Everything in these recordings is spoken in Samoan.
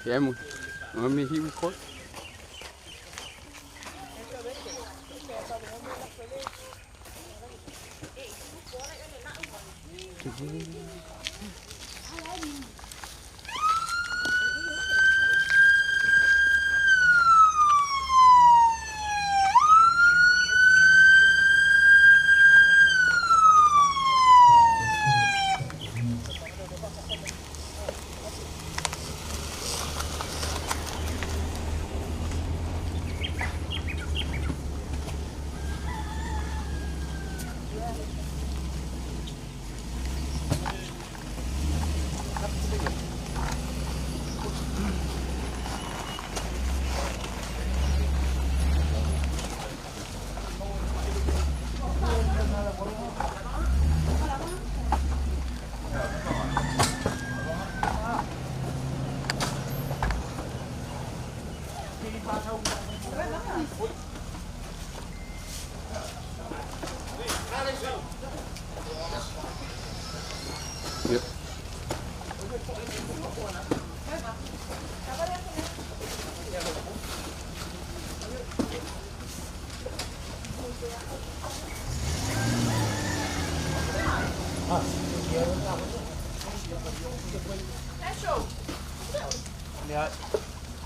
Yeah, let me hit record. Yep. Yeah.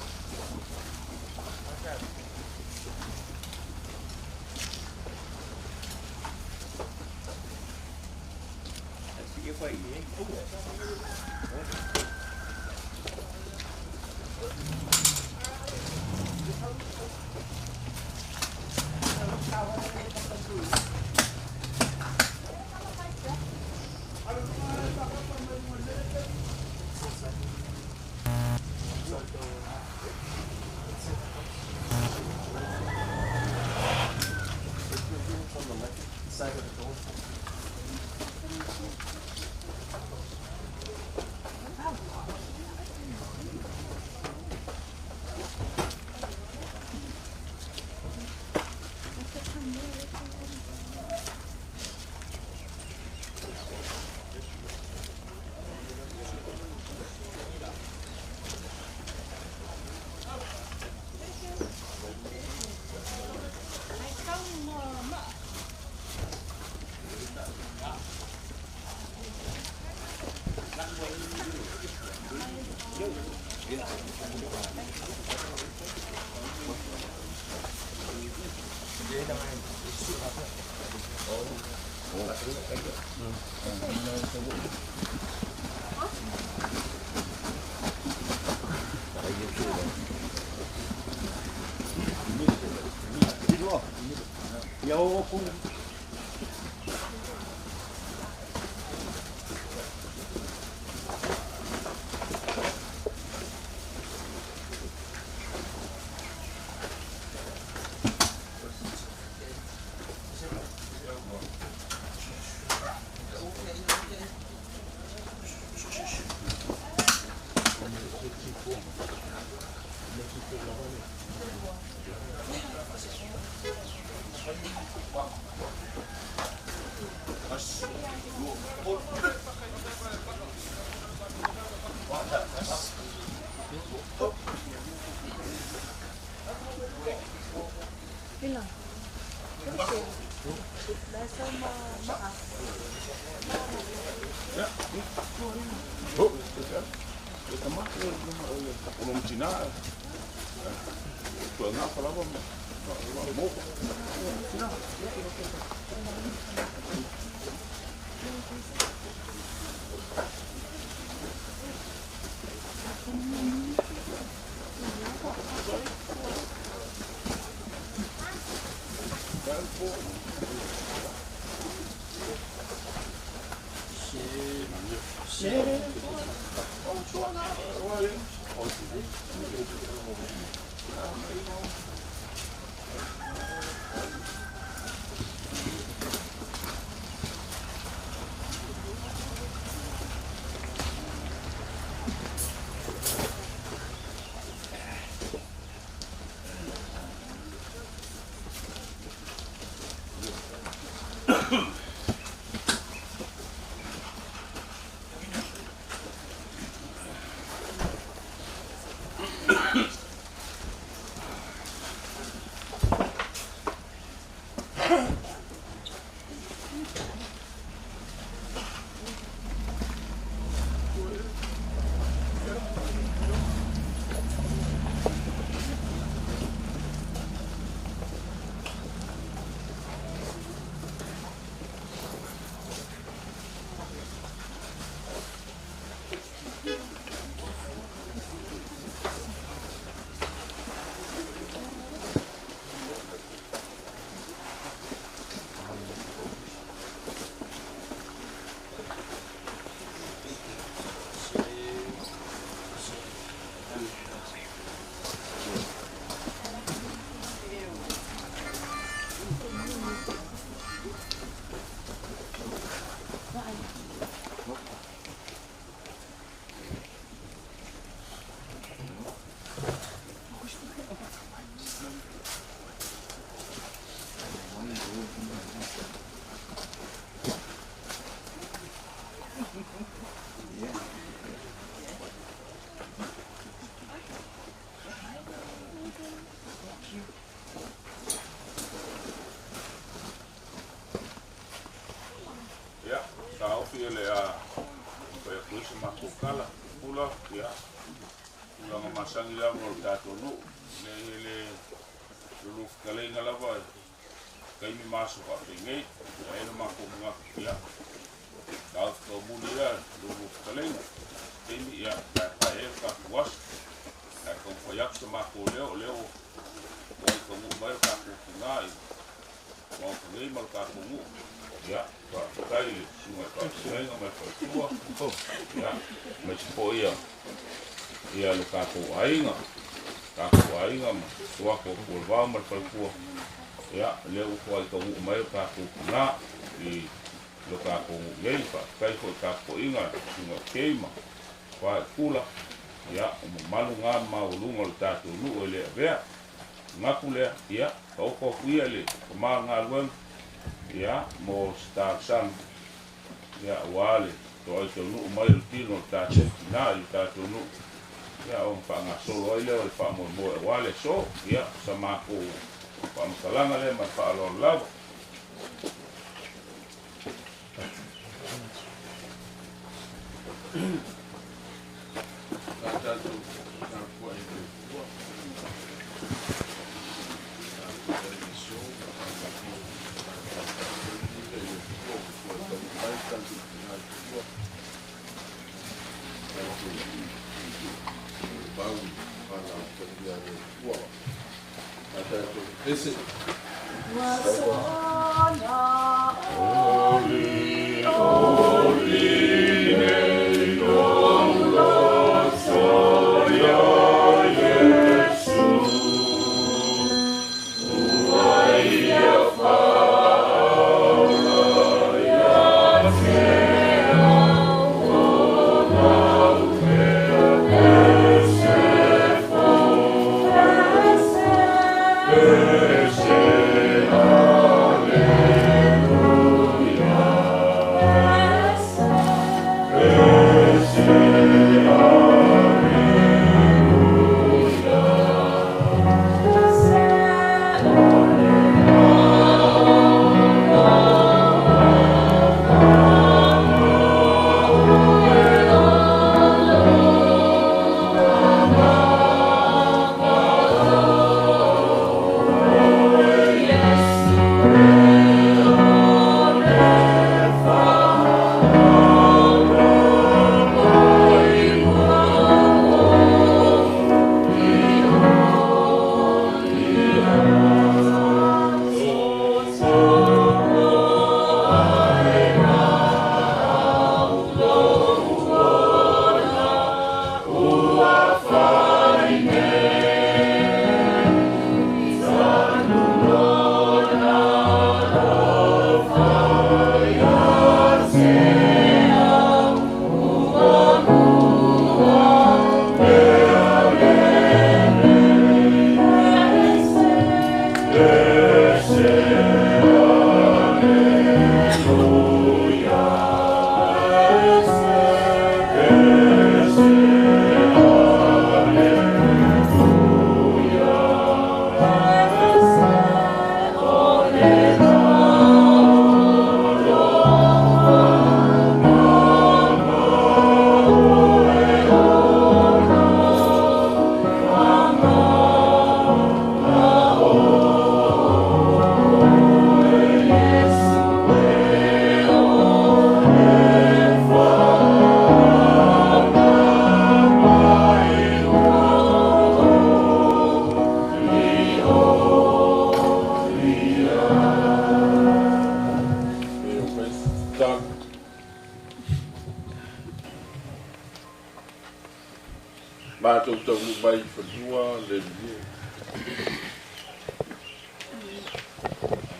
Ia, taofi e le a fai atu ai se matou tala, Pula, ia, tulaga masani lava o le tatou nuu, leai e le lulufutalaiga lava i taimi ma aso faapenei, e i ai lo matou manatu, ia, taofi taumuli ia lulufutalaiga, taimi, ia, paepae ai le tatou aso, ae taumafai atu se matou leo, o lea ua taunuu mai le tatou tina i Maota nei ma le tatou nuu. Ia, faafetai i le susuga i le faafeagaiga ma le faletua, ia, aemaise foi ia, ia lo tatou aiga, tatou aiga ma Suafa o Pualevao ma le faletua, ia, lea ua toai taunuu mai lo tatou tina i lo tatou nuu nei. Faafetai foi i tapuaiga a le susuga i Kei ma Faipula, ia, o mamalu na ma maualuga o le tatou nuu e le avea. Manatu lea, ia, taoto atu ia i le tama galuega, ia, mo se talosaga, ia, aua le toai taunuu mai o le tino o le tatou tina i le tatou nuu, ia, ona faagasolo ai lea o le faamoemoe aua le aso. Ia, o sa matou faamatalaga lea ma le faaaloalo lava. Sa tatou tapuai i le Atua, tatou taligasio ma faamanuia. Faamanuia i le Atua ua toe taunuu mai le tatou tina i tua, tatou molimau i le valaaupaia a le Atua. A tatou pepese.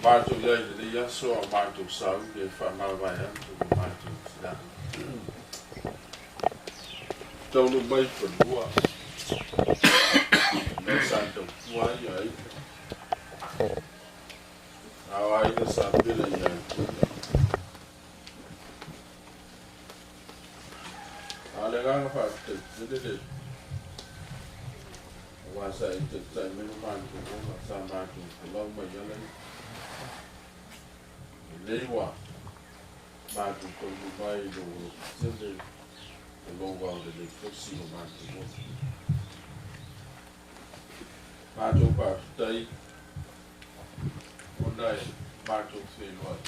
Matou iai lenei aso a o matou sauni e faamavae atu ma matou tina. Taunuu mai fanua mea sa tautua ai aiga. A o aiga sa pele ia te ia. A o le agaga faafetai tele le aua sa e taitai mai lo matou ola sa matou folau mai ala i. Lenei ua matou taunuu mai i lou alofa tele o lou aulelei tausi lo matou ola. Matou faafetai ona e matou feiloai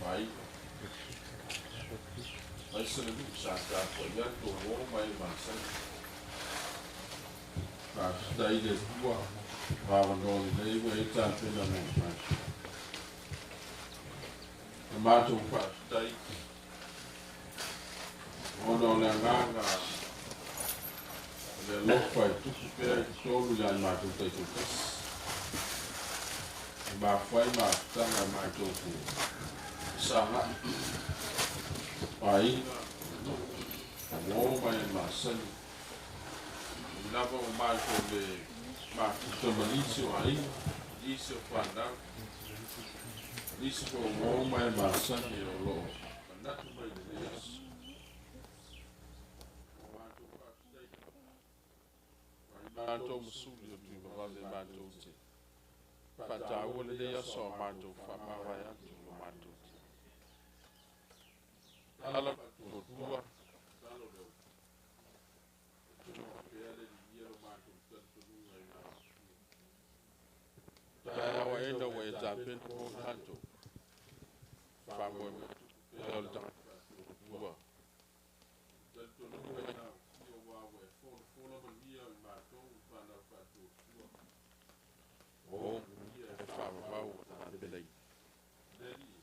ma aiga. Aemaise le nuu sa tapuai atu o uo ma e masani. Faafetai i le Atua o avanoa lelei ua e tapena mo matou. Na matou faafetai ona o le agaga o le alofa e tupu pea i totonu ia i matou taitoatasi. E mafua ai mafutaga e matou te fesagai o aiga, nuu, o uo ma e masani. Ui lava ua matou le mafuta ma nisi o aiga, nisi o fanau, nisi foi o uo ma e masani o lo o manatu mai i lenei aso. Ua matou faafetai lava. Matou ma suli o Tuimavave matou te faataua lenei aso a matou faamavae atu lo matou te. Tala faatuatua, talo le tupu pea le liia lo matou talitonuga i le Atua. Taeao aena ua e tapena mo matou. Faamoemoe tupu pea o le tagata faatuatua. Talitonuga i le Atua ua e folafola manuia i matou i fanau faatuatua. O manuia e faavavau ua tapenaina. Le Alii,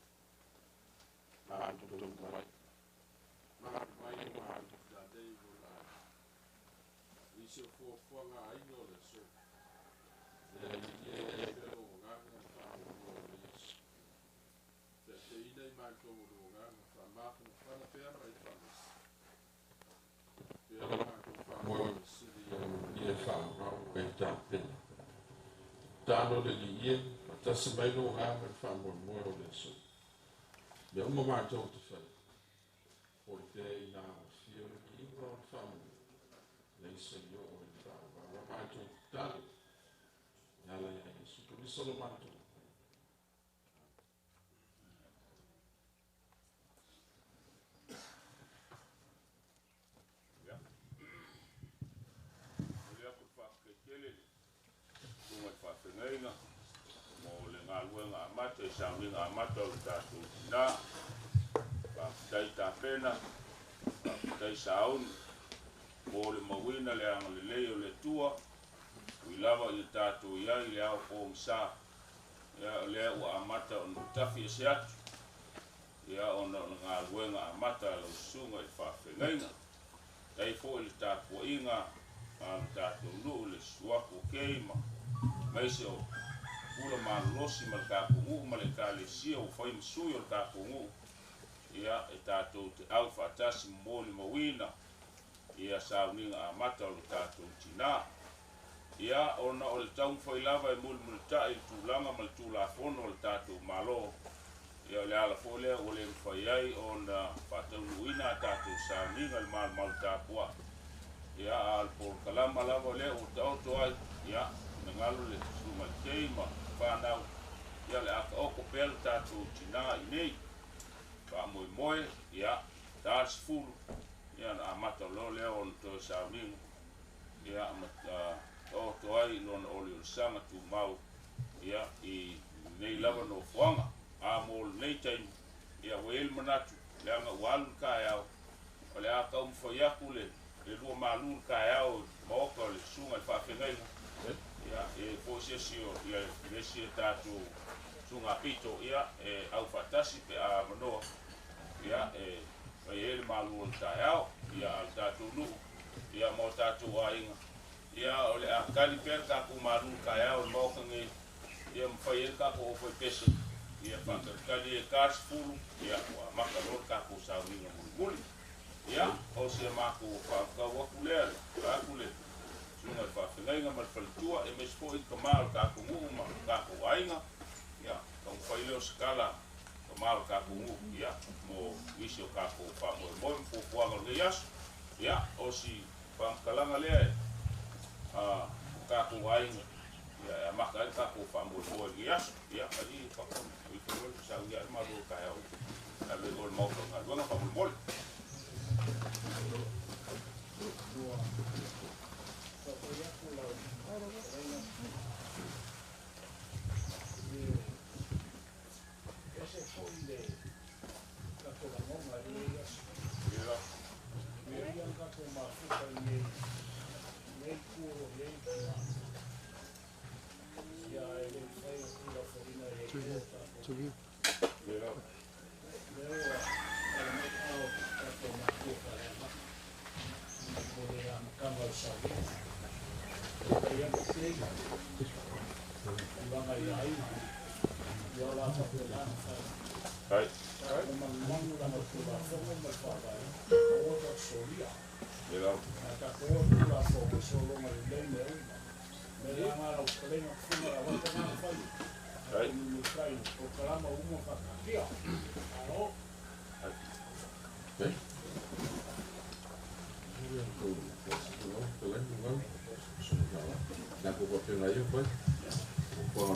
matou taunuu mai. Malu mai lo matou filanei i lona aiga. Nisi o fuafuaga a aiga o le aso. Le Alii, e i ai pea lou agaga ma faamoemoe o lenei aso. Taitaiina i matou o lou agaga, faamafanafana pea ma e faamasi. Pea lo matou faamoemoe sili ia manuia e faavavau ua e tapena. Talo le Alii e, faatasi mai lou agaga ma le faamoemoe o le aso. Mea uma matou te fai, foi pea i ina ua fia o le viiga o le faamanuia, leai se oo i le faavavau. A matou tatalo, e ala ia Iesu Keriso lo matou. Ia, momoli atu le faafetai tele i le susuga i le faafeagaiga mo le galuega amata i sauniga amata o le tatou tina. Faafetai tapena, faafetai sauni mo le mauina le agalelei o le Atua, ui lava ia tatou i ai i le ao pogisa, ia o lea ua amata ona tafi ese atu, ia ona o le galuega amata a lau susuga i le faafeagaiga. Faafetai foi i le tapuaiga a le tatou nuu i le susu atu o Kei ma aemaise o Pula Malolosi ma le tatou nuu ma le Ekalesia ua fai ma sui o le tatou nuu, ia e tatou te au faatasi ma molimauina ia sauniga amata o le tatou tina. Ia ona o le taumafai lava e mulimulitai i le tulaga ma le Tulafono a le tatou Malo, ia o le ala foi lea ua le mafai ai ona faataunuuina a tatou sauniga i le malumalu tapuai. Ia a o le polokalama lava lea ua taoto ai, ia finagalo le susuga i le Kei ma fanau, ia o le a taoto pea le tatou tina i inei. Faamoemoe, ia, ta le 10, ia ona amata loa lea ona toe sauniga, ia ma taoto ai lona oliolisaga tumau, ia, i lenei lava nofoaga. A mo lenei taimi, ia ua i ai le manatu, leaga ua alu le taeao, o le a taumafai atu le lua malu le taeao i le maota o le susuga i le faafeagaiga, ia, e i ai foi se isi o ia, le isi o tatou susuga pito, ia, e au faatasi pe a avanoa, ia, e fai ai le malu o le taeao, ia, a le tatou nuu, ia, ma o tatou aiga, ia, o le a tali pea le tatou malu le taeao i le maota nei, ia, ma fai ai le tatou ofaipese, Ia faatalitali e 40, ia ua amata loa le tatou sauniga mulimuli. Ia, o si a matou faafetau atu lea vaeatu le susuga i le faafeagaiga ma le faletua, aemaise foi le tama o le tatou nuu ma le tatou aiga. Ia, taumafai lea o se tala tama o le tatou nuu, ia, mo nisi o tatou faamoemoe ma fuafuaga o lenei aso. Ia, o si faamatalaga lea e o tatou aiga, ia, e amata ai le tatou faamoemoe i lenei aso. Ia, alii papa, o ifo loa le saunia ai le malo o taeao e ave i o i le maota o galuega faamolemole.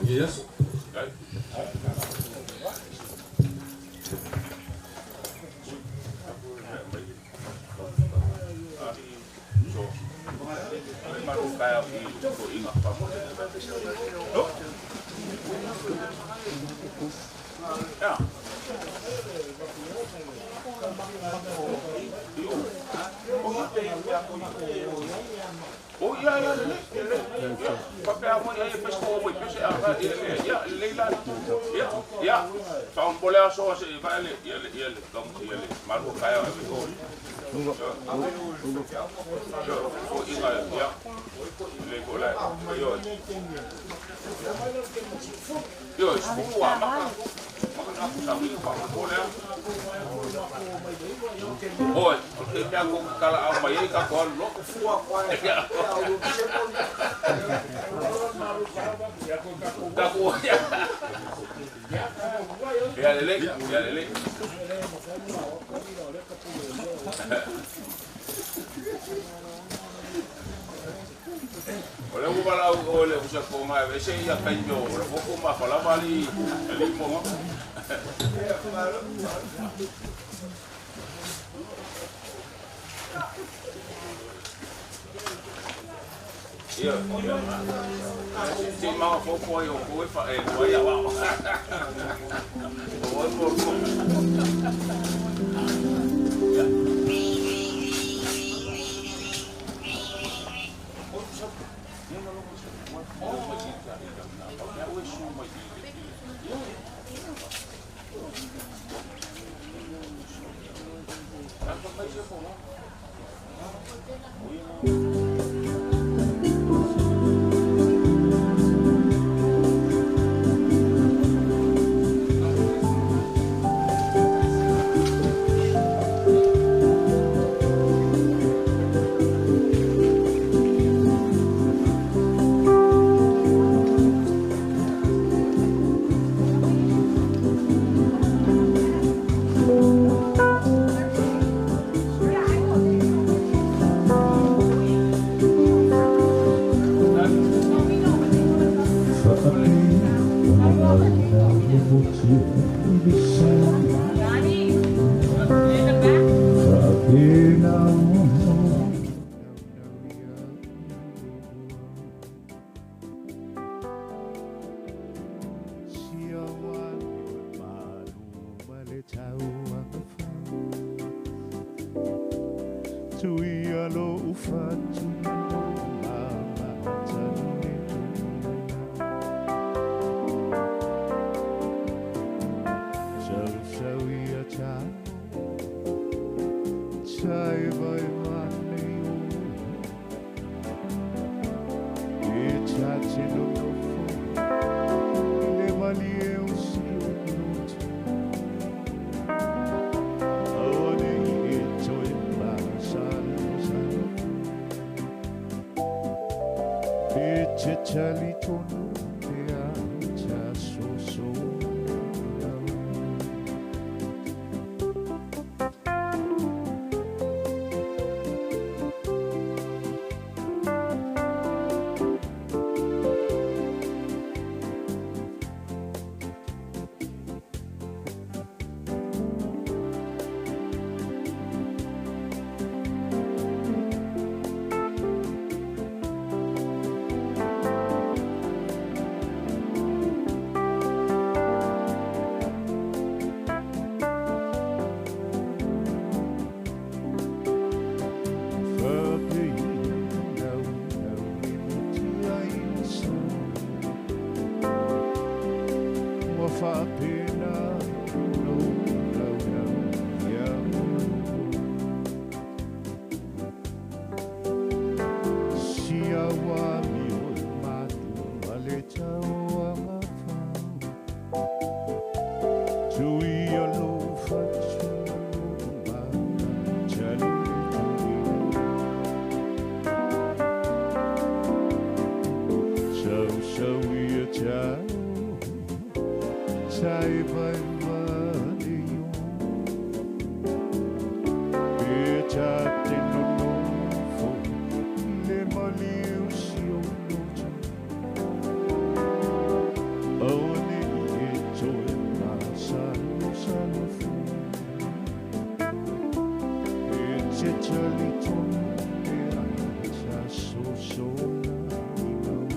Yes. faapena lou laulau ia Sia wa mi o matu ale tau agafa Tui alofa tulu ma chalu Sau sau ia tau Tai vai vale yo Pe ta te nonofo Le maliu si o loto Aone i e toe ma salo salo fu E te tali tonu e ana so so na i mau.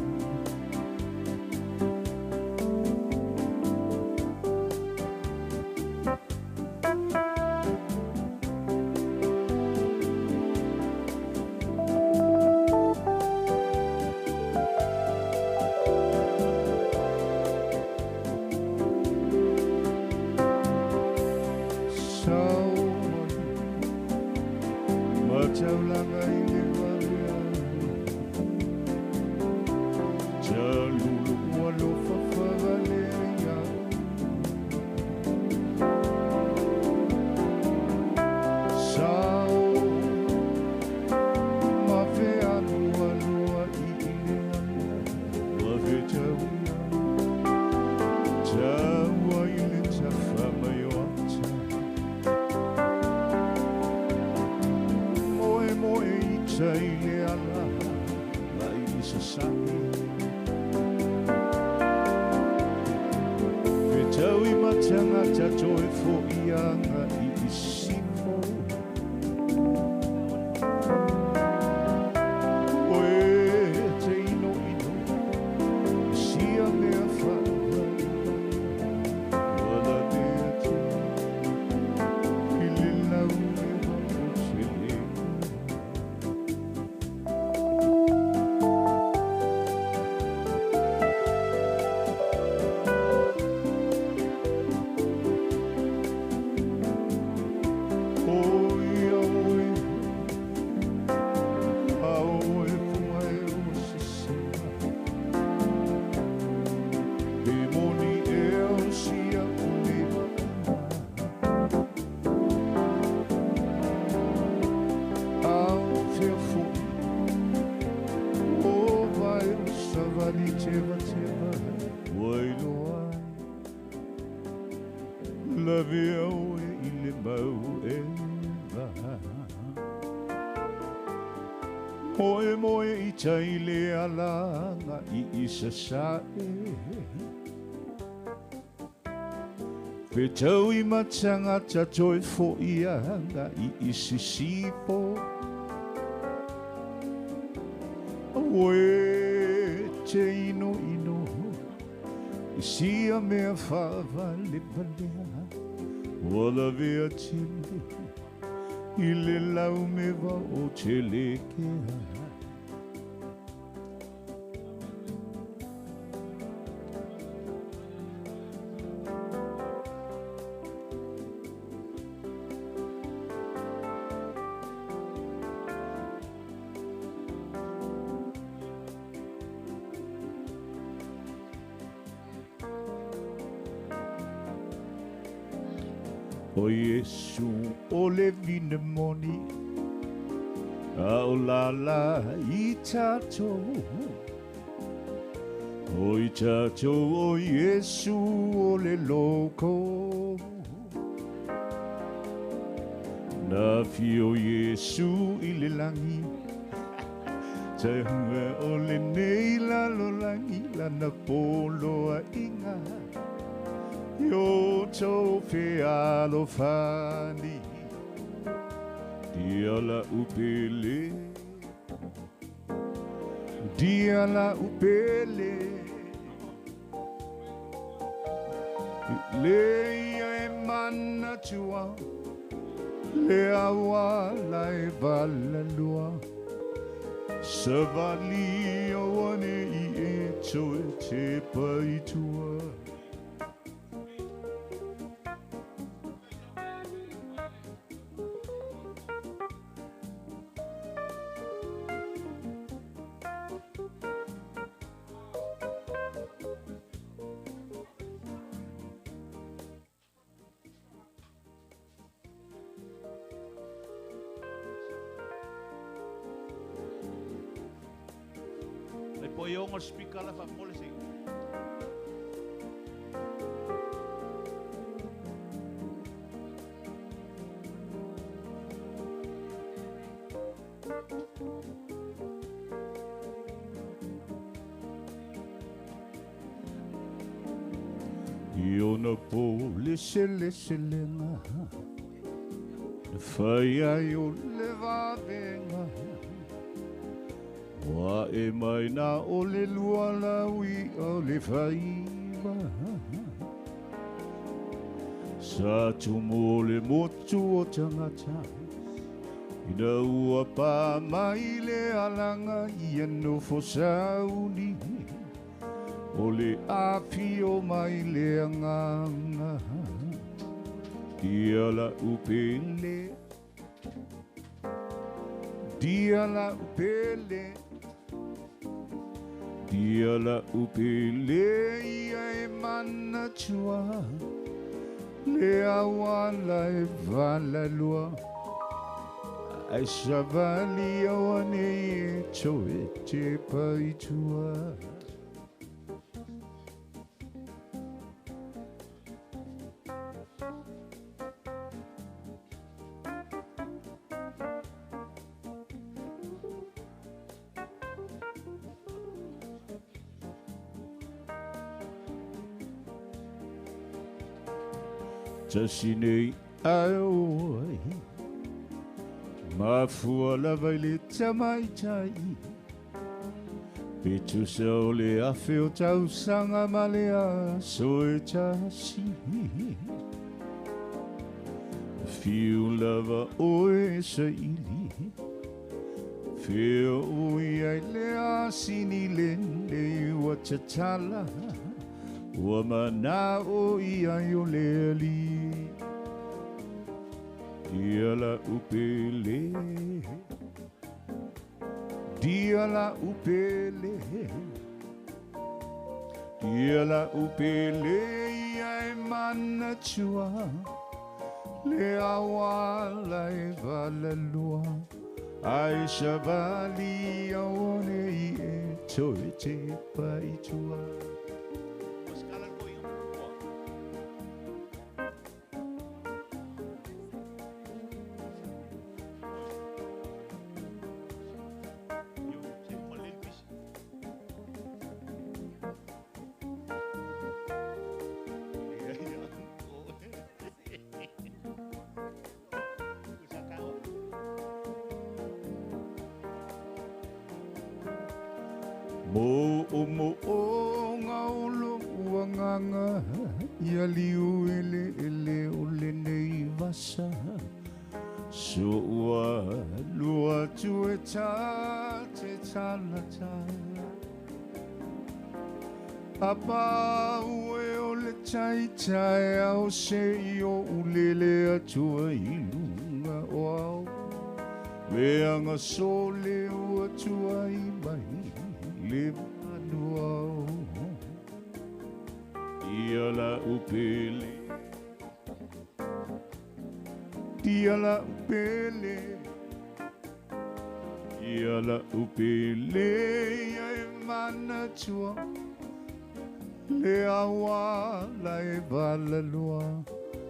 Sau mataulanga i le valea Talulu alofa favalea Sau mafea lua lua i ile ala Wa fetauia Taua i le tafa mai o ata Moe moe i tai le ala Mai i sasae Fetau i matangata toe fo'iaga i isifo Oe te ino ino Sia mea whaavale Wala mea te I le lau lewa o te lea. Oi, oi, a oi pua e o sesema Pe moni e o sia o le vaena Au fea fo'i O vai o savali teva teva Wailoa Lavea oe i le mau e vaha Moe moe i tai le alanga i isasae Fetau i matangata toe fo'iaga i isisipo Oe te ino ino I sia mea whaavalevalea Wala vea tele I le lau mewa o te lekea. O Yesu o le vine moni A o la la i tātou O i tātou o Yesu o le loko Nā whio Yesu i le langi Te hunga o le nei lalo langi Lana poloa inga Yo tō fealofani Dia la upele Dia la upele Le ia e mana tua Le awa la e valalua Savali o ane i e toe te paitua. luga o le speaker la faapole se. Iona po le sele selenga whai ai o le vavenga Wa e mai na o le lua laui o le whaiva Sa tumu o le motu o tangata Ina ua pā mai le alanga ia nofo sauni O le api o mai le anganga Dia la upele Dia la upele Dia la upele ia e mana tua Le awala e valalua Ai savali awane e toe te paitua. Tasinei ai Mafua lava i le tamaitai Petusa o le afe o tausaga ma le aso e tasi Fiu lava o e saili Fea o ia i le asini lele ua tatala Ua mana o ia i o le ali Dia la upele Dia la upele Dia la upele ia e mana tua Le awala e valalua Ai savali aone i e toe te paitua. Mo o mo o ngā olo uanganga Ia liu ele ele o le nei vasa So ua lua tu e tā te tala tala Apa ue o le tai tai au se i o ulele atua i lunga o au Leanga sole ua tua i mai le manua Ia la upele Dia la upele Ia la upele Ia e mana tua Le awala e valalua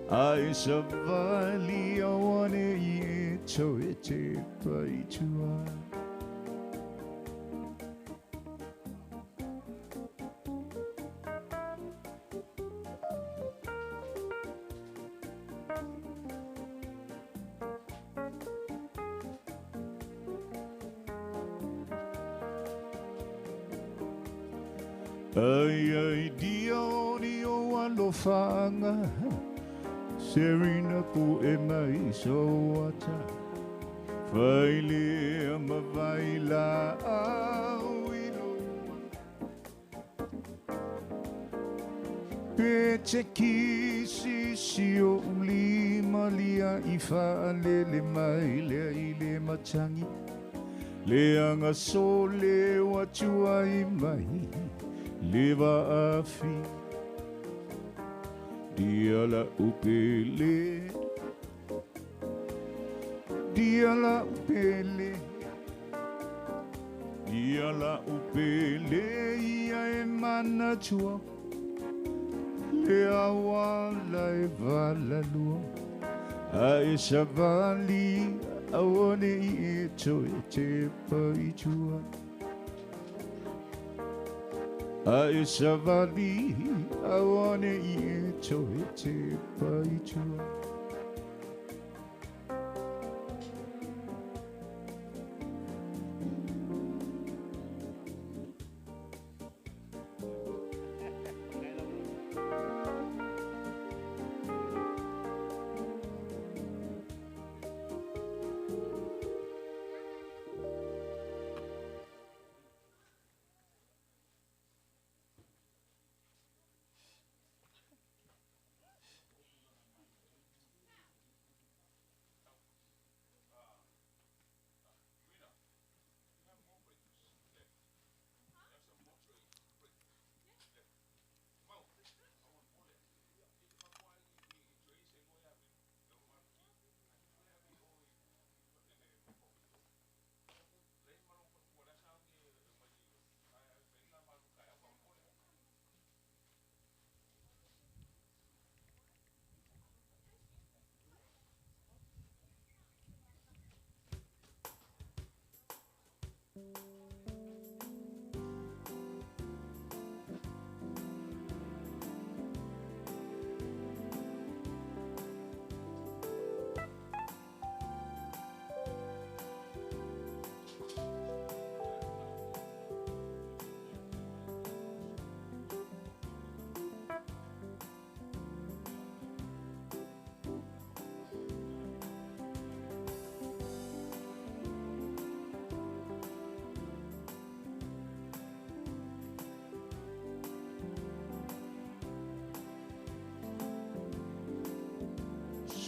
Ai savali awane i e toe te paitua. Ai ai dia o ni o alofanga Serena po e mai soata Faile ma vaila au ilo Pe te kisi si o ulima lia i whaalele mai lea i le matangi Le anga sole watua i mai Leva afi Dia la upele Dia la upele Dia la upele ia e manatua Le awala e valalua A e savali awane i e toe te paitua A e savali awane i e toe te paitua.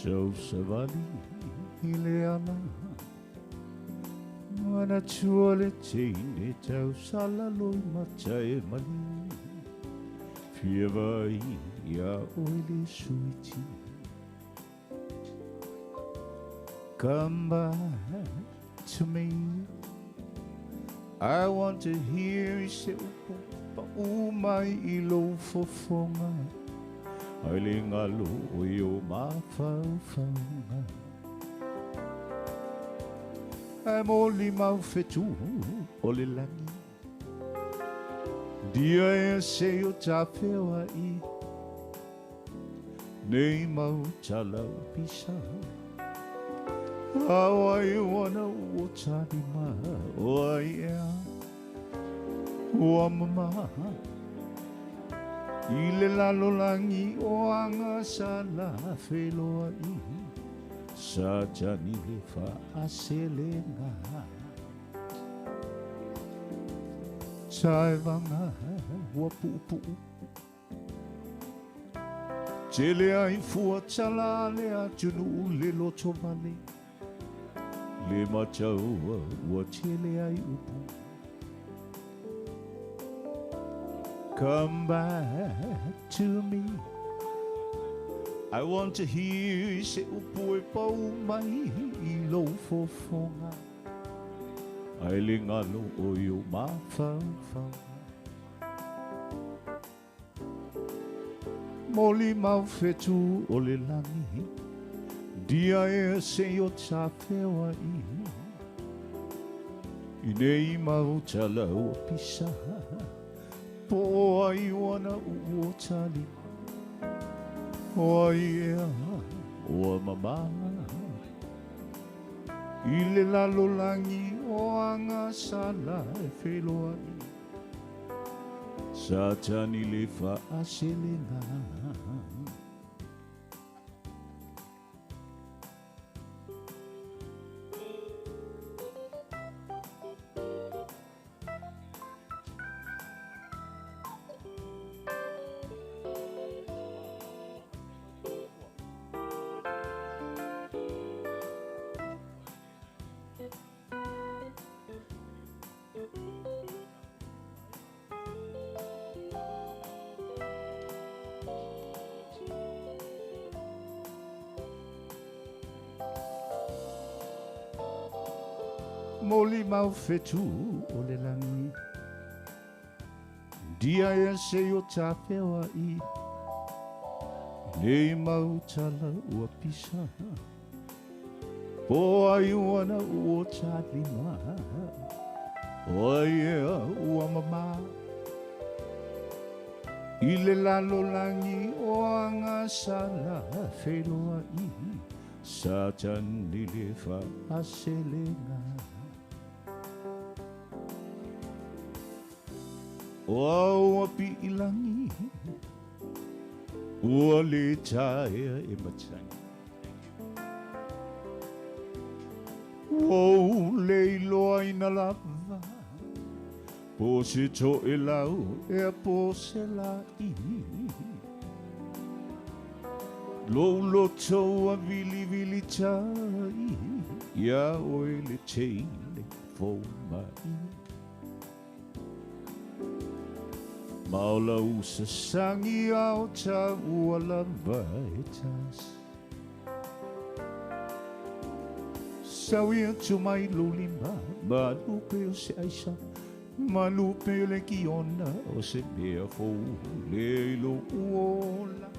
Sau savali i le ala Manatua le teine tau sala loi mata e mali Fia vai ia oe le suiti. Come back to me, I want to hear i se upu pa umai i lou fofoga Ai le ngalo o i o mafaufauga Ai moli mau fetu o le lagi Dia e se o tawhewa i Nei mau tala o pisa Awai wana o tarima o ai ea Ua mama I le lalolangi o anga sa la wheloa i Sa tani le whaaselenga Taevanga ua puupuu Tele ai fua tala le atunu le loto vale Le mataua ua tele ai upu. Come back to me, I want to hear se upu e pau mai i lou fofoga Ai le ngalo o i o mafaufauga Moli mau fetu o le lagi Dia e se o tawhewa i I nei mau tala o pisa Po ai wana o tali O ai ea o mama I le lalolangi o anga sala e wheloa i Sa tani le whaaselenga. Moli mau fetu o le langi. Dia e se o tafewa i nei mau tala ua pisa. Po ai wana ua talima. O ia ua mama. I le lalo langi o anga sala wheloa i Satan i le whaaselenga. O au api i langi ua le taea e matangi. O le iloa ina lava po se to e lau e po se la i. Lo loto a vili vili tai ia oe le teine fo mai. Maola usa sangi au ta ua lava e tas. Sau ia tu mai lulima, malupe o se aisa, malupe o le kiona o se mea fou le ilo uola.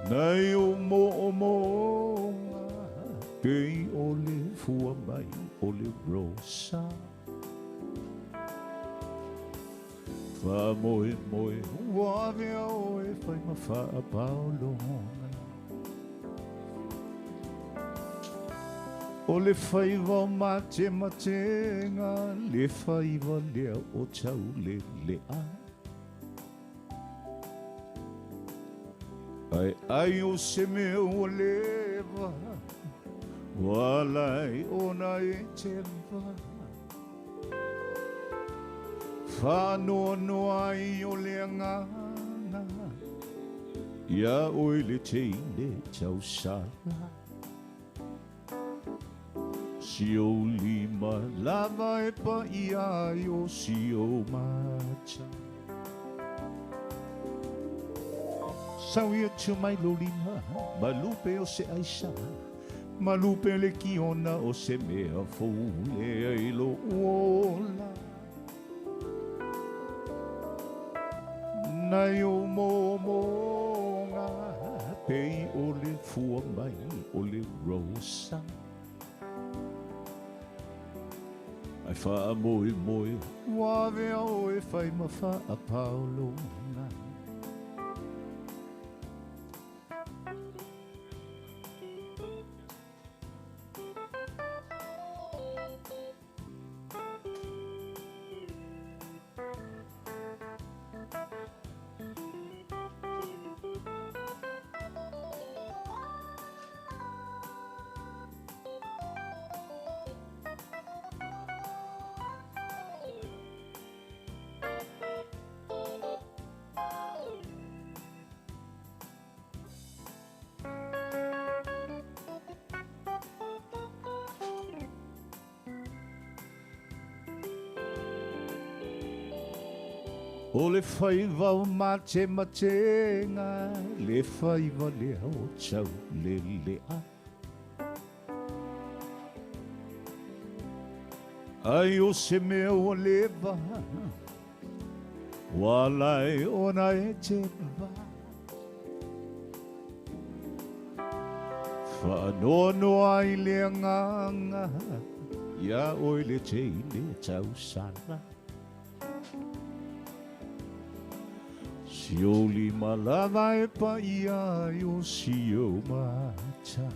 Nei o mo o monga, pei o le fua mai o le rosa. Wha moe moe, ua vea oe whai ma wha paolonga. O le whaiva o mate matenga, le whaiva lea o tau le lea. Ai ai o se mea ua leva, walai ona e te va. Whanoa noa ai o le anganga, ia oe le teine tau sala. Si o lima lava e pa ia ai o si o mata. Sau ia tu mai lo lima, malupe o se aisa, malupe le kiona o se mea fou le ai lo uola. Nai o momonga, pei o le fua mai o le rosa. Ai wha moe moe, ua vea oe whai ma wha a paolonga. O le whaiva o mate matenga, le whaiva lea o tau le lea. Ai o se mea ua leva, walai ona e te va. Whaanoa noa i le anganga, ia oe le teine tau sala. Si o lima lava e pa ia i o si o mata.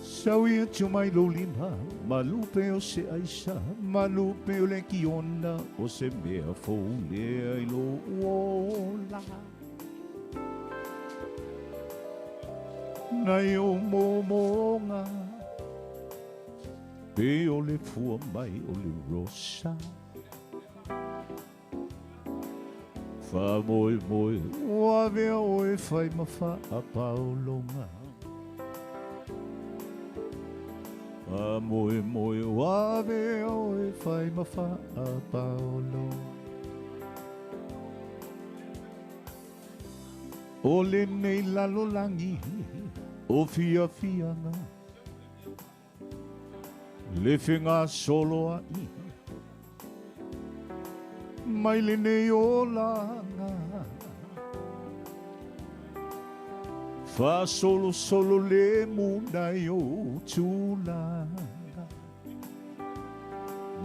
Sau ia tu mai lo lima, malupe o se aisa, malupe o le kiona o se mea fou lea i lo uola. Nei o momonga, pe o le fua mai o le rosa. Wha moe moe, ua vea oe whai ma wha a paolonga. Wha moe moe, ua vea oe whai ma wha a paolonga. O le nei lalo langi, O fia fianga le fenga solo ai mai le nei olanga fa solo solo le muna o tulaga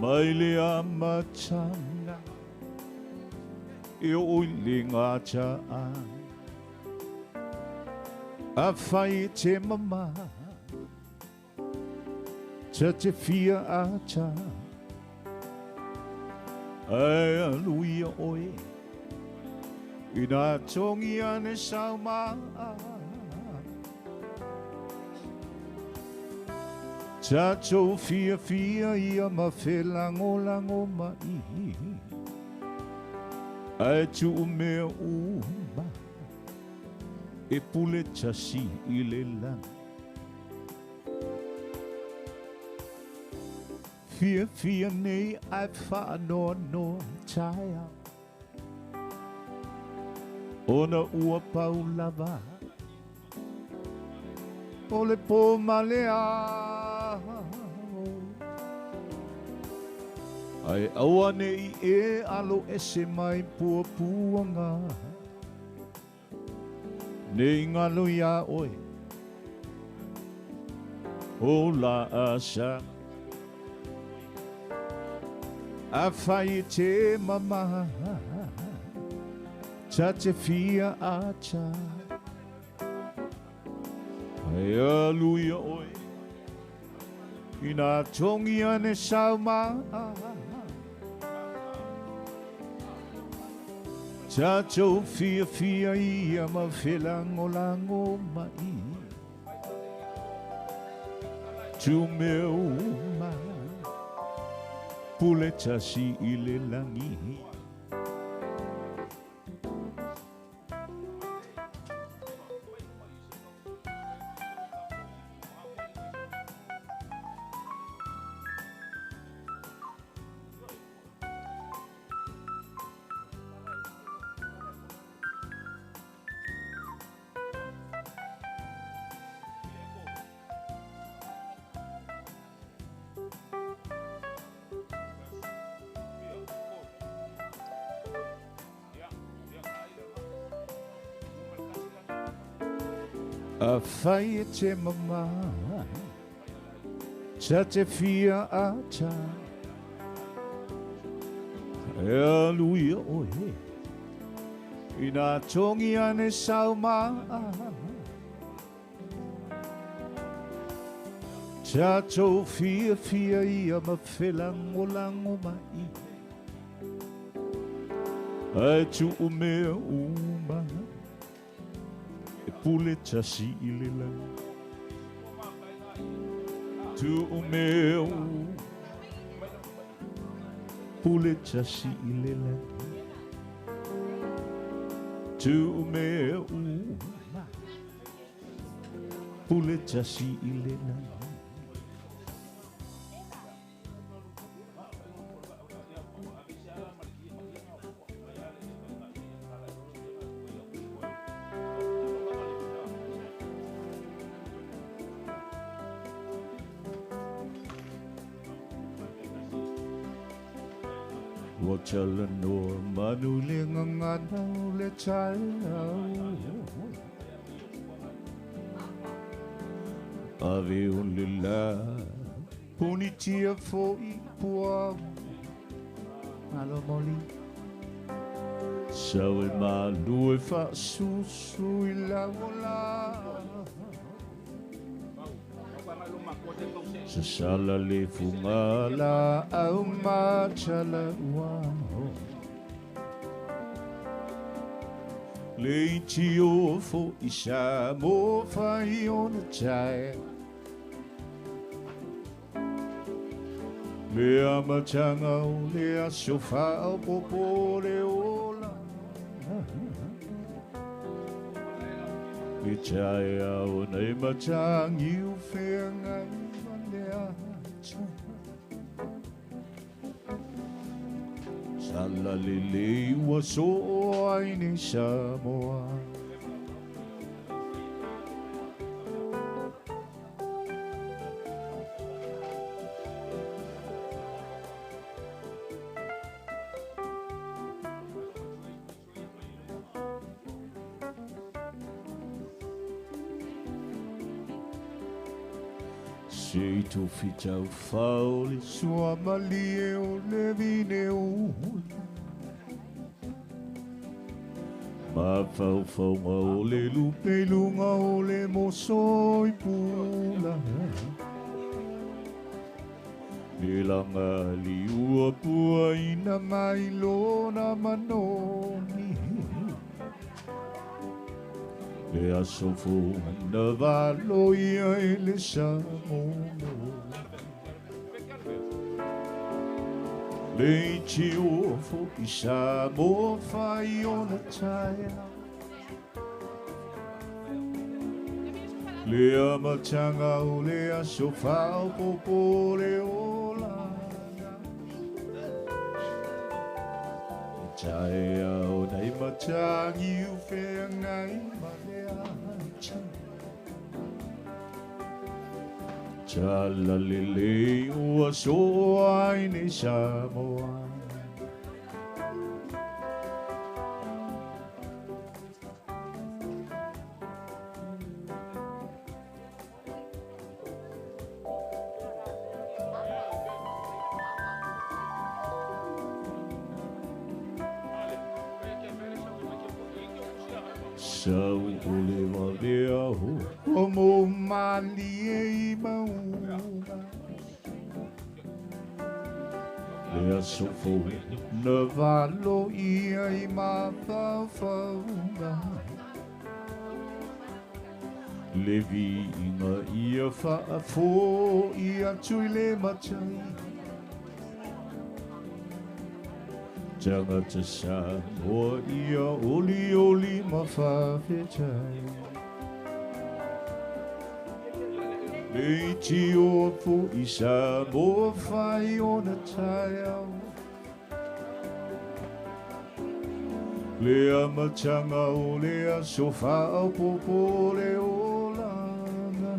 mai le amatanga e o i le ngata a fai te mama ta te fia ata ai aluia oe ina tongi ane sauma tatou fia fia ia ma felangolango mai ai tuu mea uma e pule tasi i le lagi. Fia fia nei ai whaanoa taia ona ua paulava o le pō malea ai aua nei e alo ese mai puapuanga nei ngalo ia oe o la asa a fai te mama ta te fia ata ai aluia oe ina tongi ane sauma tatou fia fia ia ma felangolango mai tu mea uma pule tasi i le lagi. A fai te mama ta te fia ata e aluia oe ina tongi ane sauma tatou fia fia ia ma felangolango mai ai tuu mea uma e pule tasi i le lagi. Tuu mea pule tasi i le lagi. Tuu mea uma pule tasi i le lagi. Ua talanoa manu le gagana o le taeao ave o le la punitia fo'i puao alo moli sau e malu e fa'asusu i lauola sasala le fuga au matalaua le itio fo'i sa mo fai ona tae le amataga o le aso fa'aopopo le ola le taeao nei matagi o feagai ma le ata sala lelei ua soo ai nei Samoa. Se i tu fitau fauli sua malie o le vine ula. Mafaufauga o le lupe i luga o le moso i pula. Le laga liua puaina mai lona manogi. Le aso fou na valo ia i le Samoa. Le iti o i Samoa fai ona taeao. Le amataga o le aso faaopoopo o le olaga. Le taeao nai matagi u feagai ma le ata. Talalelei ua soo ai nei Samoa. Sau o le vavea ho o mo malie i mauga. Le aso fou na valo ia i mafaufauga. Le viiga ia faafo'i atu i le matai. Tagata Samoa ia oli oli ma faafetai. Le iti o fo'i Samoa fai ona taeao. Le amataga o le aso faaopoopo o le olaga.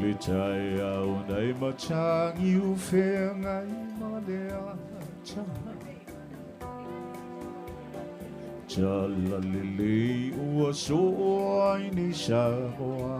Le taeao nai matagi u feagai ma le ata. Talalelei ua soo ai nei Samoa.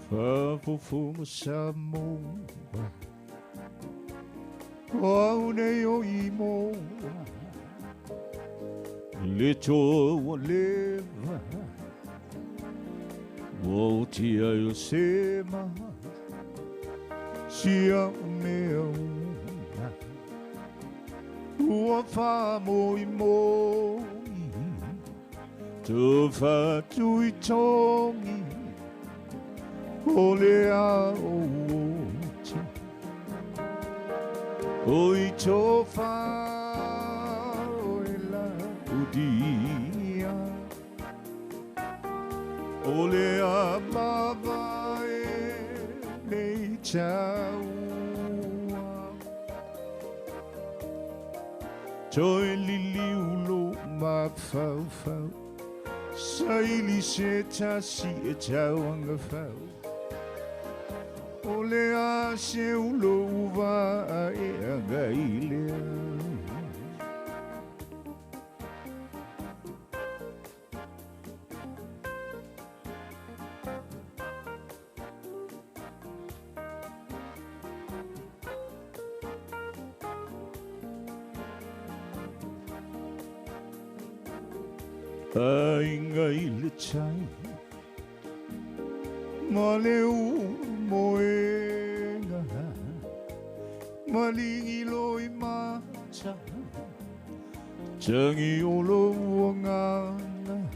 Faafofoga Samoa, o au nei o imoa, le toa leva, ua utia i o sema, sia o mea uma, ua faamoemoe, tofatu i togi, o le a o oti. O i tofa o e la udia. O le a mavae nei taua. Toi lili ulo mafaufau. Saili se tasi e tauanga fau. O le a se ulo uva e aga i lea. Aiga i le tai, Ma le umoega Malingi loi mata Tangi o lo uangana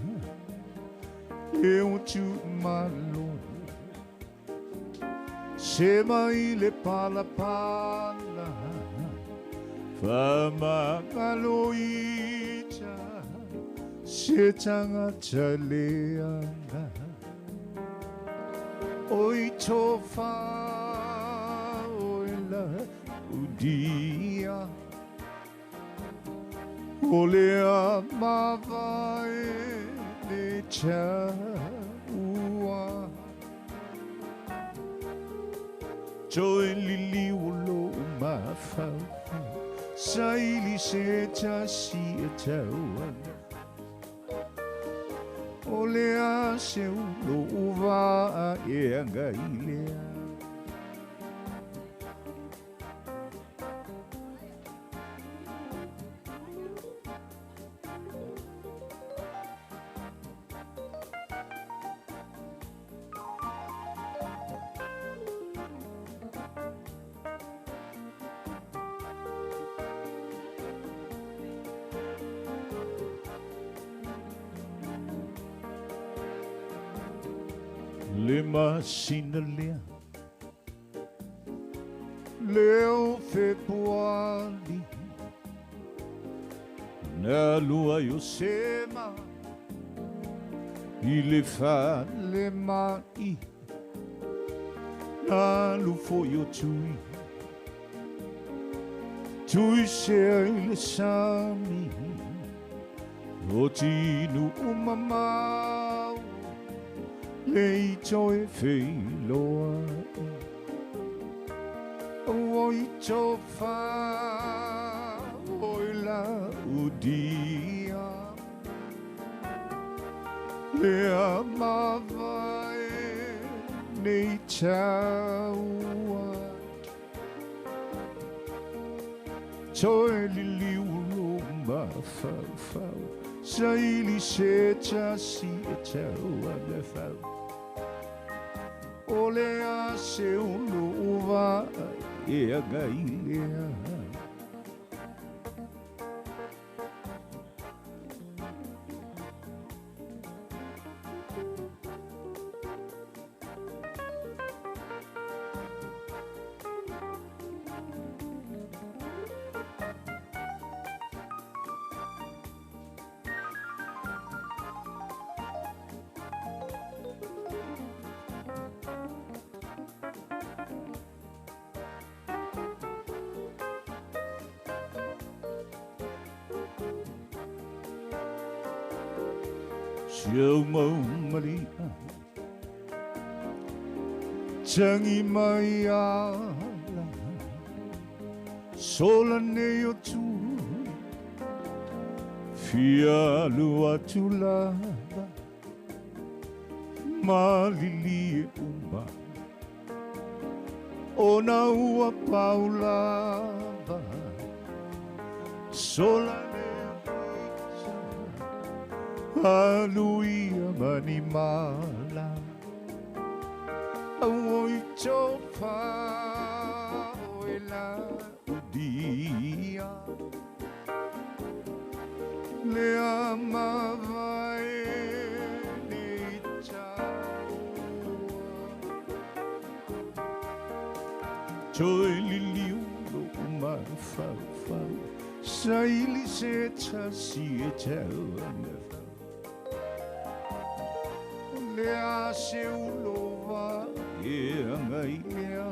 E o tu malo Se mai le pala pala Whamangaloita Se tangata leanga Oi tofa oi la udia O lea mavae le chaua Toi lili o lo mafau Saili se tasi e tauana O lea se ulo uva e anga ilea Le masina lea Leo Februari Na lua yo sema I le fale mai Na lufo yo tui Tui sea i le sami O tinu umamau Le i toe wheiloa O i tofa o i la udia Lea mavae nei taua Toe lili ulo mafau Saili se tasi e taua me fau O lea se ulo uva e aga ilea Siau mau malia Tangi mai ala Sola nei o tu Fia lua tu lava Malili e uma Ona ua paulava Sola nei Aluia manimala Oi tofa oi la udia Lea mavae nei taua Toi liliu lo mafau Saili se tasi e taua Lea se ulova e anga ilea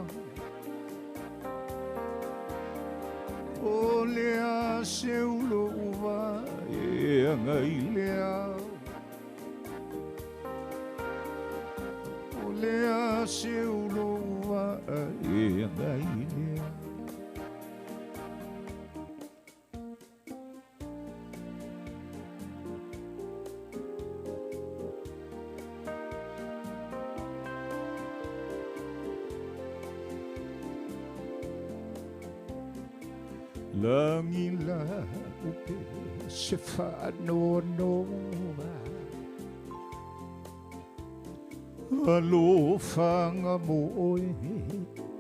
O lea se ulova e anga ilea O lea se ulova e anga ilea Langi la upe se whaanoanoa Alofaga mo oe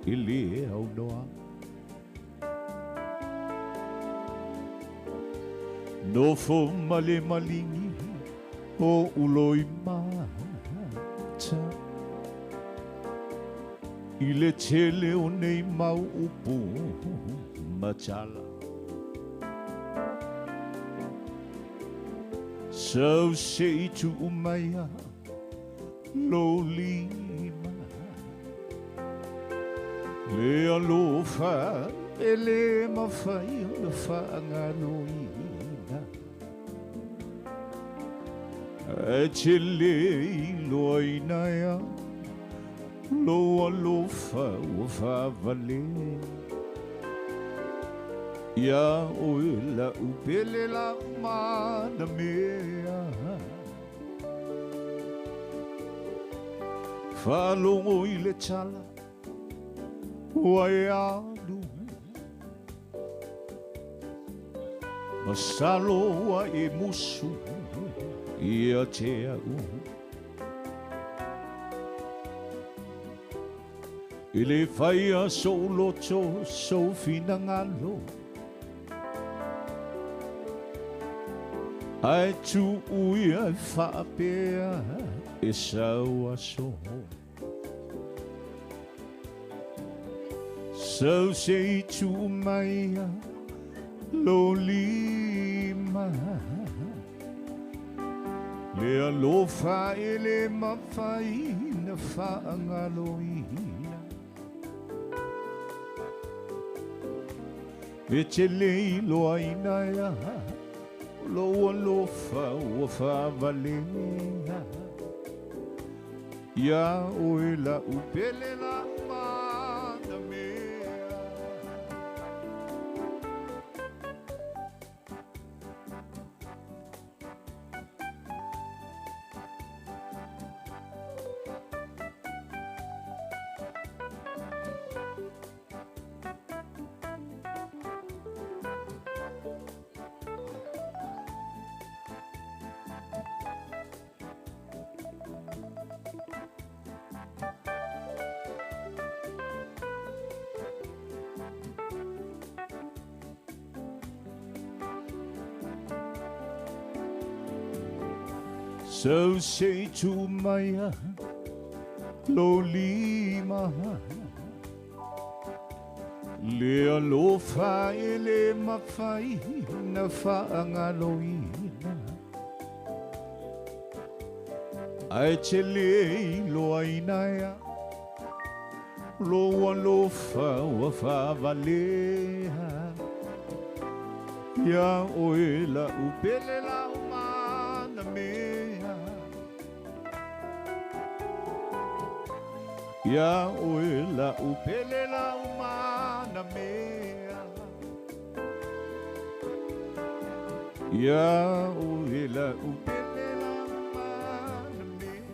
i le aunoa. Nofo ma le maligi o uloi mata i le tele o nei mau upu ma tala. Sau se i tuu maia lou lima le alofa e le mafai ona faagaloina. Ae te le iloaina ea lou alofa ua faavalea. Ia oe lau pele lau manamea. Faalogo i le tala ua e alu. Masalo ua e musu ia te au. I le faia sou loto sou finagalo. Ae tuu ia e faapea e sau aso. Sau se i tuu maia lou lima. Le alofa e le mafai na faagaloina. E te le iloaina ea lou alofa ua faavalea. Ia oe lau pele lau manamea. Sau se i tuu maia lou lima. Le alofa e le mafai na faagaloina. Ae te le iloaina ea lou alofa ua faavalea. Ia oe lau pele lau manamea. Ia oe lau pele lau manamea. Ia oe lau pele lau manamea.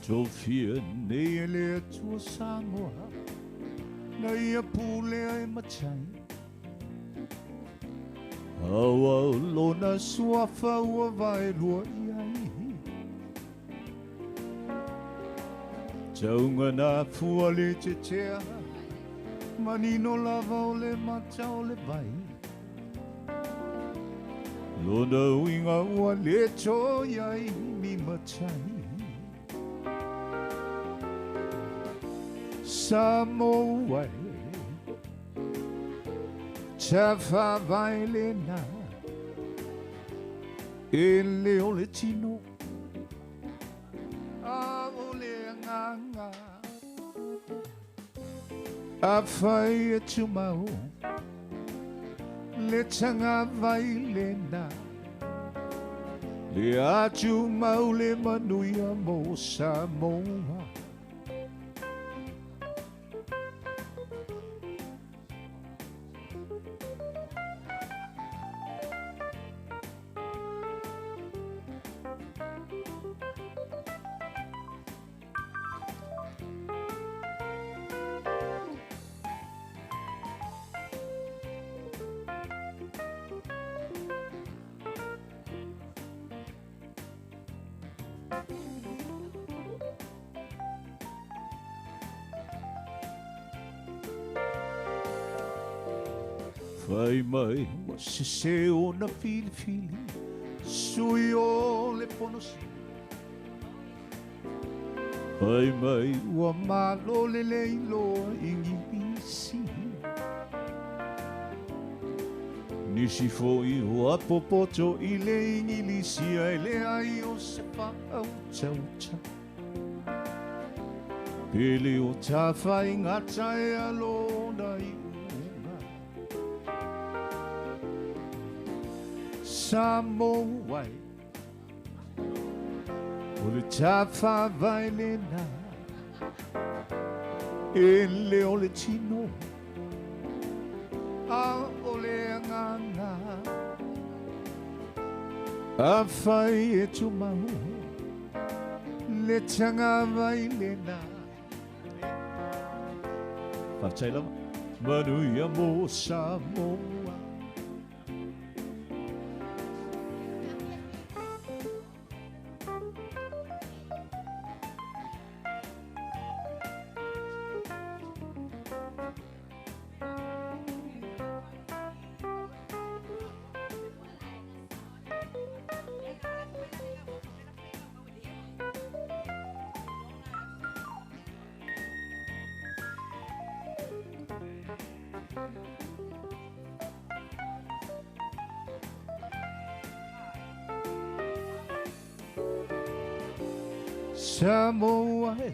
Tofia nei e le Atua Samoa, na ia pulea e matai. Auau lona suafa ua vaelua i ai. Tauga na fua le tetea, manino lava o le mata o le vai. Lona uiga ua le toe ai ni matai. Samoa e, tafavae lena, e le o le tino, a o le agaga. Afai e tumau, le tagavai lena, le atumau le manuia mo Samoa. Fai mai ua sese ona filifili, sui o le fono sili. Fai mai ua malo le le iloa Igilisi. Nisi foi ua popoto i le Igilisi ae leai o se faautauta. Pe le o tafaigata e alona iuga. Samoa e, o le tafavae lena, e le o le tino, a o le agaga. Afai e tumau, le tagavai lena. Faafetai lava. Manuia mo Samoa. Samoa e,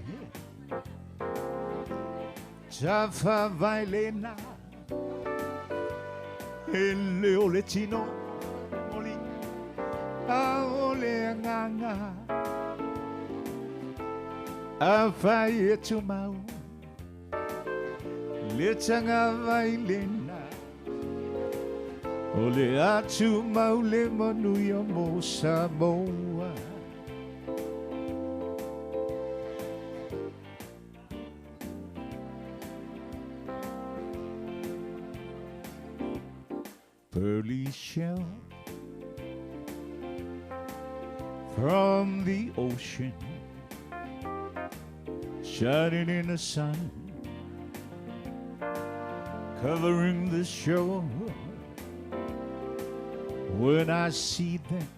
tafavae lena, e le o le tino, oli, a o le agaga. Afai e tumau, le tagavai lena, o le atumau le manuia mo Samoa. Pearly shell from the ocean, shining in the sun, covering the shore. When I see them,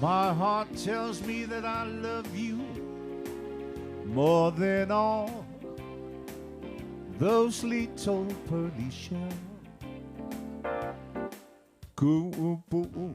my heart tells me that I love you more than all those little pearly shells. Ku'upu'u.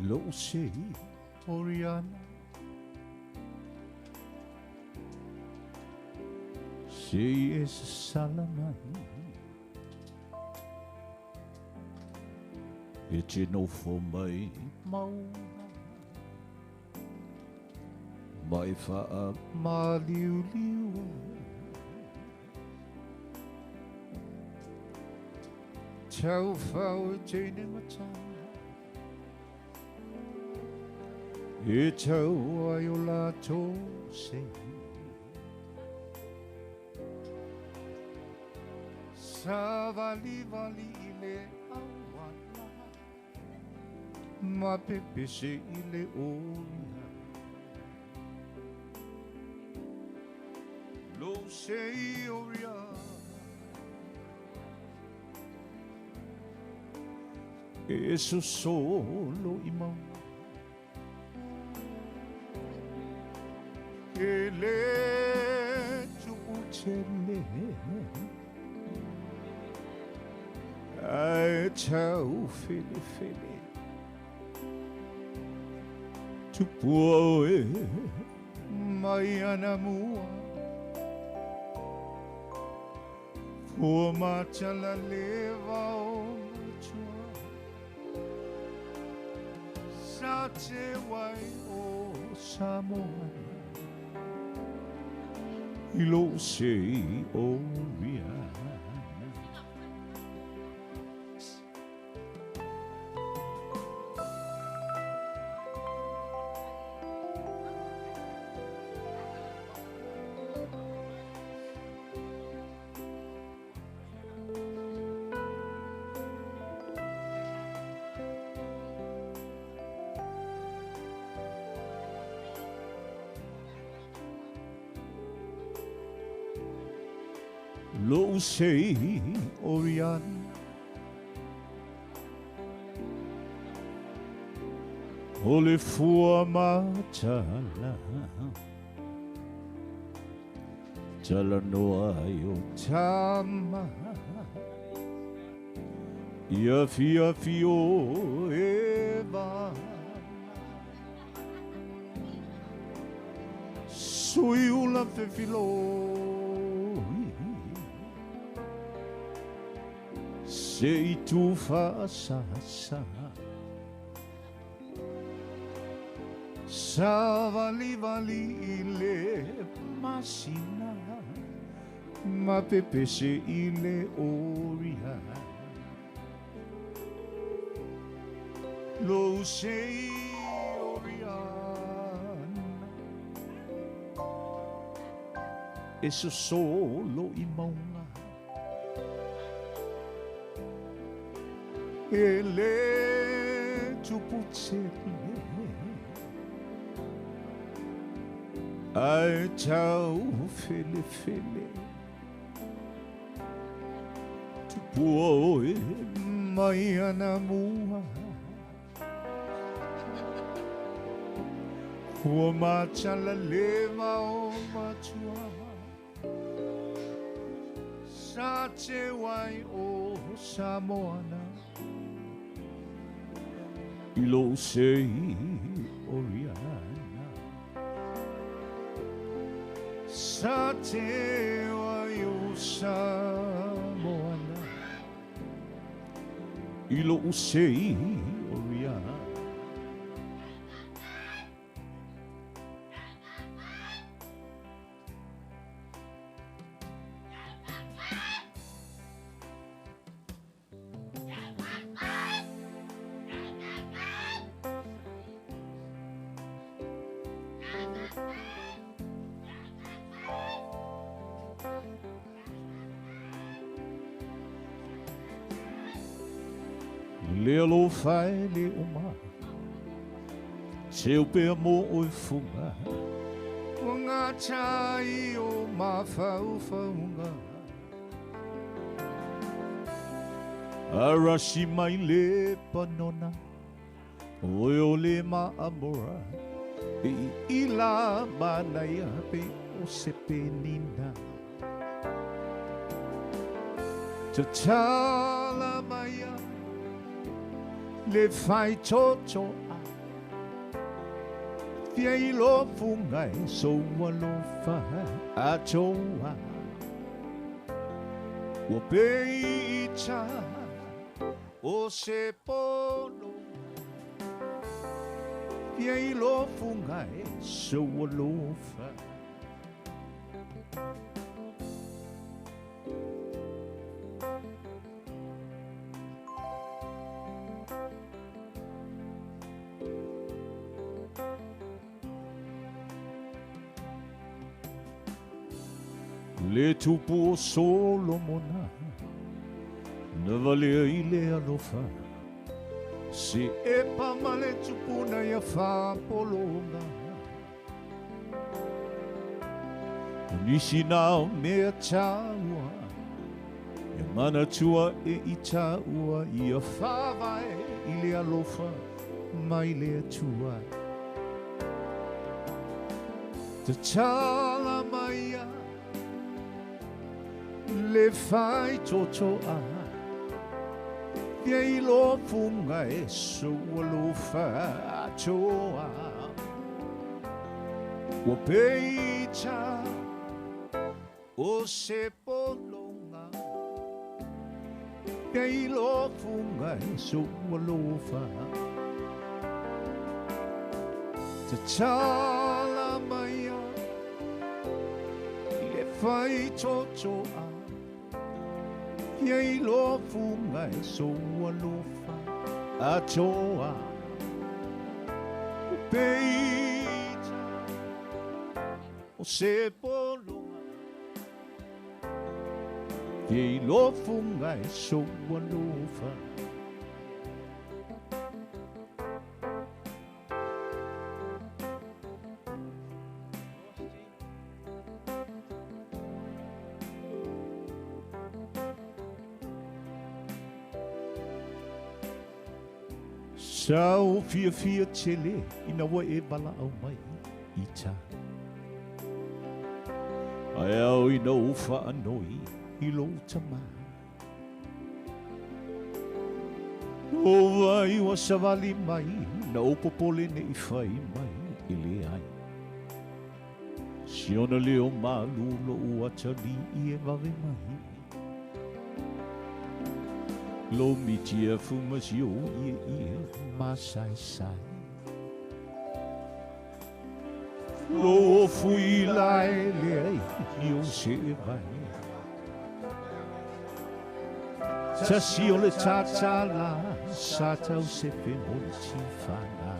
Lou sei Oriana Sei e sala mai E te nofo mai maunga Mai whaa maliuliua Tau whau e teine matau E tau ai o la tō sei Sa vali vali i le awana Ma pepese i le oia Lo sei oria E so solo i maunga E le tu'utele Ai tau fele fele Tupua e mai ana mua Fua matala leva o matua Sa te wai o Samoa I lou sei Oriana Lou sei Oriana O le fua matala Tala noa i o tama Ia fia fio e vana Sui ula fefiloi Se i tu whaasasa Sa vali vali i le masina Ma pepese i le oria Lou sei Oriana E so solo i maunga E le tuputele Ai tau fele fele Tupua oe mai ana mua Ua matala leva o matua Sa te wai o Samoana I lou sei Oriana Sa te wai o Samoana I lou sei Oriana Le alofa e le uma Se upe mo o funga Ua ngā tai o mawhauwhaunga Arasi mai le panona Oe o le maamora I ila manaia pe o se penina Tatala maia Le whai toto a Fia i lofunga e soualofa atoa. Ua peita o se polo. Fia i lofunga e soualofa. Le tupu o Solomona na valea i le alofa. Se epa ma le tupuna ia whapolonga. O nisi nao mea tāua, e manatua e i tāua ia whavae i le alofa mai le atua. Te tala maia le whai toto a. Fia i lofunga e soualofa atoa. Ua peita o se polonga. Fia i lofunga e soualofa. Te tala maia le whai toto a. Fia i lofunga e soualofa atoa. Ua peita o se polonga. Fia i lofunga e soualofa. Sau fia fia tele ina ua e wala au mai i tā. Ai au ina o whaanoi i lo tama. O vai wa savali mai na o popole ne i whai mai i le ai. Siona leo malu lo uatali i e wawe mai. Lo mitia fumasio ie ie masai sai. Lo fui lai le ai ni o se vai. Tasi o le tatala sa tau se fe mo le tifana.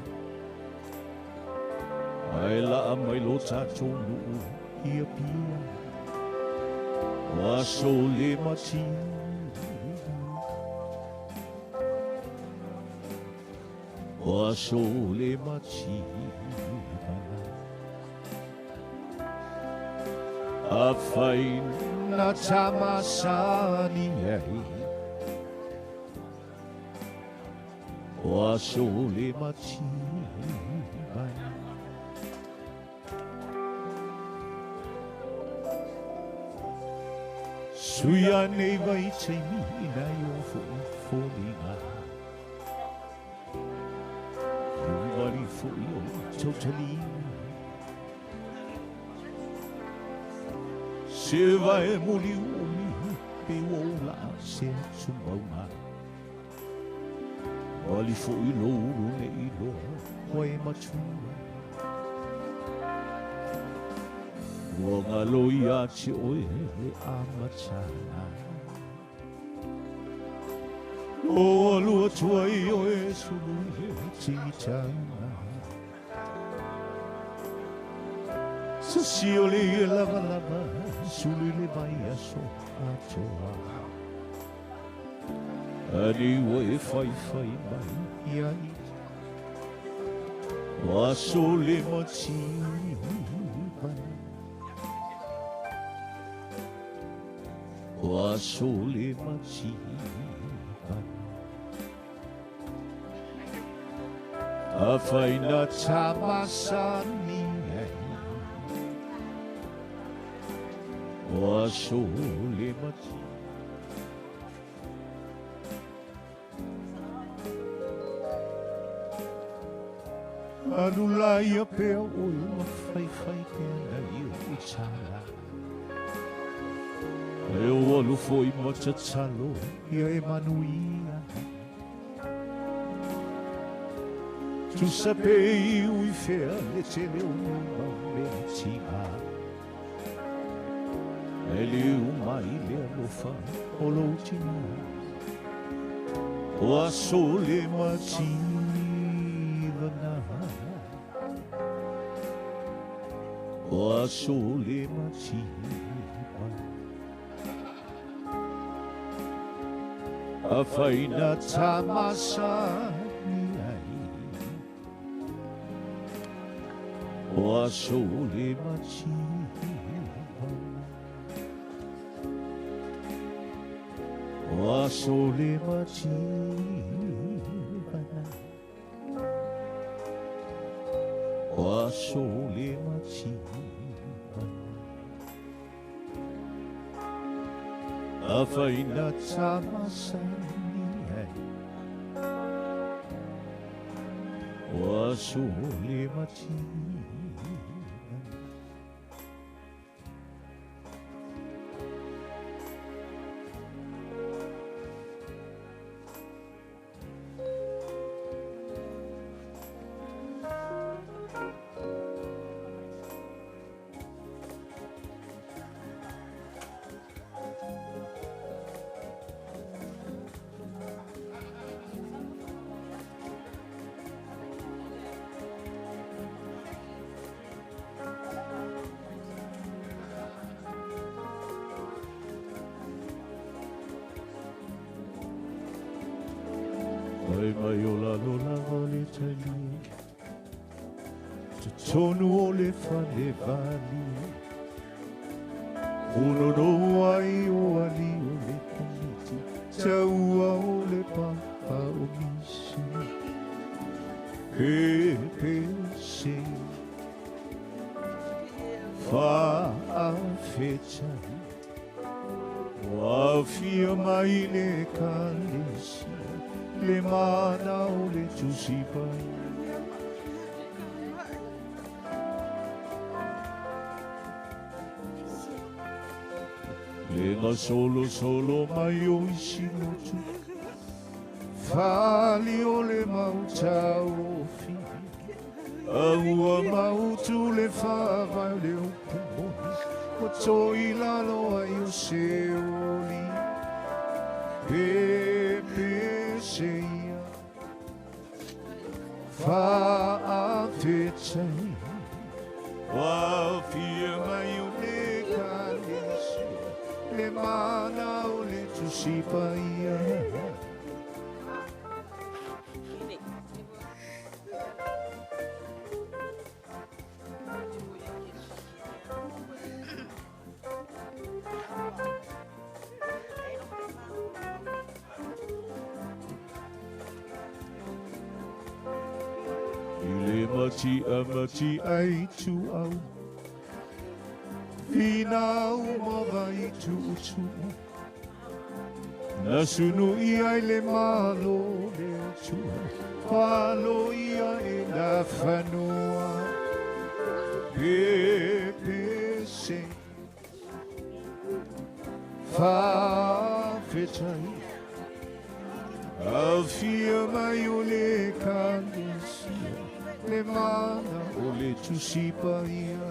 Ai la mai lo tatou nuu ia pia. Waso le mati. Waso le mativana. A whaina tamasani ai. Waso le mativana. Suia nei vai teimi ina i o fo folinga. Wari fo i o totali. Se vai muli o mi pe o la se sumaunga. Wali fo i lo ulu ne i loa koe matua. Ua ngalo ia te oe le amatanga. O alua tua i oe sulu i tingitanga. Sa si o le ia lava lava sulu i le vai aso atoa. Ani ua e whai whai mai ia i. Waso le mativana. Waso le mativana. A whaina tamasani ai. Waso le mativana. Alula ia pea oi ma fai fai pea na iu i tala. E o alu foi ma tatalo ia e manuia. Tu sape ui fea le tele o mau mea tima. E liu mai le alofa o lou tina. O aso le mativana. O aso le mativana. A whaina tamasa ni ai. O aso le mativana. O aso le mativana. O aso le mativana. A whaina tamasa ni ai. O aso le mativana. Ai mai o la lola vale tali. Te tonu o le fale vali. Uno no ai o ali o le komiti. Taua o le papa o misi. Pe pe se. Fa a fetai. Wa fia mai le kalesi. Le mana o le tusipai. Le nga solo solo mai o isi motu. Fali o le mauta o fi. Aua mautu le whawai le upumoni. O toi lalo ai o se oli. Pe pe seia. Whaafetai. Wafia mai o le kalesi. Le mana o le tusipaia. I le mati a mati ai tu au. Whina uma vai tu utu. Nasunu i ai le malo le atua. Palo ia e la whanua. Pe pe se. Whawhetai. A fia mai o le kalesia. Le mana o le tusipaia.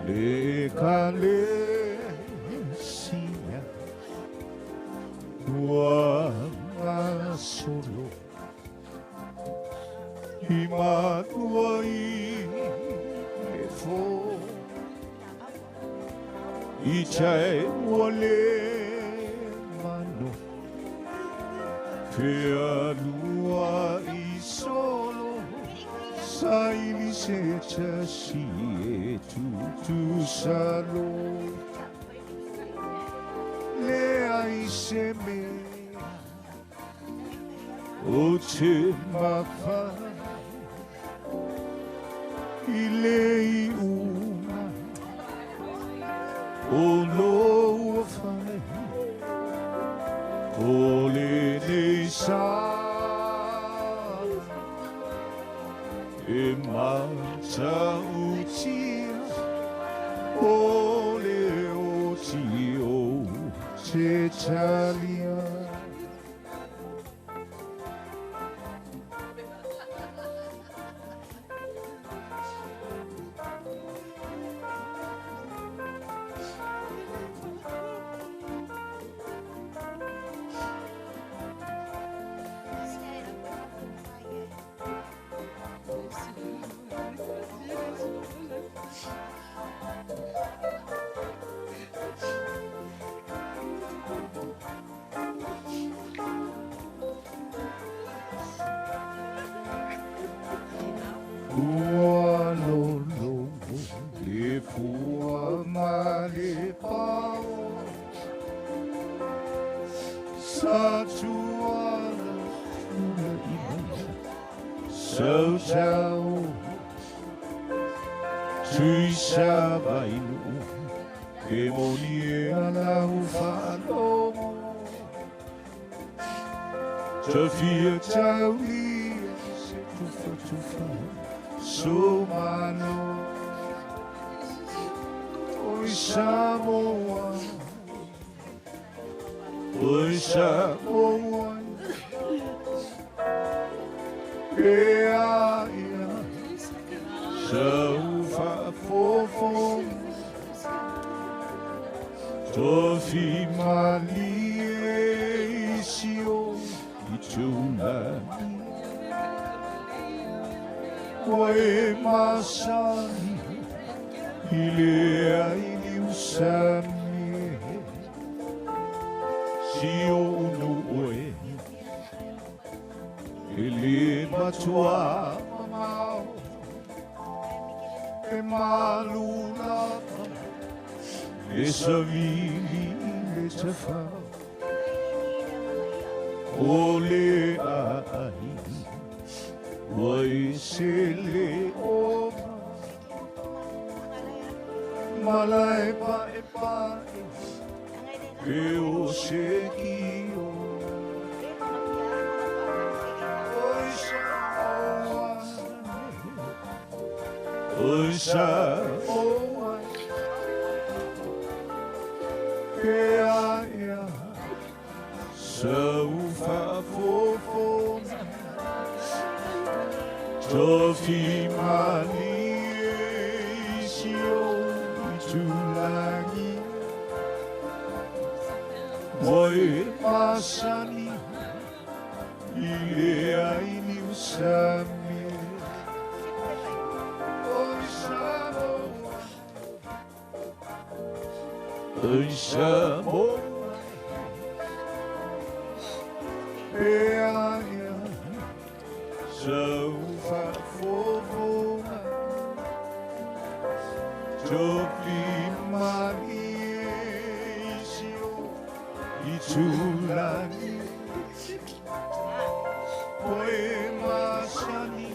Le kalesia ua solo i matua i le fo i tai ua le mano fealua i solo saili se tasi e tutusalo le ai se mea O te mawhai i le iuga o lou fai o lenei sa e matautia o le oti o te talia. Ua lolo le fua ma le pao sa tuala ula i mai sau tau tui sa vainu e moni e ala u whaalogo tawhia taulia se tufa tufa so mano oi Samoa, oi Samoa, ea ia sau faafofo tofi malie isi o i tūlagi ua e masani i le ai liusami si o unu oe e le matua mamao e malu lava e savili i le tafao o le aai ua e se le oma malae pae pae e o se ki o oi Samoa, oi Samoa, ea ea sau faafofoga tofi malie isi o i tūlagi ua e masani i le ai liusami oi Samoa, oi Samoa, ea ea sau faafofoga tofi malie isi o i tūlagi ua e masani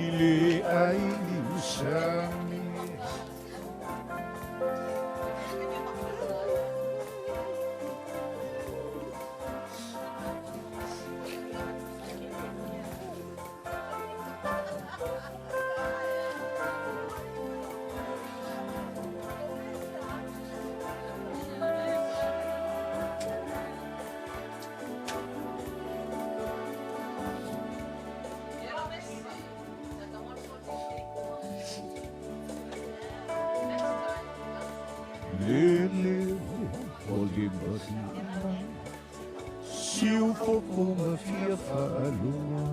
i le ai liusami. Lele o le maria si u fofo ma fia faaloga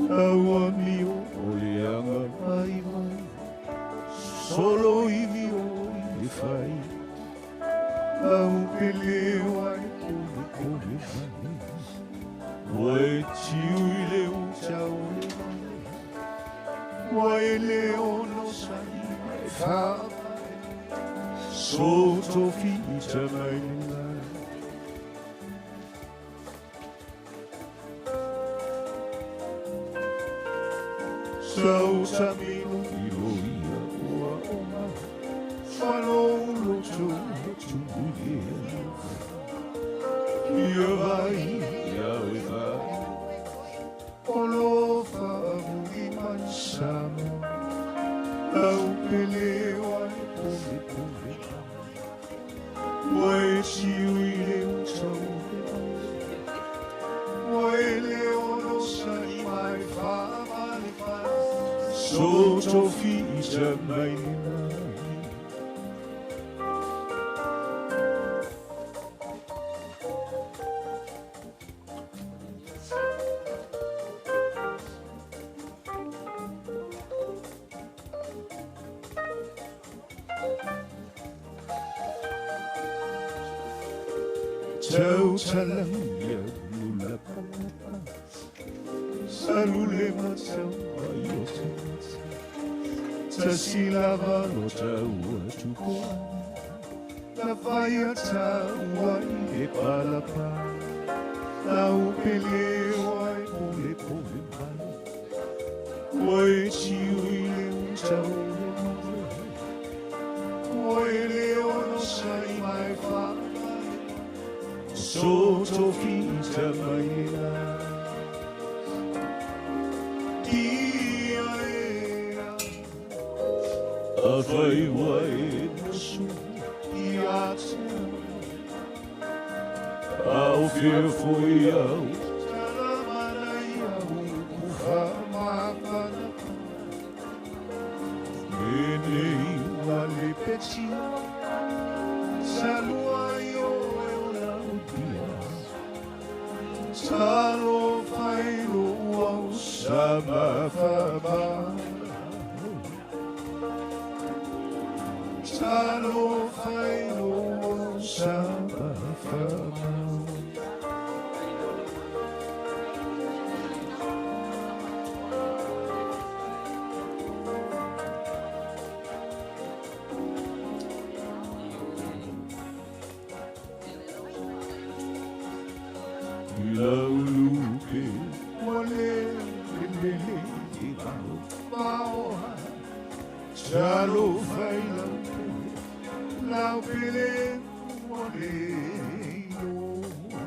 lau amio o le aga vaivai solo ivi o i le fai lau pele ai o le kole mai ua e tiu i le uta o le vai ua e le ono sani e faapae so tofi i te mai le lai. Sau tamilo ilo ia ua oma Walo tu tu ia vai ia vai Olofa mui mai sama Lau pele wai pole pole Wai siu i le utau Wai le ono sa i mai whaamale whai Soto fi isa mai le mai. Tau talang ia lula palapa Salule matau aio tamata Tasilava lo taua tukoa La faia taua i e palapa Lau pele wai pole pole mai Wai tiu i le utau le mai Wai le ono sai mai wha Soto fita mai la Tia ea A whai wai nasu i ata Au whia foi au Taramana ia uku whamapana Menei wale petia Salua i oe o lau dia Talo whailo au sama whama Talo whailo au sama whama Lau lupe wale lele i valo maoha Talo whai lau pele lau pele wale ioa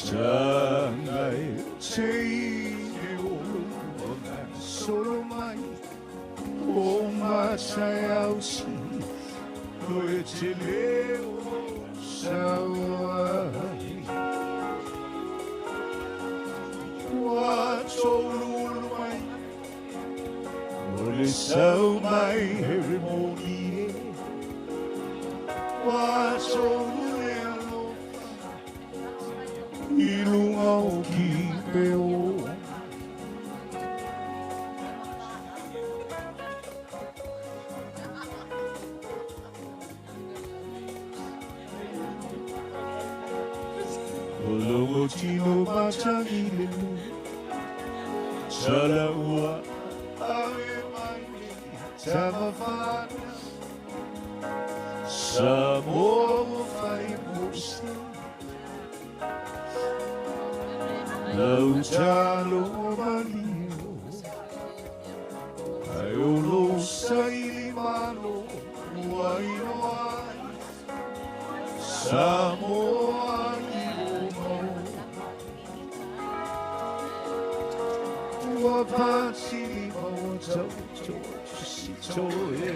Tangai te ine olo o solo mai O matai au si no e te leo sauai Ua tolu mai O le sau mai he moni e Ua tolu le alofa I lunga o ki peo Olongo tino matangi lelu Salaua ave mai Tamafana Samoa whai mose Lau talo malio Ai olo saili malo Ua inoa ai Samoa i o mau Ua pātiri maua tau tō si tō e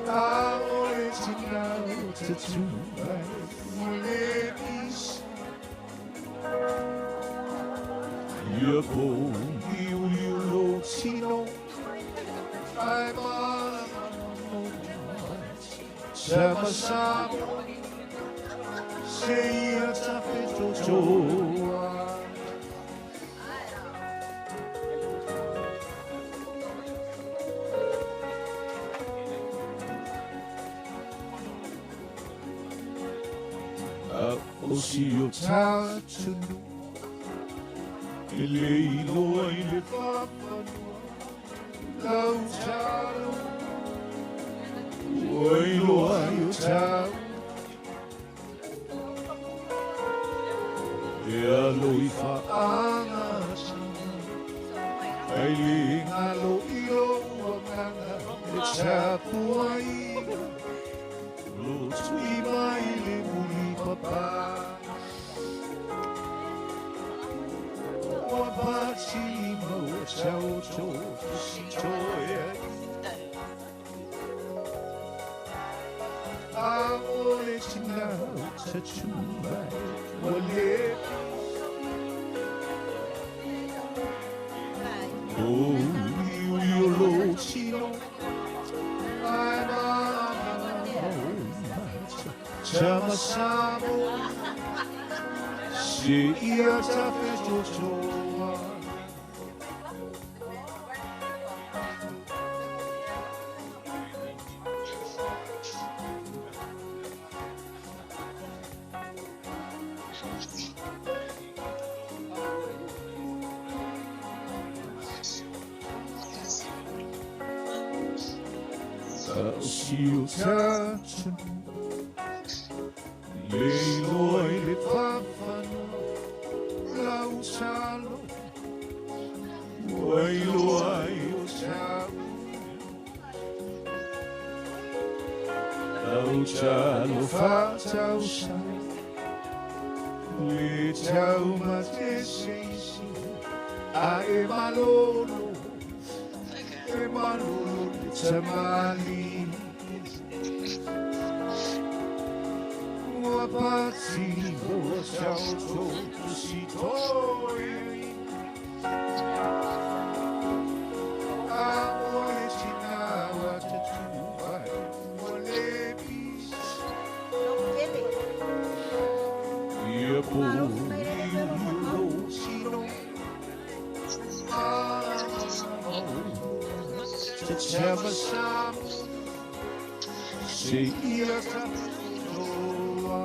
Aole tina o te tūmai Ua le pisa Ia pō i uli ulo tino Ai mana mana Sama Samoa Se ia tawhito toa A o si o tātunu E le iloa i le whapanua Lau talo Ua iloa i o tau E alo i whaanga Ai li ngalo ilo uanganga E chapua i Lotu i mai le muli papa Ua pati maua chao tō Sitoe A ole tina tatu mai Ua le Chamasamo Si ia tawhetotoa Siu tatu Leiloa i le whawhano Lau talo Ua iloa i o tau Lau talo whatau sa Le tau mate seisi A e malolo E malolo le tamali Ua pati o chao tō sitoe A ole tina wa te tūpai Ua lepi Ia pō i ulo sino Te chama Se ia tatoa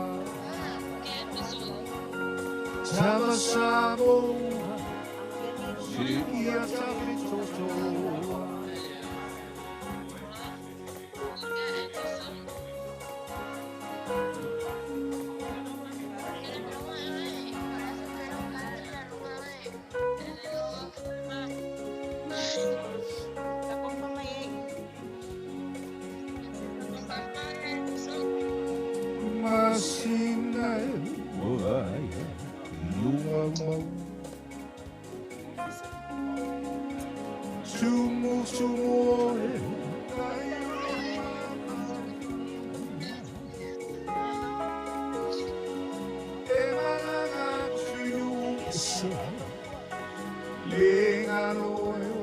Tamasamo Se ia tawhitotoa Masina e lunga mau Tumu tumu e E malaga tuyu se Lenga lo e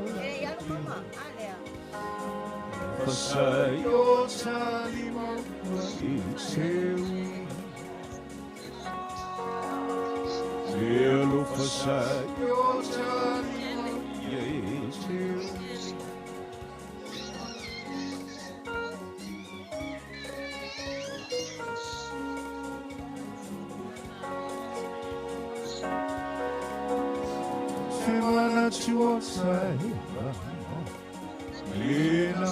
Fasai o talima i te Elo fasai o talima i te Te mana tua sai Lena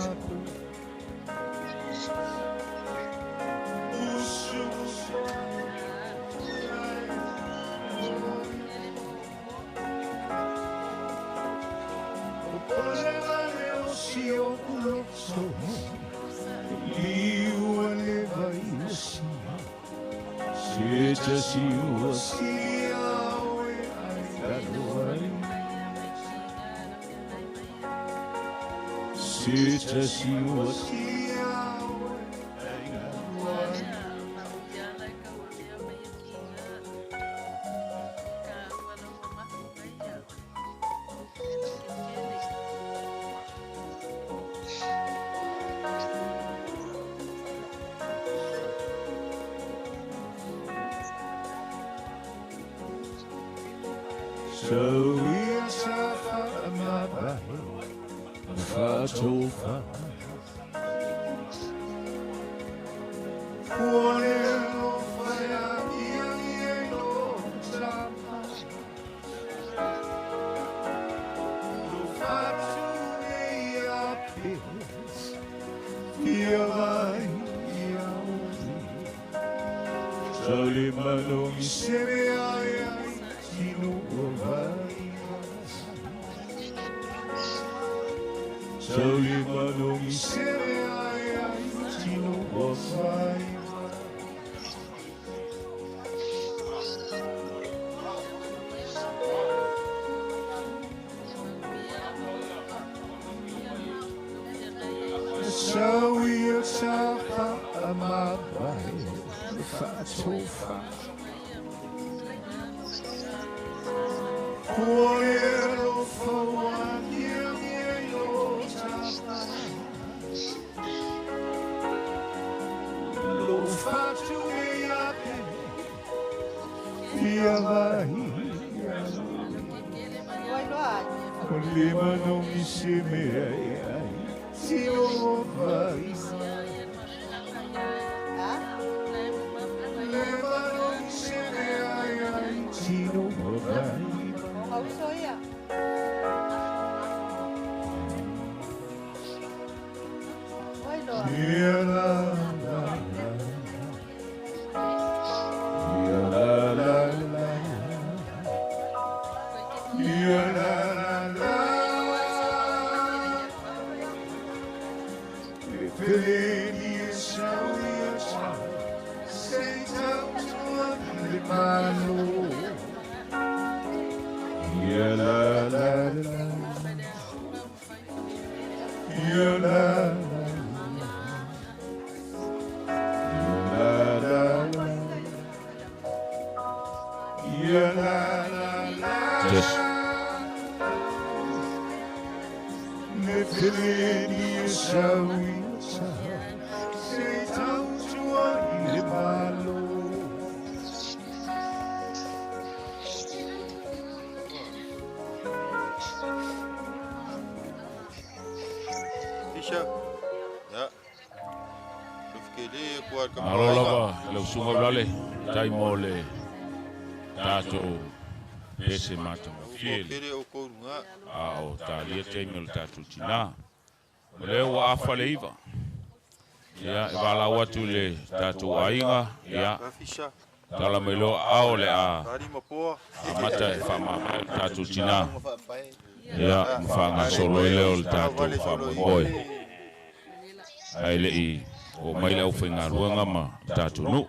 So ia sa whaamavae Whatofa Kua whaia ia ia lo tama Lo whatu nei a pes Ia vai ia ori Tau le manongi seme ai ai tino vai. Saulima no mi sere ai ai tino vai. Sawi tafa amabai fatofa. Kuero fawa mia tafa. Lo fatu iape ia vai. Lima no mi se me ai. Tino vai. Leva no mi se me ai ai. Tino vai. Ia la la la. Ia la la la. Ia la la la. Ia la la la. Ia la la. Ia la la. Ia la la la. Yes. Le sawi se tautua i le malo. Fisha. Ya. Lufkele kwa kama. Alo lava le usunga lale tai mo le tatou pese mata fiele. Kele o korunga. A o talia taimi o le tatou tinā. O lea ua afa le 9. Ia, e valau atu le tatou aiga, ia, Fisha. tala mai loa ao le a Tari mapoa. amata e faamama le tatou tinā. Ia, ma faagasolo ai lea o le tatou faamoemoe. Ae le'i o mai le aufaigaluega ma tatou nuu.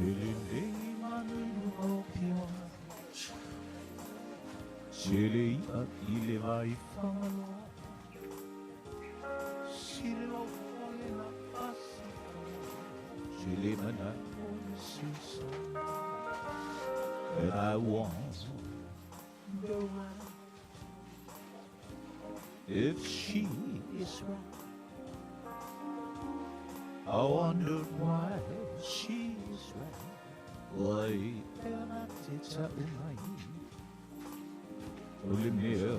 Tele manu i luga o Piaoga. Tele i'a i le vai Fagaloa. Sile o le la Pasika. Tele mana o le sesa. And I wonder why, if she is right. I wondered why she's right. Wai e ana te tau mai. O le mea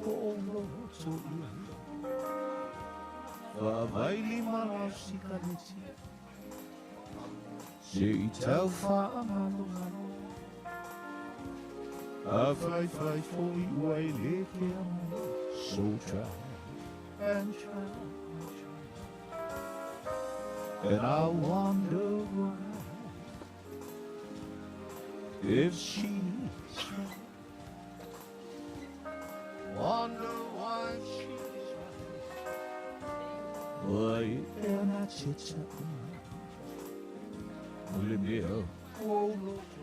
o o loto i ai. Whaavaili lau sikareti. Se i tau whaamalo malo. A whai whai fo i ua e le ke mai. So try and try and try. And I wonder why, if she's right. Wonder why she's right. Wai e ana te tau mai. O le mea o loto i ai.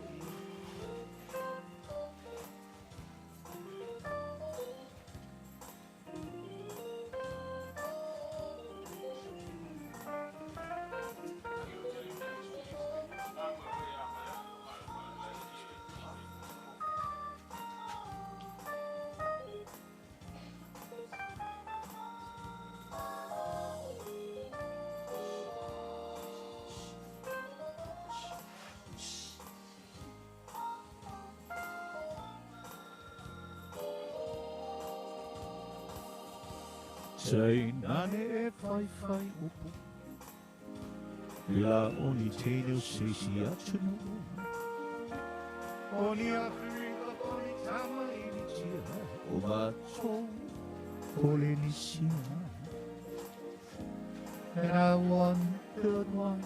Sainane e whai whai upu. La oni tēnei o seisi atunu. Oni Afrika, oni tama initia. O matou Polynesia. And I wondered why,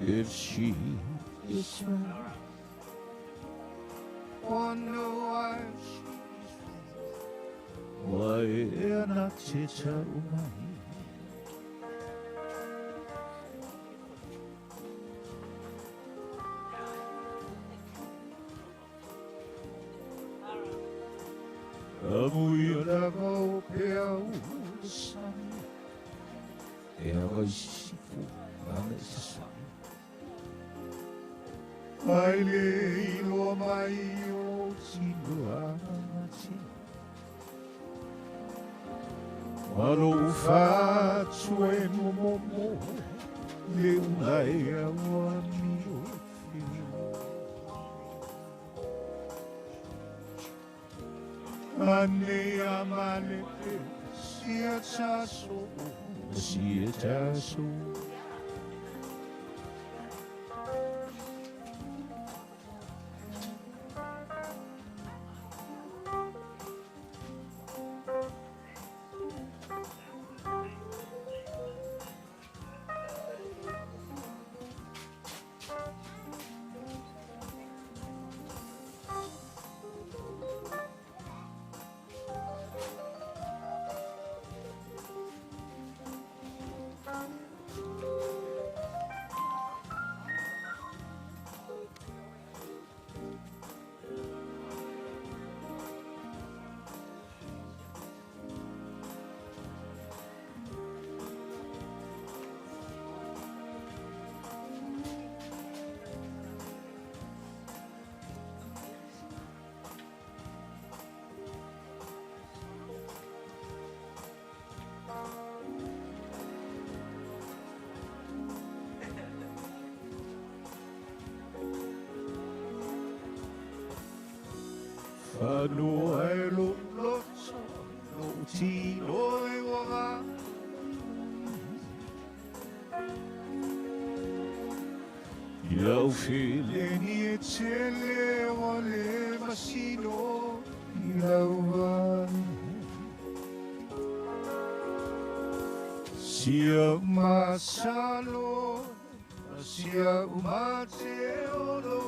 if she is right. Wonder why she's right. Wai e ana te tau mai. Amui lava o pea o sami. E aga i sifu lana i se sami. Ai le iloa mai o tino ati. Maro whātua e momomo. Le unai aua mio whio. Ane a malepe sia taso, sia taso. Whanua e lo loto, lo tino e wanga. Iau whileni e tele o le masino i lau. Sia masalo, sia umate o lo.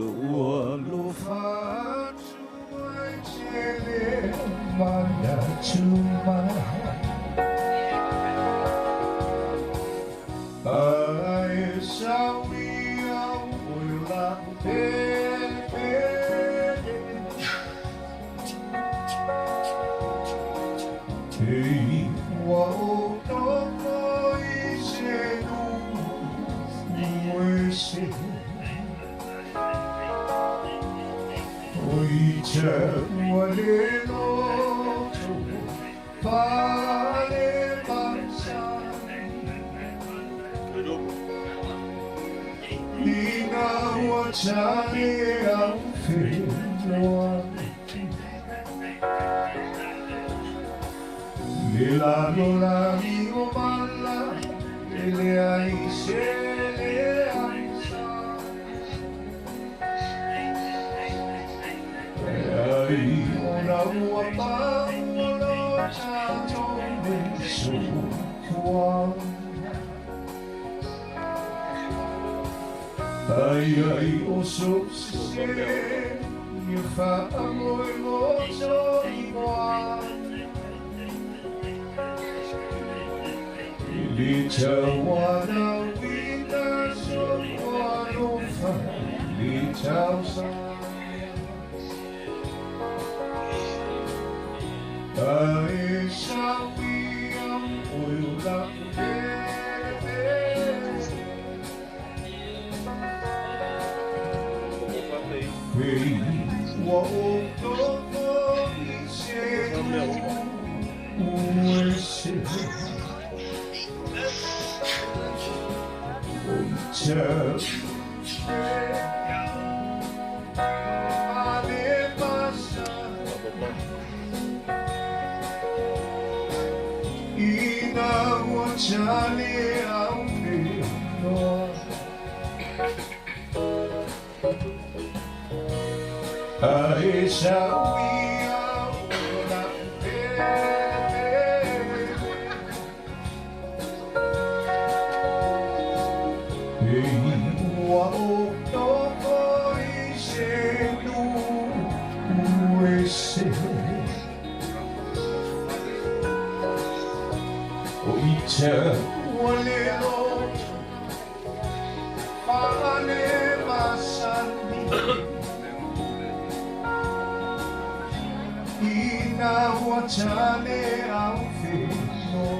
Loa lo whātua e tele mana tū mai. te ua le loto pale masani Ina ua tane au whenua Le lalo lagi o mala E le ai se le ai sa E ai ona ua pau o lo tatou me soifua Ai ai o so se Ia whaamoe moto i moa Le tauana wina so alofa Le tausa Ae sawia o la pele Pei ua o toko i se ue se O i te Ale masa Ina ua tane au whenua Ae sawia o la pele Pei ua o toko i se nu ue se O i te ua le loto Fale masani Ina ua tane au whenua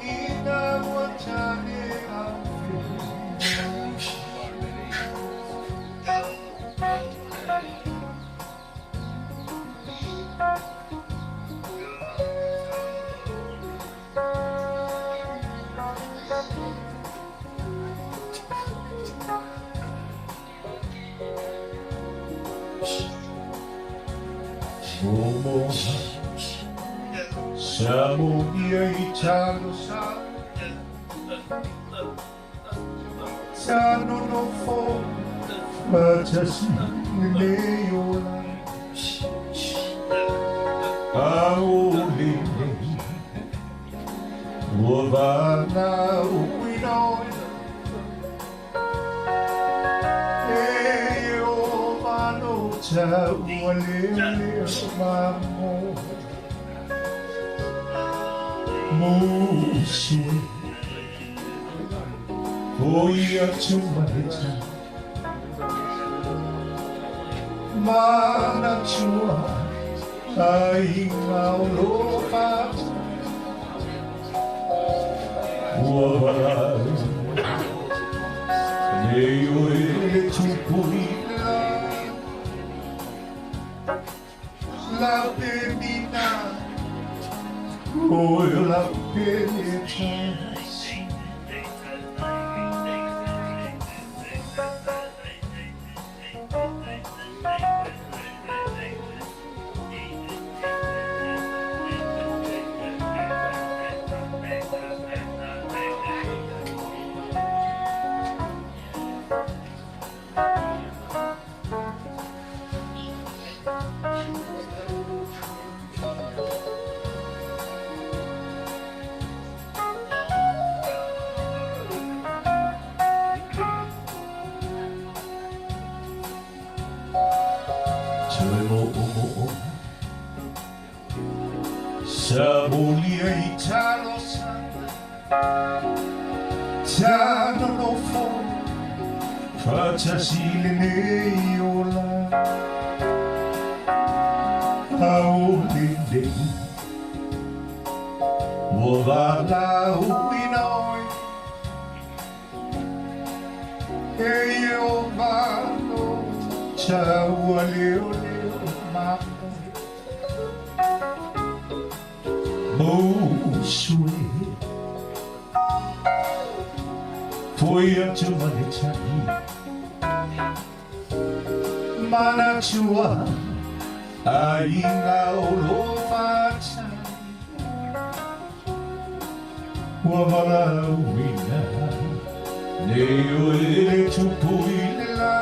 Ina ua tane au whenua Momo Samonia i tano sa Tano no fo Fatasi le ola Ao le Ua vana uinoi E o mano ta ua le le mamo Musue O ia tumaita Mana tua Ai ngau lofa Ua valai Nei o e tupui la La pemina O la pemina Samonia i talo sa Tano no fo Fatasi le nei ola Ao le le Ua vala uina oi E o valo Tau a leo leo maka Mosue Foi atu mane tai Manatua Ainga o lo fatai Ua valauina Nei o le tupu i le la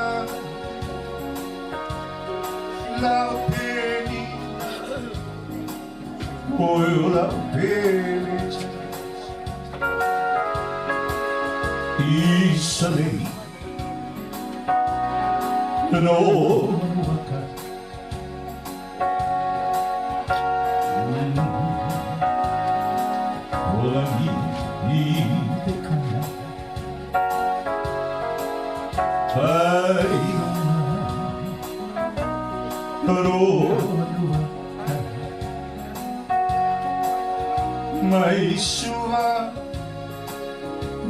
Lau peni O lau pele Isalei No waka Olangi i te kana Ai No waka Mai sua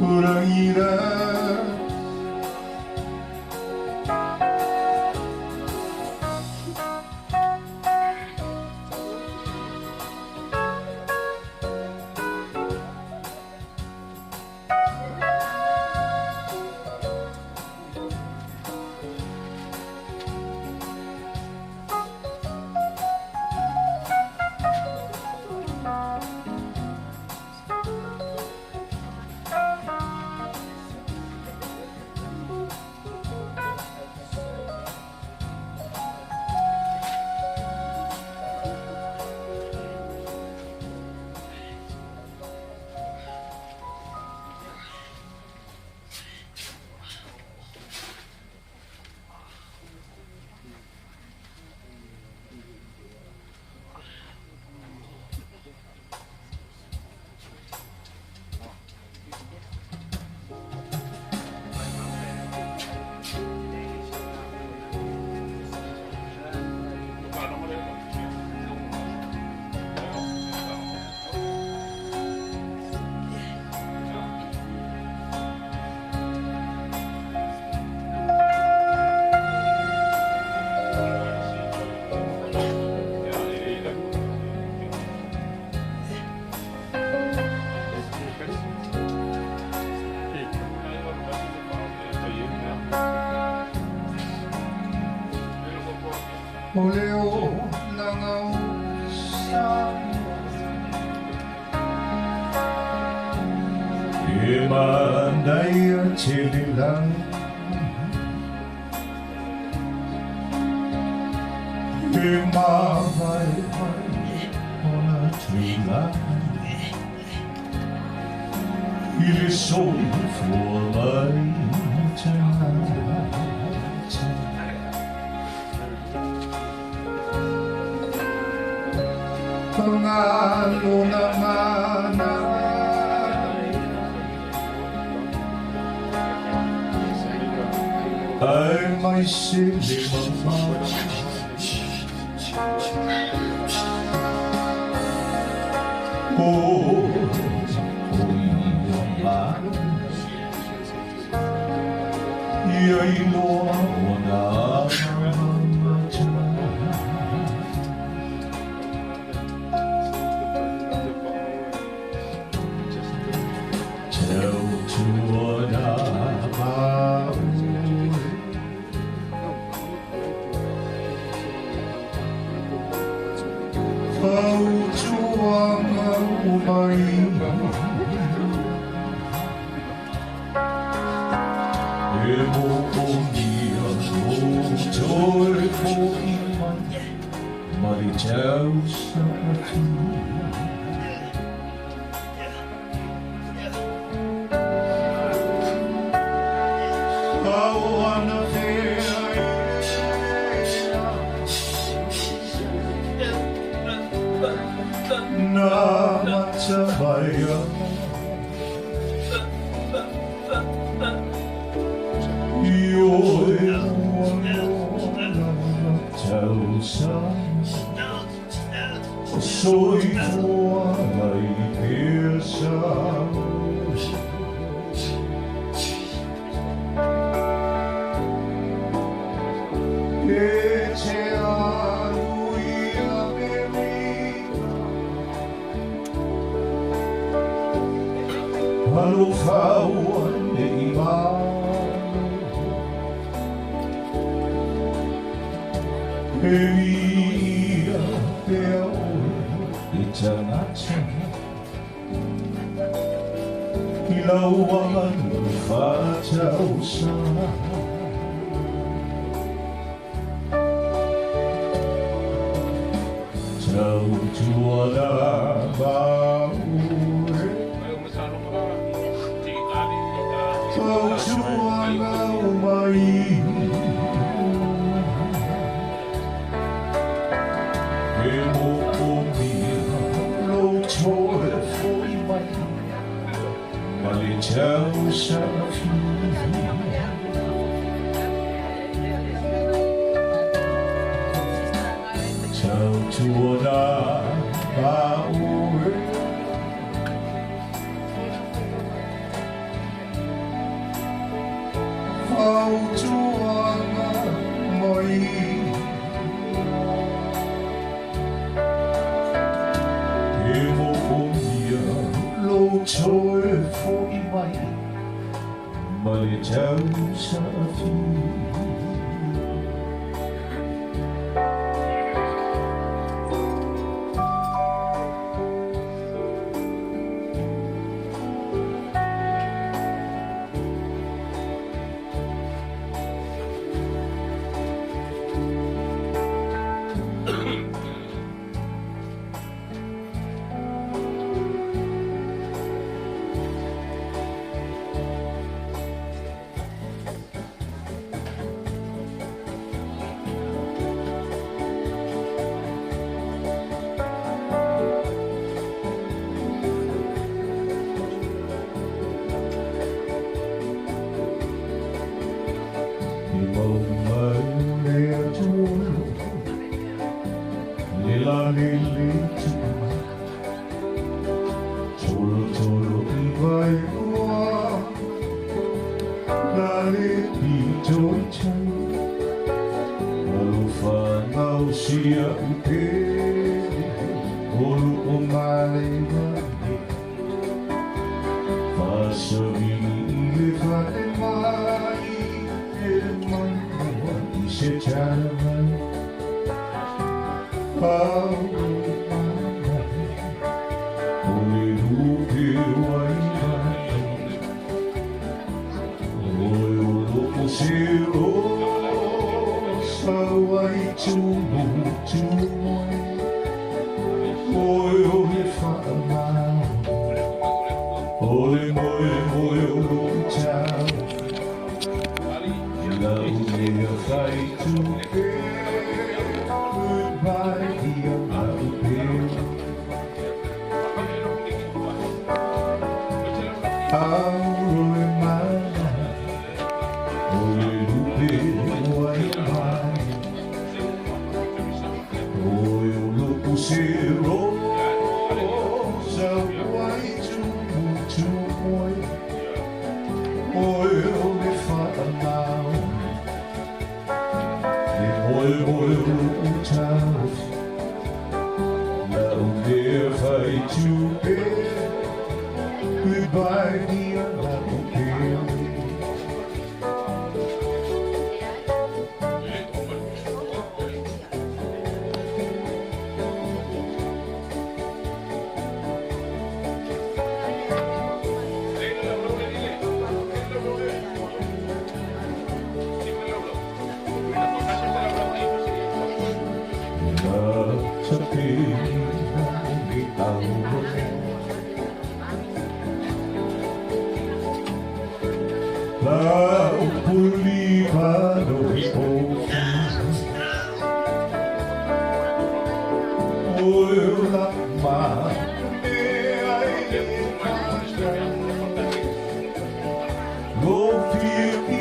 Urangira O leo nanga o sa E mandaia te le la E mawai mai ona tula I le soifua mai tagata Pangalo naman ay may sili mama O o ia iloa ona mata Tau tuana maui Pau tuanga umai E mo o o toi fo i mai Mari tau sa atu Pau ana fea Nā mata mai Soifua mai pesa. Alofa ua nei malo E ia pea oe e tagata I lau aganuu faatausa Tautuana maue Tautuana umai E moomia lou toe fo'i mai ma le tausaga fou. Tautuana maue Fautuaga mai E moomia lou toe fo'i mai ma le tausaga fou. E mau mai le Atua le lalele tupu mai Tolotolo i vaeloa La le pito i tai Alofa gausia upele Olu o male male Faasavili i le fale mai E maua i se tala mai Au mai O le lupe wai mai Oe o loo se o Sa wai tumu tumu Oe o le whaamau O le moe moe o loo tau I lau mea fai tupe Goodbye dear lau pele Auro e mana O le lupe wai mai Oe o loo se rosa wai tumu tumu Oe o le whaamau E moe moe o loo tau Lau mea fai tupe Goodbye dear lau pele. La tapena le auro La upuliva no ofu Oe o la ma mea e le kaka Lo fia i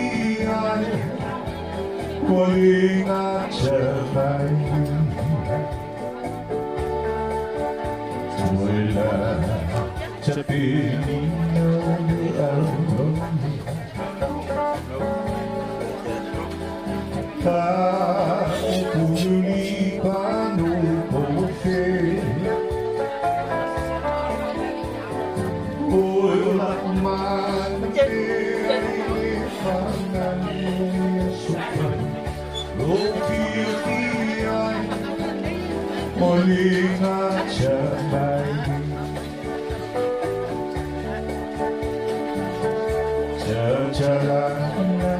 ai Ua le gata mai Toe la tapena le auro Ta upuli no pofe Oe o la ma Folinga chamai Cha cha la la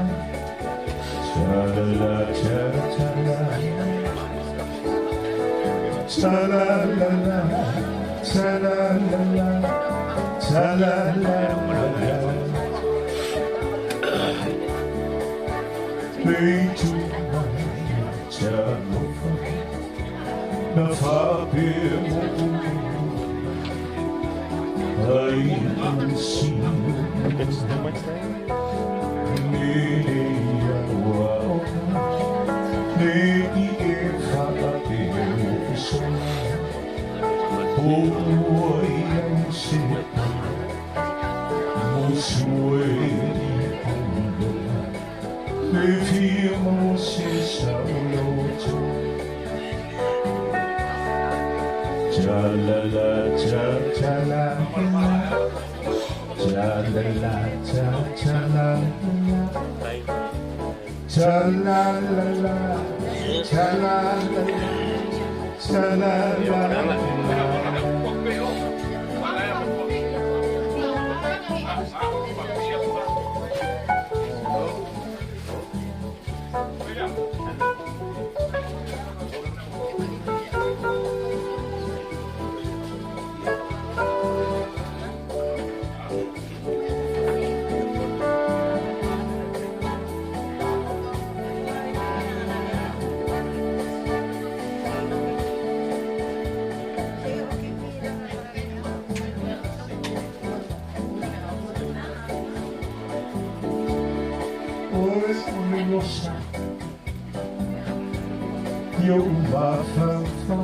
Cha la la cha cha la Cha la la la Cha la la la Cha la la la Leitu cha lofa Na fa pe mo Ai si Ne ia wa Ne i e fa pe o so O ai se Mo sue Le fia mo se sa o loto Cha la la cha cha la Cha la la cha cha la Cha la la la Cha la la Cha la la. Yo va fa fa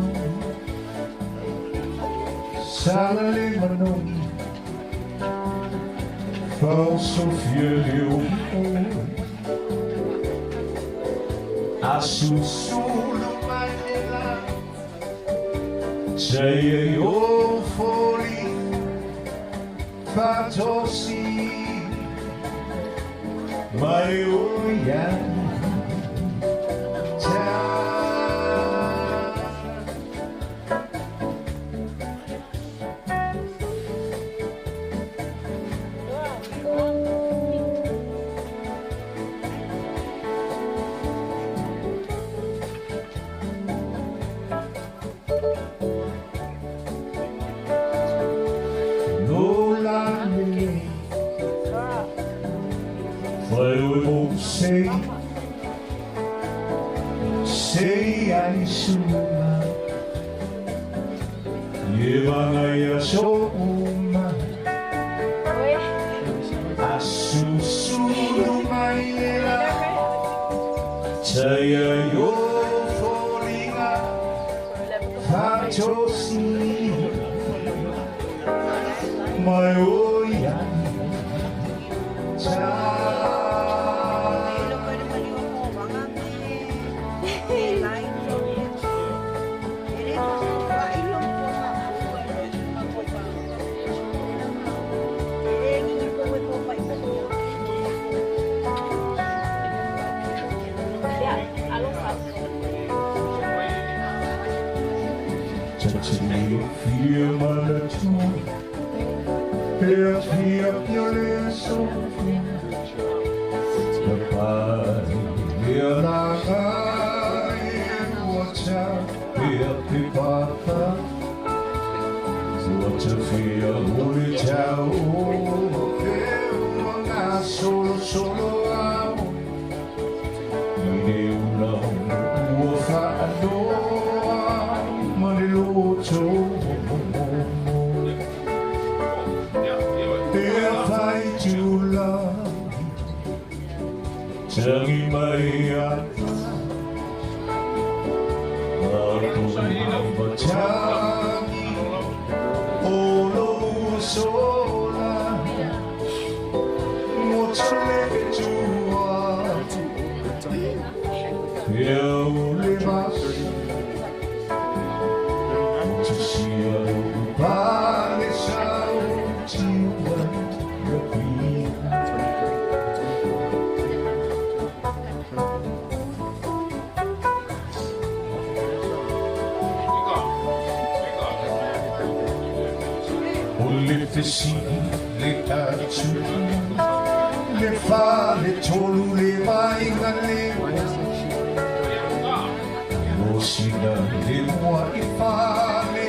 Salale manon Falso fielio Asusulu maila Sei io foli Fatosi Mario ya Sei ai suma Yevanga so uma Asusuru maila Chaya yo folinga Fatosi Maioia Cha O le fesili le atu le fale tolu le vaaiga le o sina le mua i fale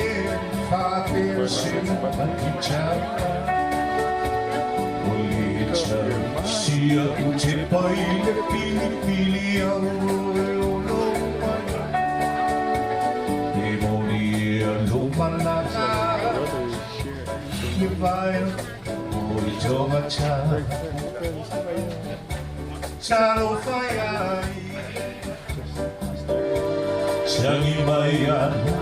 faapea se matitau o le tausia u te pai le pilipili au e o lo mai e moni e lo malaga le vai o le togata talofa ai Tangi mai ana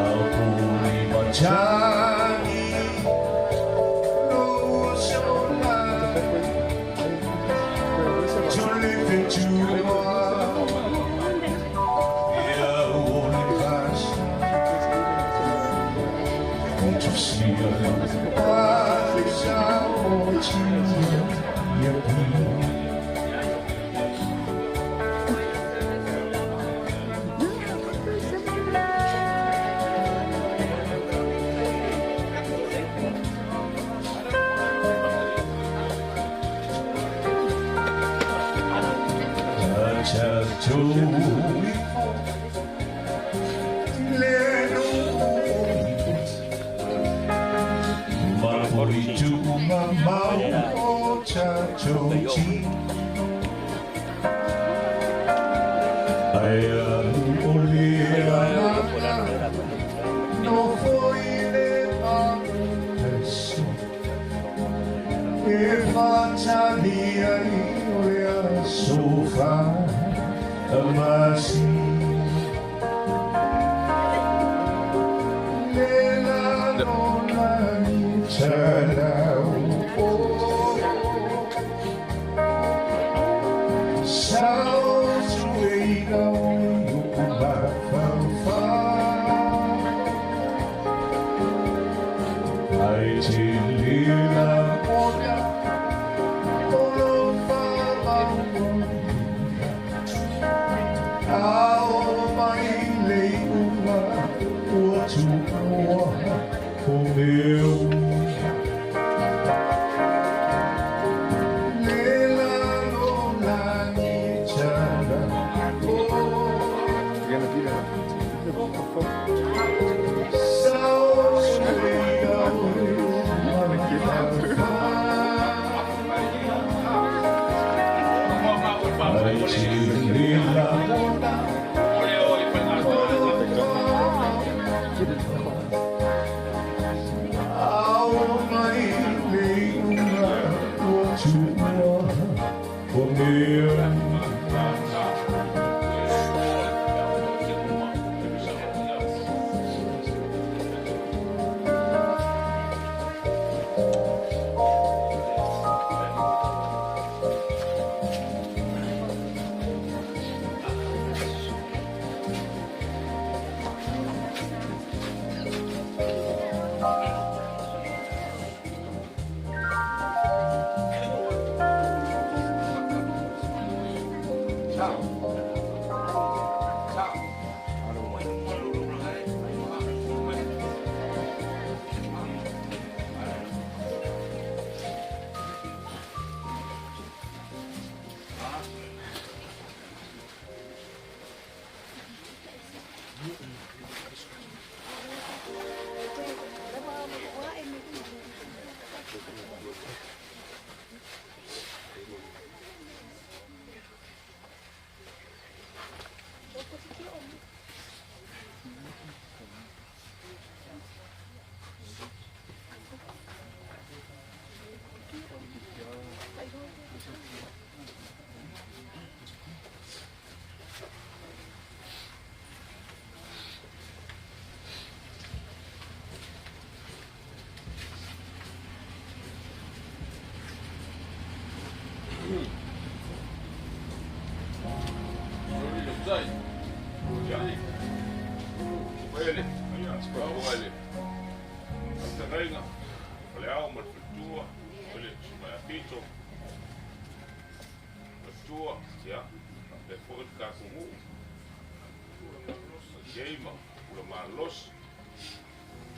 Ao puri matagi Lo sola Tole fetua Ia o le vasa Tusia le sa o tia Ia pia.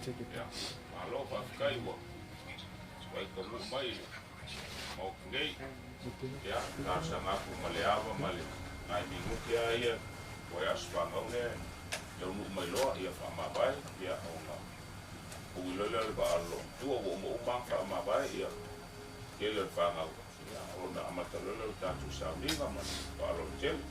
Ia, malo faafetai ua faitaunuu mai i le Maota nei. Ia, talosaga atu ma le ava ma le nai minute lava ia po o le aso fanau lea e taunuu mai loa, ia faamavae, ia ona ui loa lea o le vaa o le loomatua ua uma uma lava ona faamavae ia tele o le fanau, ia ona amata loa lea o le tatou sauniga ma le faaaloalo tele.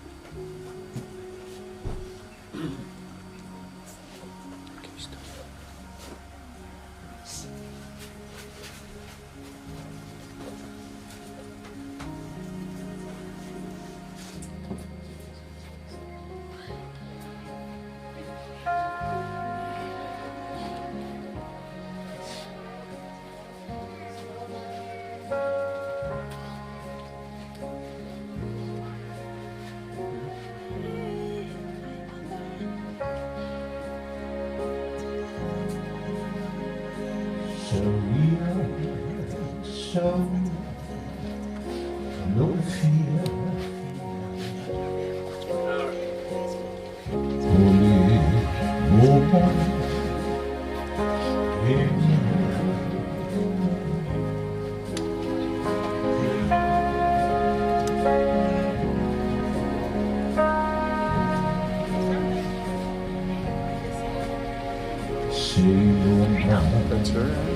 That's her.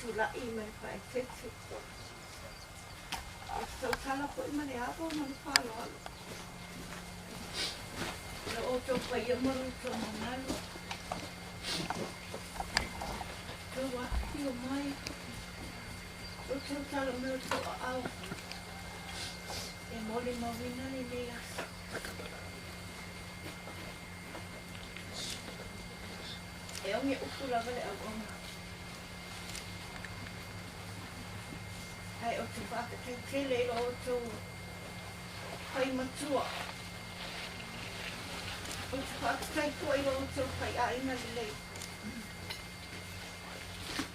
Tula'i mai faaeteete e tautala fo'i ma le ava ma le faaaloalo la outou paia ma lo outou mamalu tou afifio mai o tautala mai o tou aao e molimauina lenei aso. E oge upu lava le auauna. Ou te faafetai tele i lo outou faimatua. Ou te faafetai foi i lo outou faiaiga lelei.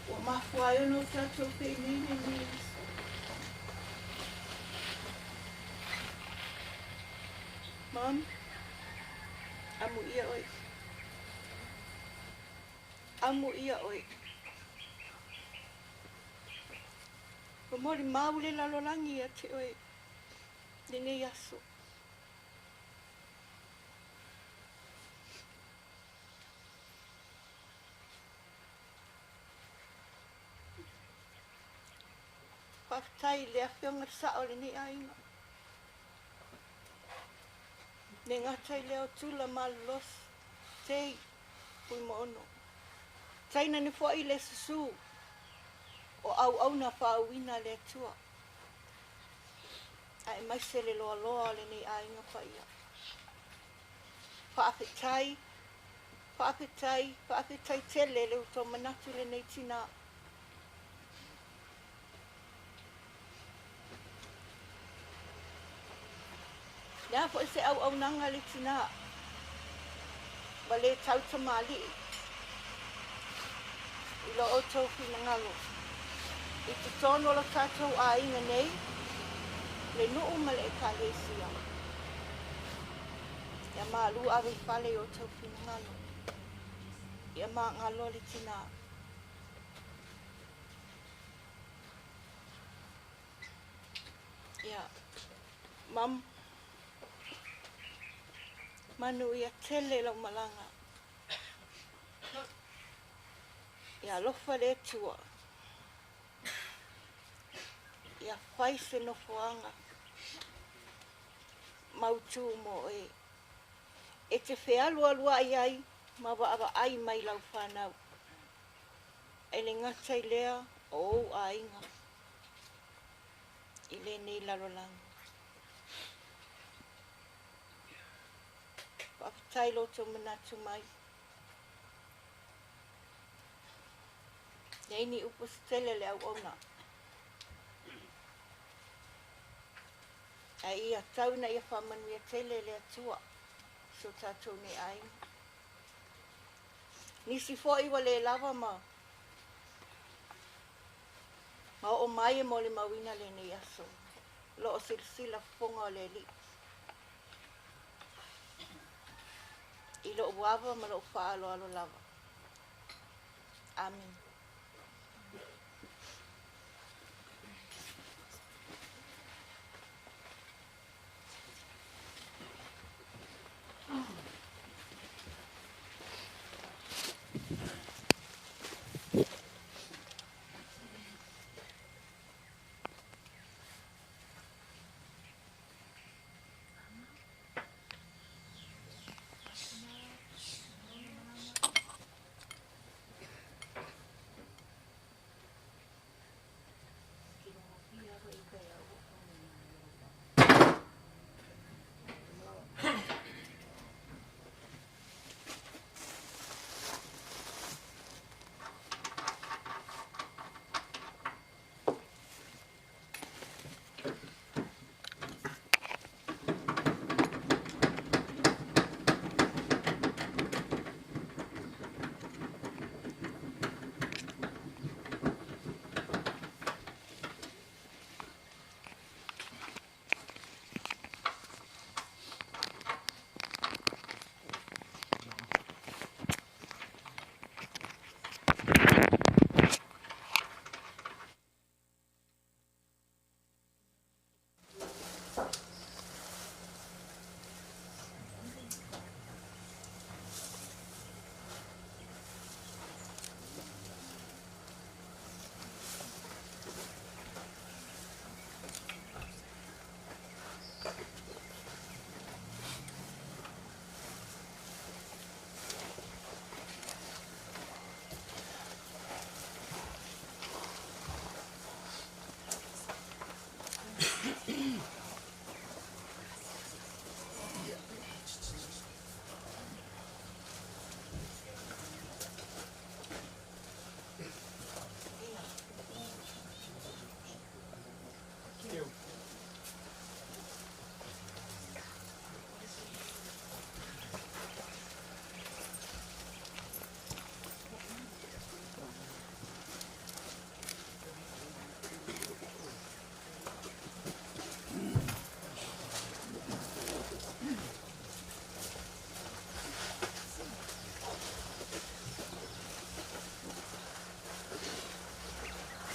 Ua mafua ai ona o tatou penei lenei aso. Mom, amuia oe. Amuia oe. Ua molimau le lalolagi ia te oe lenei aso. Faafetai i le afioga i le sao o lenei aiga. Le gata i lea o Tula malolosi, Tei, Fuimaono. Tainane foi le susu o auauna faauuina a le Atua, aemaise le loaloa o lenei aiga paia. Faafetai, faafetai, faafetai tele le ua manatu lenei tinā. Le a foi se auaunaga le tinā, ma le tautamali'i i lo outou finagalo. I totonu o lo tatou aiga nei, le nuu ma le ekalesia. Ia malu ave i fale i outou finagalo. Ia magalo le tinā. Ia, mam, manu ia tele lau malaga. Ia alofa le Atua. Ia fai se nofoaga mautū mo oe. E te fealualuai ai ma vaavaai mai lau fanau. E le gata i lea o ou aiga i lenei lalolagi. Faafetai lo outou manatu mai. Leai ni upu se tele le auauna. Ae ia tau ina ia faamanuia tele le Atua i so tatou nei aiga. Nisi foi ua le lava ma oo mai e molimauina lenei aso. Lo o silasila fofoga o le Alii i lou ava ma lou faaaloalo lava. Amen.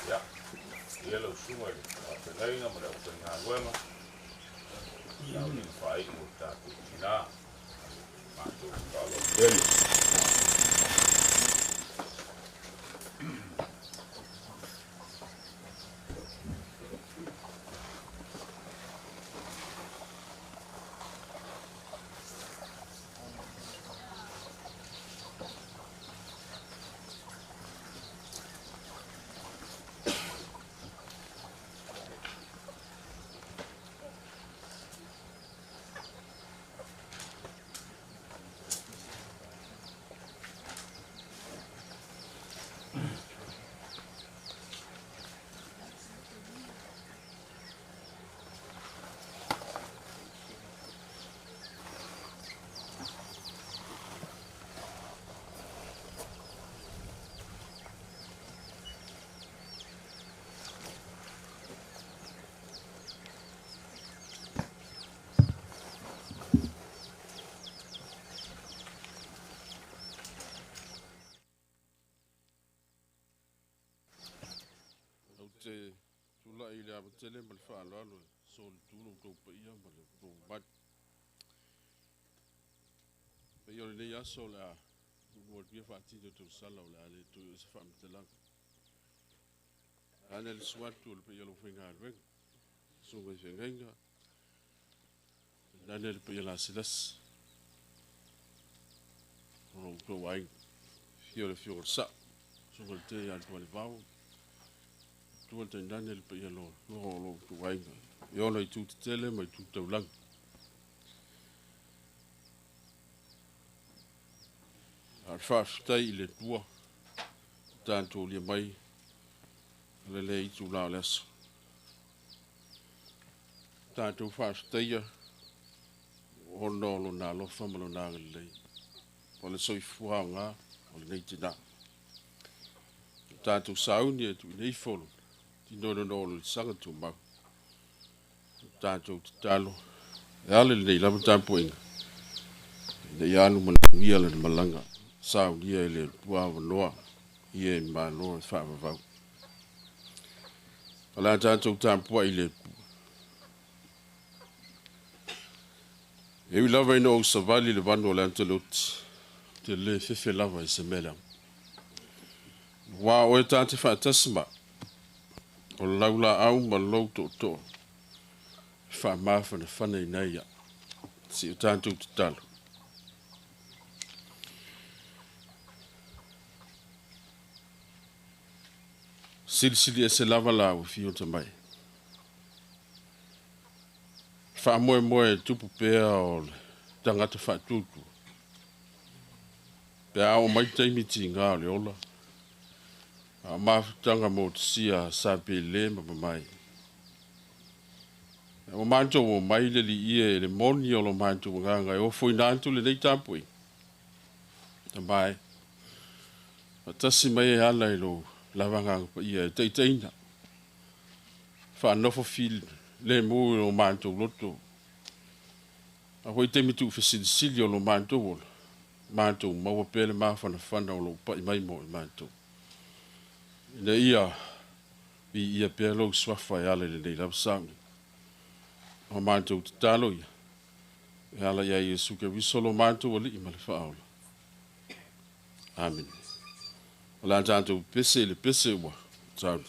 Ia, ia lau susuga i le faafeagaiga ma le aufaigaluega, sauniga faaiu o le tatou tinā, matou faaaloalo tele. Ou te tulai i le ava tele ma le faaaloalo e solitu lo outou paia ma le outou mamalu. Paia o lenei aso o le a tuua atu ia faatino tausala o le a le toe oo i se faamatalaga. Ana le susu atu o le paia o le aufaigaluega, susuga i feagaiga, tainane le paia lasilasi o lo outou aiga. Afio le Afioga i le Sao, susuga i le Tea ia Tualivao, matua tainane le paia loaloa o lo outou aiga i ona itu tetele ma itu taulaga. A o le faafetai i le Atua ua tatou aulia mai lenei itula o le aso. Tatou faafetaia ona o lona alofa ma lona agalelei o le soifua aoga o lenei tina. O tatou sauni e tuuina ifo le tino e o le saga tumau. O tatou tatalo e ala i lenei lava tapuaiga ina ia alu manuia lana malaga, saunia e le Atua avanoa ia e malo e faavavau. O le a tatou tapuai i le Atua. E ui lava ina ou savali i le vanu o le ata le oti, ou te le fefe lava i se mea leaga. Aua o oe ta te faatasi ma o lau laau ma lou tootoo e faamafanafanaina ai au. Si o tatou tatalo. Silisili ese lava la ua fio ta mai. Faamoemoe e tupu pea o le tagata faatutu. Pe a oo mai taimi tiga o le ola. A o mafutaga mo tisia sa pele ma mamai. Ua matou omai le Alii e le moni o lo matou agaga e ofoina atu lenei tapuaiga. Tama e, faatasi mai e ala i lo lava agaga paia e taitaiina. Faanofo filemu i lo matou loto. A foi taimi tuufesilisili o lo matou ola, matou maua pea le mafanafana o lou pai mai mo i matou. Ina ia viia pea lou suafa e ala i lenei lava sauni. O matou tatalo ia, e ala ia Iesu Keriso lo matou Alii ma le Faaola. Amene. O le a tatou pese i le pese ua sauni.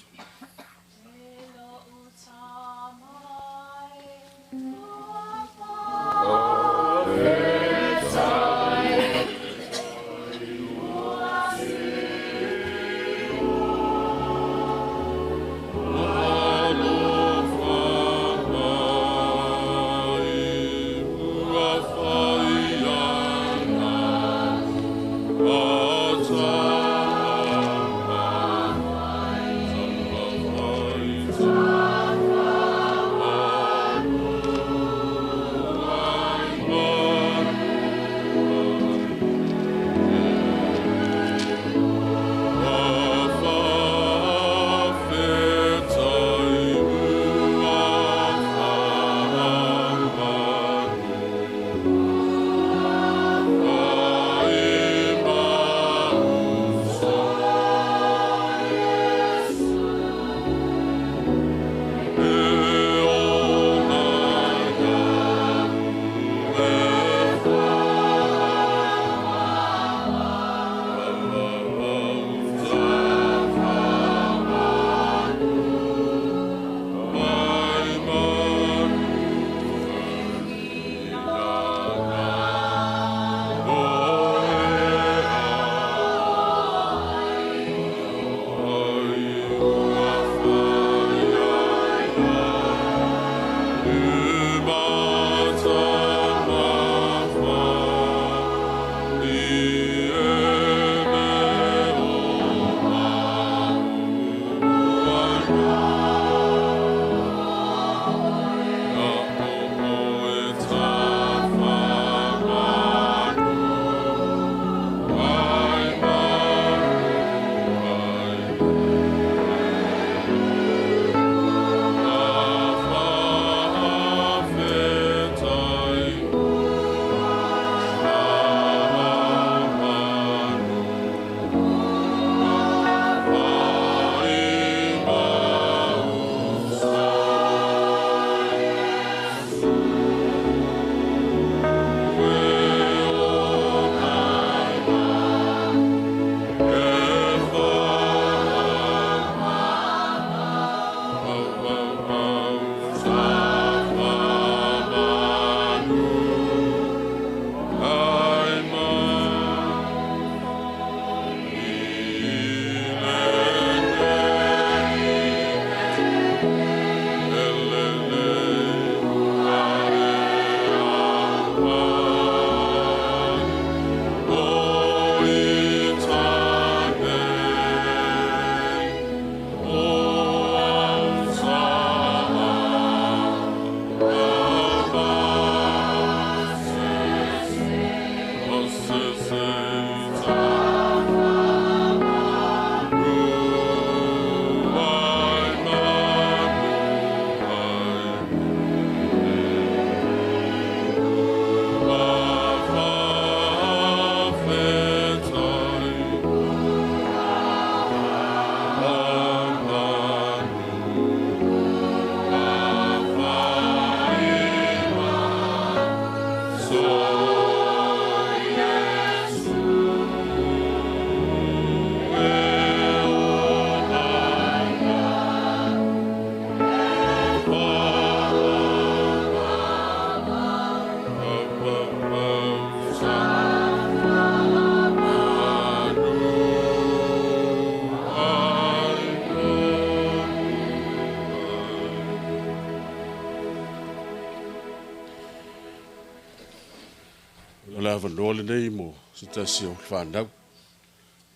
le avanoa lenei mo se tasi o le fanau,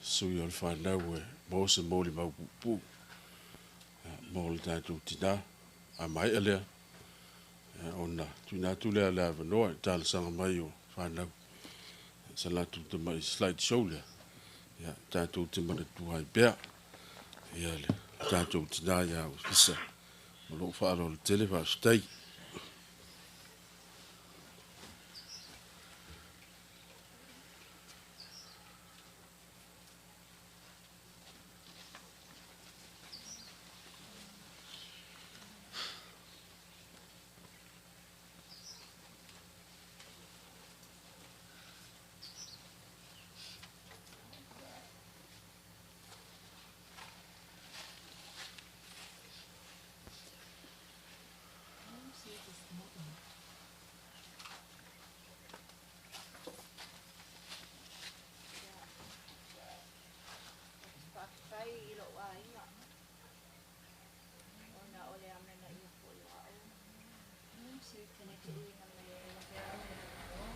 sui o le fanau e mo se molimau puupuu mo le tatou tinā. A maea lea, ona tuuina atu lea le avanoa i le talosaga mai o fanau sa latou tamai slide show lea, ia tatou te manatua ai pea ia le tatou tinā ia Ofisa. Ma lou faaaloalo tele, faafetai. Faafetai i lou aiga ona o le amanaia foi o au e tuuina mai ai le avanoa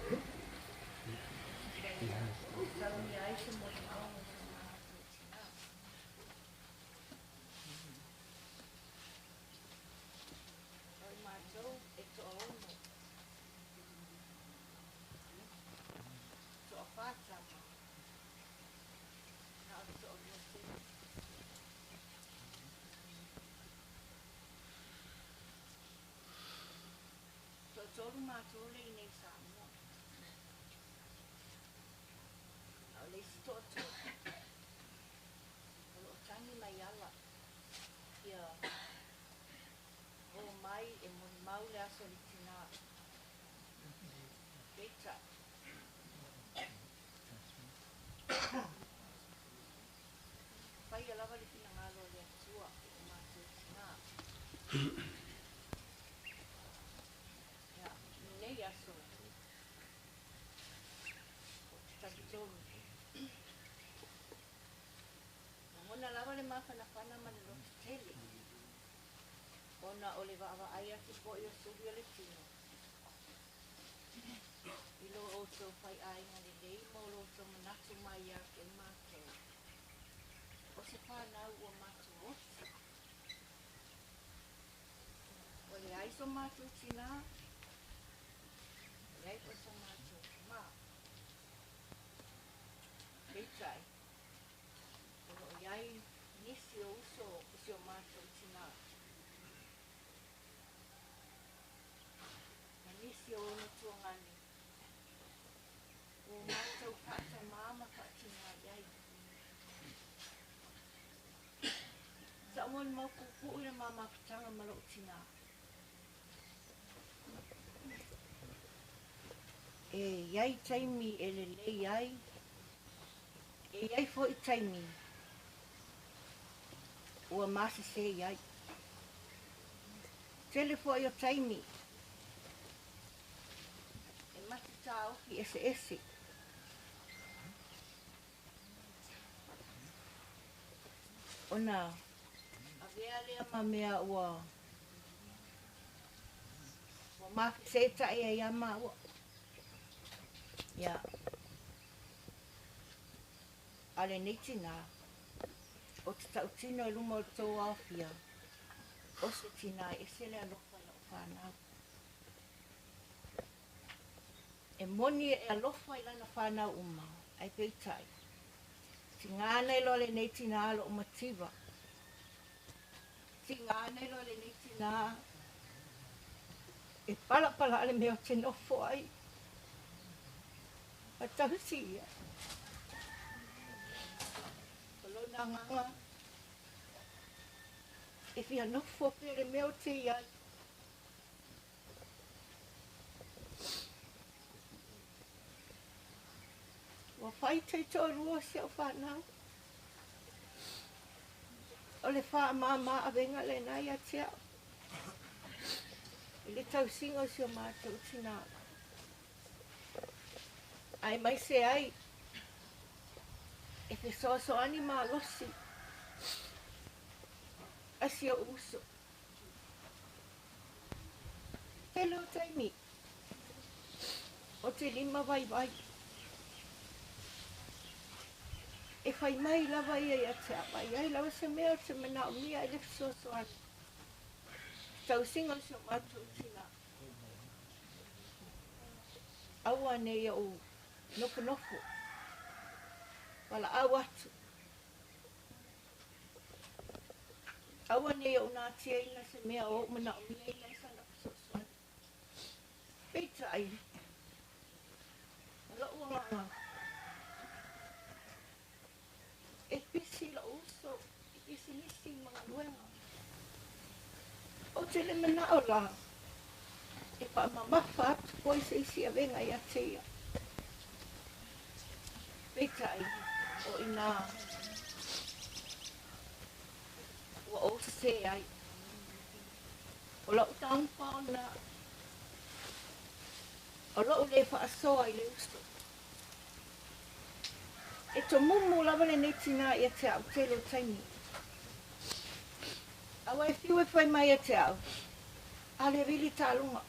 e saunia ai se molimau mo se matou tinā. O i matou e toaono, toafā tama, na o le toalua teine. Toatolu matou le i nei Samoa. A o le isi toatolu, o loo tagi mai ala ia o mai e molimau le aso o le tinā. Peitai, faia lava le finagalo o le Atua i o matou tinā. Ia, lenei aso, ou te talitonu. Lagona lava le mafanafana ma le lototele, ona o le vaavaai atu foi o suli o le tino i lo outou faiaiga lelei ma o lo outou manatu mai ia te matou. O se whanau ua matou oti. O le ai so matou tinā, leai foi so matou tamā. Peitai, o loo i ai nisi o uso o si o matou tinā. Ma nisi o ona tuagani, ua matou faatamā ma faatinā i ai. Sa'u molimau puupuu i le ma mafutaga ma lou tinā. E i ai taimi e lelei ai, e i ai foi taimi ua masese i ai. Tele foi o taimi e mate taofi eseese. Ona avea lea ma mea ua mafeseta'i ai ia maua. Ia, a lenei tinā, o te tautino i luma o le tou aofia, o se tinā e ese le alofa i lau whanau. E moni e alofa i lana whanau uma, ai peitai. Tigā nei loa lenei tinā lou mativa. Tigā nei loa lenei tinā e palapala le mea o te nofo ai. A tausi ia. O lona agaga e fia nofo pea le mea o te i ai. Ua fai taitoalua si au whanau. O le whaamāmā avenga lenā ia te au. I le tausiga o si o matou tinā. Ai mai se ai, e fesoasoani malosi a si ou uso. Tele o taimi. Ou te lima vaivai. E fai mai lava ia ia te au, a i ai lava se mea ou te manaomia i le fesoasoani. Tausiga o si o matou tina. Aua ne i ou nofonofo, valaau atu. Aua ne i ou natiaina se mea o ou manaomiaina i sana fesoasoani. Peitai, o lou agaga, e pisi lou uso i pisinisi ma galuega. Ou te le manao la e faamamafa atu foi se isi avega ia te ia. Peitai, o i inā ua ou sesē ai. O lou taumafao lena, o lou le faasoa i le uso. E tomumu lava lenei tinā ia te au tele o taimi. Aua e fiu e fai mai ia te au, a le vili taaloga,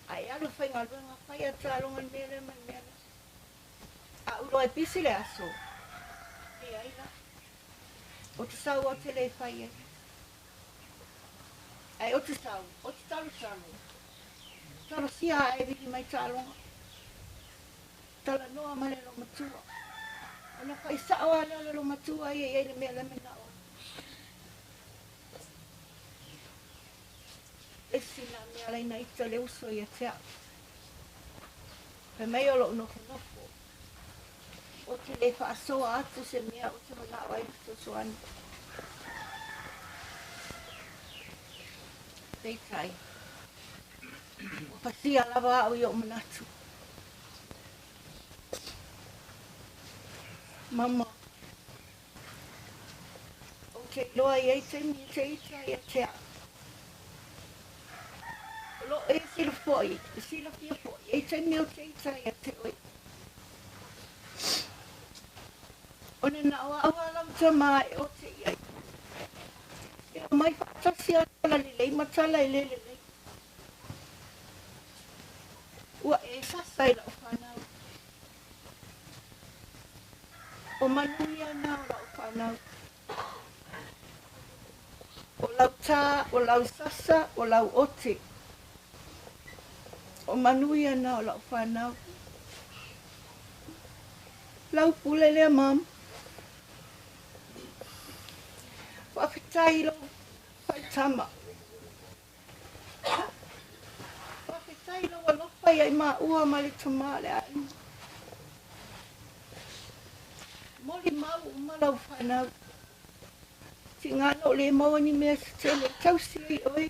a e alu e faigaluega, fai a taaloga i le mea lea ma le mea lea. A ou iloa e pisi le aso, leai la. Ou te sau ou te le fai ai. Ae ou te sau, ou te talotalo. Talosia ae e vili mai taaloga. Talanoa ma le loomatua. Ona fai sao lava lea o le loomatua ia i ai le mea la e manao ai. Esi nā mea ala ina ita le uso ia te au. Fai mai o lou nofonofo, ou te le faasoa atu se mea ou te manao ai e fesoasoani. Peitai, ua pasia lava au i ou manatu. Mama, ou te iloa e i ai taimi e te ita ia te au. O lo o e silafia foi, e i ai taimi ou te ita ia te oe. Ona na o au a lau tama e ote i ai. E omai faatasi a tala lelei ma tala e le lelei. Ua e sasa i lau fanau. O manuia na o lau fanau. O lau tā, o lau sasa, o lau ote. O manuia na o lau fanau. Lau pule lea, Mom. Faafetai i lou faitama. Faafetai i lou alofa ia i maua ma le tama o le aiga. Molimau uma lau fanau. Tiga na ou le maua ni mea se tele e tausi ai oe.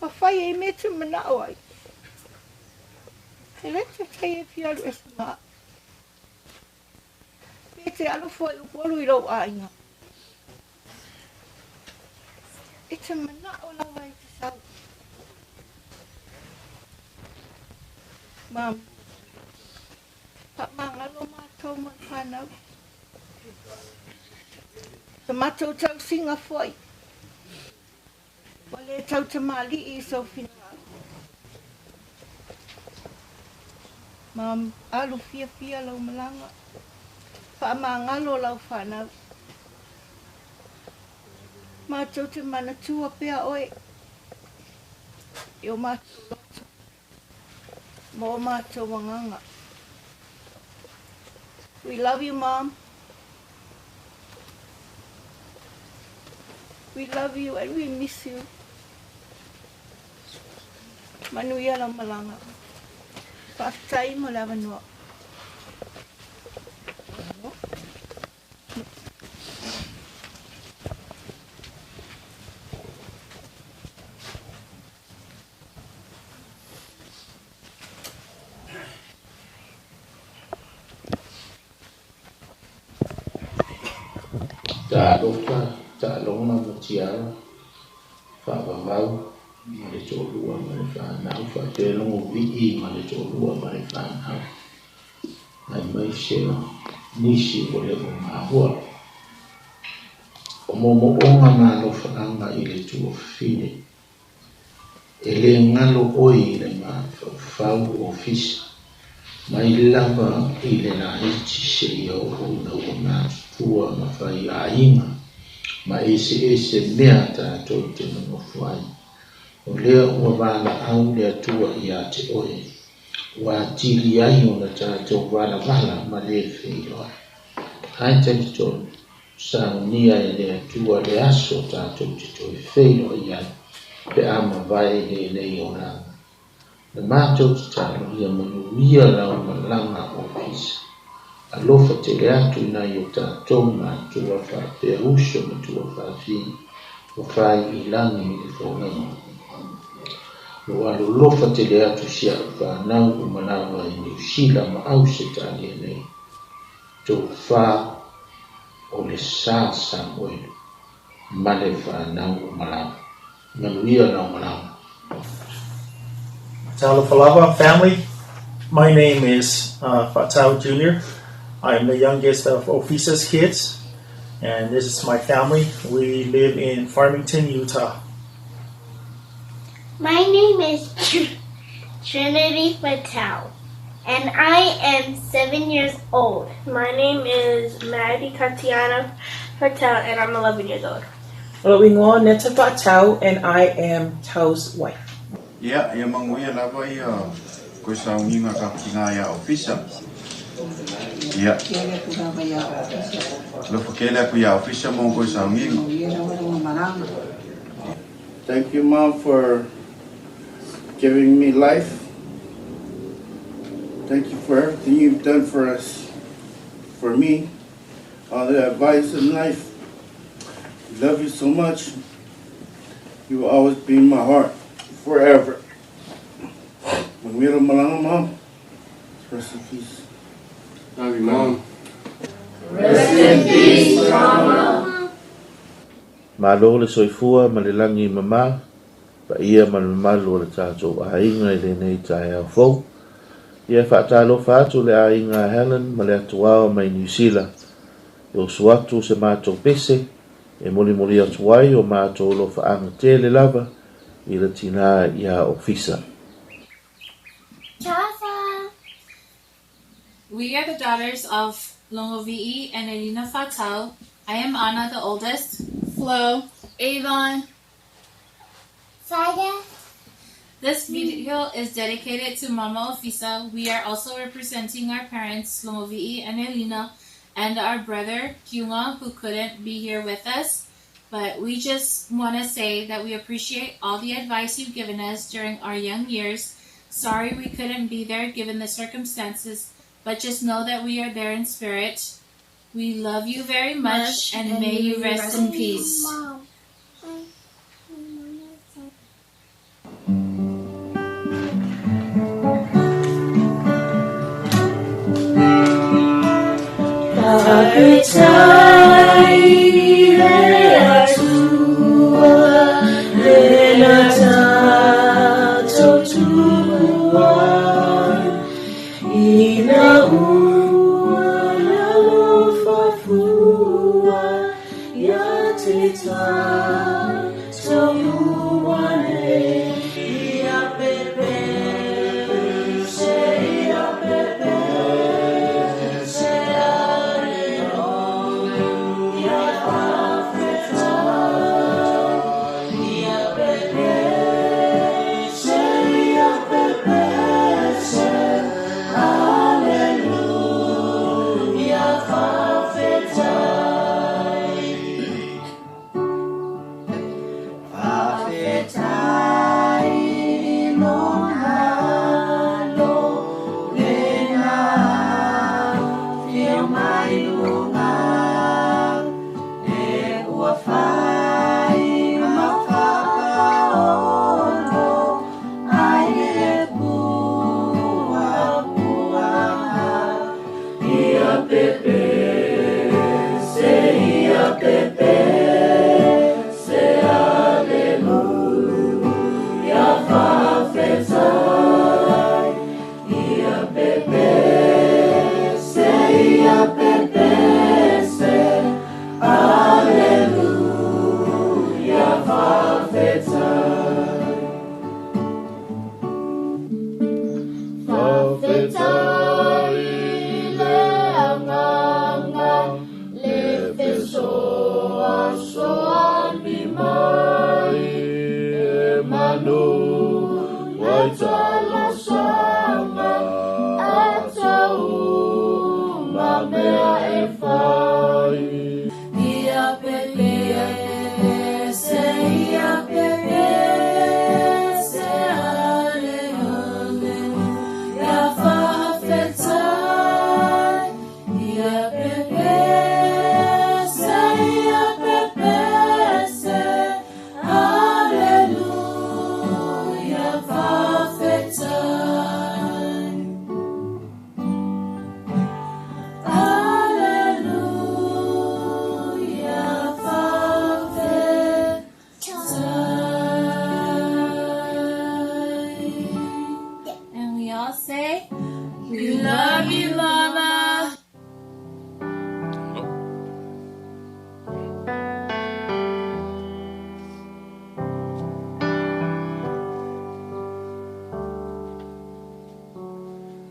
Ma fai ai mea e te manao ai. E le taitai e fia alu ese ma au. Pe te alu foi Upolu i lou aiga. E te manao lava e te sau. Mum, faamagalo matou ma le fanau. Sa matou tausiga foi. Ua le tau tamalii i sou finagalo. Mum, alu fiafia lau malaga. Faamagalo lau fanau. Matou te manatua pea oe i o matou loto ma o matou agaga. We love you, Mom. We love you and we miss you. Manuia lau malaga. Faafetai mo le avanoa. Talofa, taaloga ma tiara, faavavau ma le toalua ma le fanau, faapea logo vii ma le toalua ma le fanau, aemaise nisi ua le o maua. O moomooga ma alofaaga i le tuafafine, e le galo oe i le mafaufau. mafaufau ofisa mai lava i le laiti seia oo ina ua matutua ma faiaiga ma eseese mea tatou te nonofo ai. O lea ua valaau le Atua ia te oe, ua atili ai ona tatou valavala ma lē feiloai. Ae talitonu, saunia e le Atua le aso tatou te toe feiloai ai pe a mavae lenei olaga. Na matou tatalo ia manuia lau malaga ofisa. Alofa tele atu i nai o tatou matua faapea uso ma tuafafine ua fai i lagi i le folauga. Lo alolofa tele atu si a'u fanau uma lava i Niusila ma Ausetalia nei. Tofa o le Sa Samuelu ma le fanau uma lava. Manuia lau malaga. Talofa lava family. My name is Fatau Jr. I am the youngest of Ofisa's kids, and this is my family. We live in Farmington, Utah. My name is Trinity Fatau, and I am 7 years old. My name is Maddie Katiana Fatau, and I'm 11 years old. O lou igoa Neta Fatau, and I am Tau's wife. Ia, ia manuia lava ia koe sauniga kapitina ia ofisa. Ia. Alofa tele atu ia ofisa mo koe sauniga. Thank you, Mom, for giving me life. Thank you for everything you've done for us, for me, all the advice in life. Love you so much. You will always be in my heart forever. Manuia malaga, Mom. Rest in peace. Love you, Mom. Rest in peace, Mama. Malo le soifua ma le lagi mama, paia ma le mamalu o le tatou aiga i lenei taeao fou. Ia e faatalofa atu le aiga a Helen ma le atuao mai Niu Sila. E oso atu se matou pese e molimoli atu ai o matou alofaaga tele lava i le tinā iā Ofisa. Talofa! We are the daughters of Logovi'i and Elina Fatau. I am Anna, the oldest. Flo. Avon. Saga. This video is dedicated to Mama Ofisa. We are also representing our parents, Logovi'i and Elina, and our brother, Kiunga, who couldn't be here with us. But we just want to say that we appreciate all the advice you've given us during our young years. Sorry we couldn't be there given the circumstances, but just know that we are there in spirit. We love you very much, and may you rest in peace. Mom. Faafetai i le Atua le na tatou tuua ina ua alofa fua ia te tatou ua nei. Ia pepese, ia pepese, aleluia, faafetai. Ia pepese, ia pepese, aleluia, faafetai. ai talosaga a tau ma mea e fai. Ia pepese, ia pepese, ale, ale, ia fa'afetai. Ia pepese, ia pepese, aleluia, fa'afetai. Aleluia, fa'afetai. And we all say, we love you, Mama.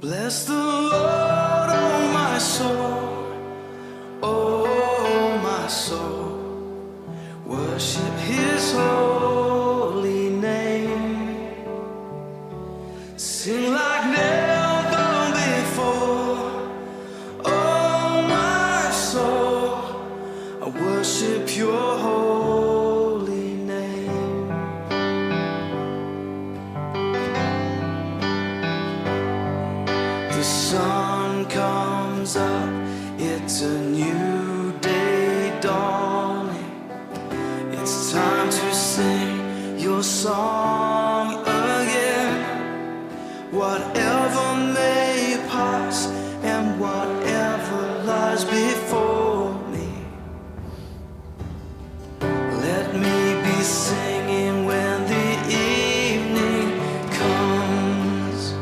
Bless the Lord, oh my soul, oh my soul. Worship his holy name. Sing like never before, oh my soul. I worship your holy name. The sun comes up, it's a new day dawning. It's time to sing your song again. Whatever may pass and whatever lies before me, let me be singing when the evening comes.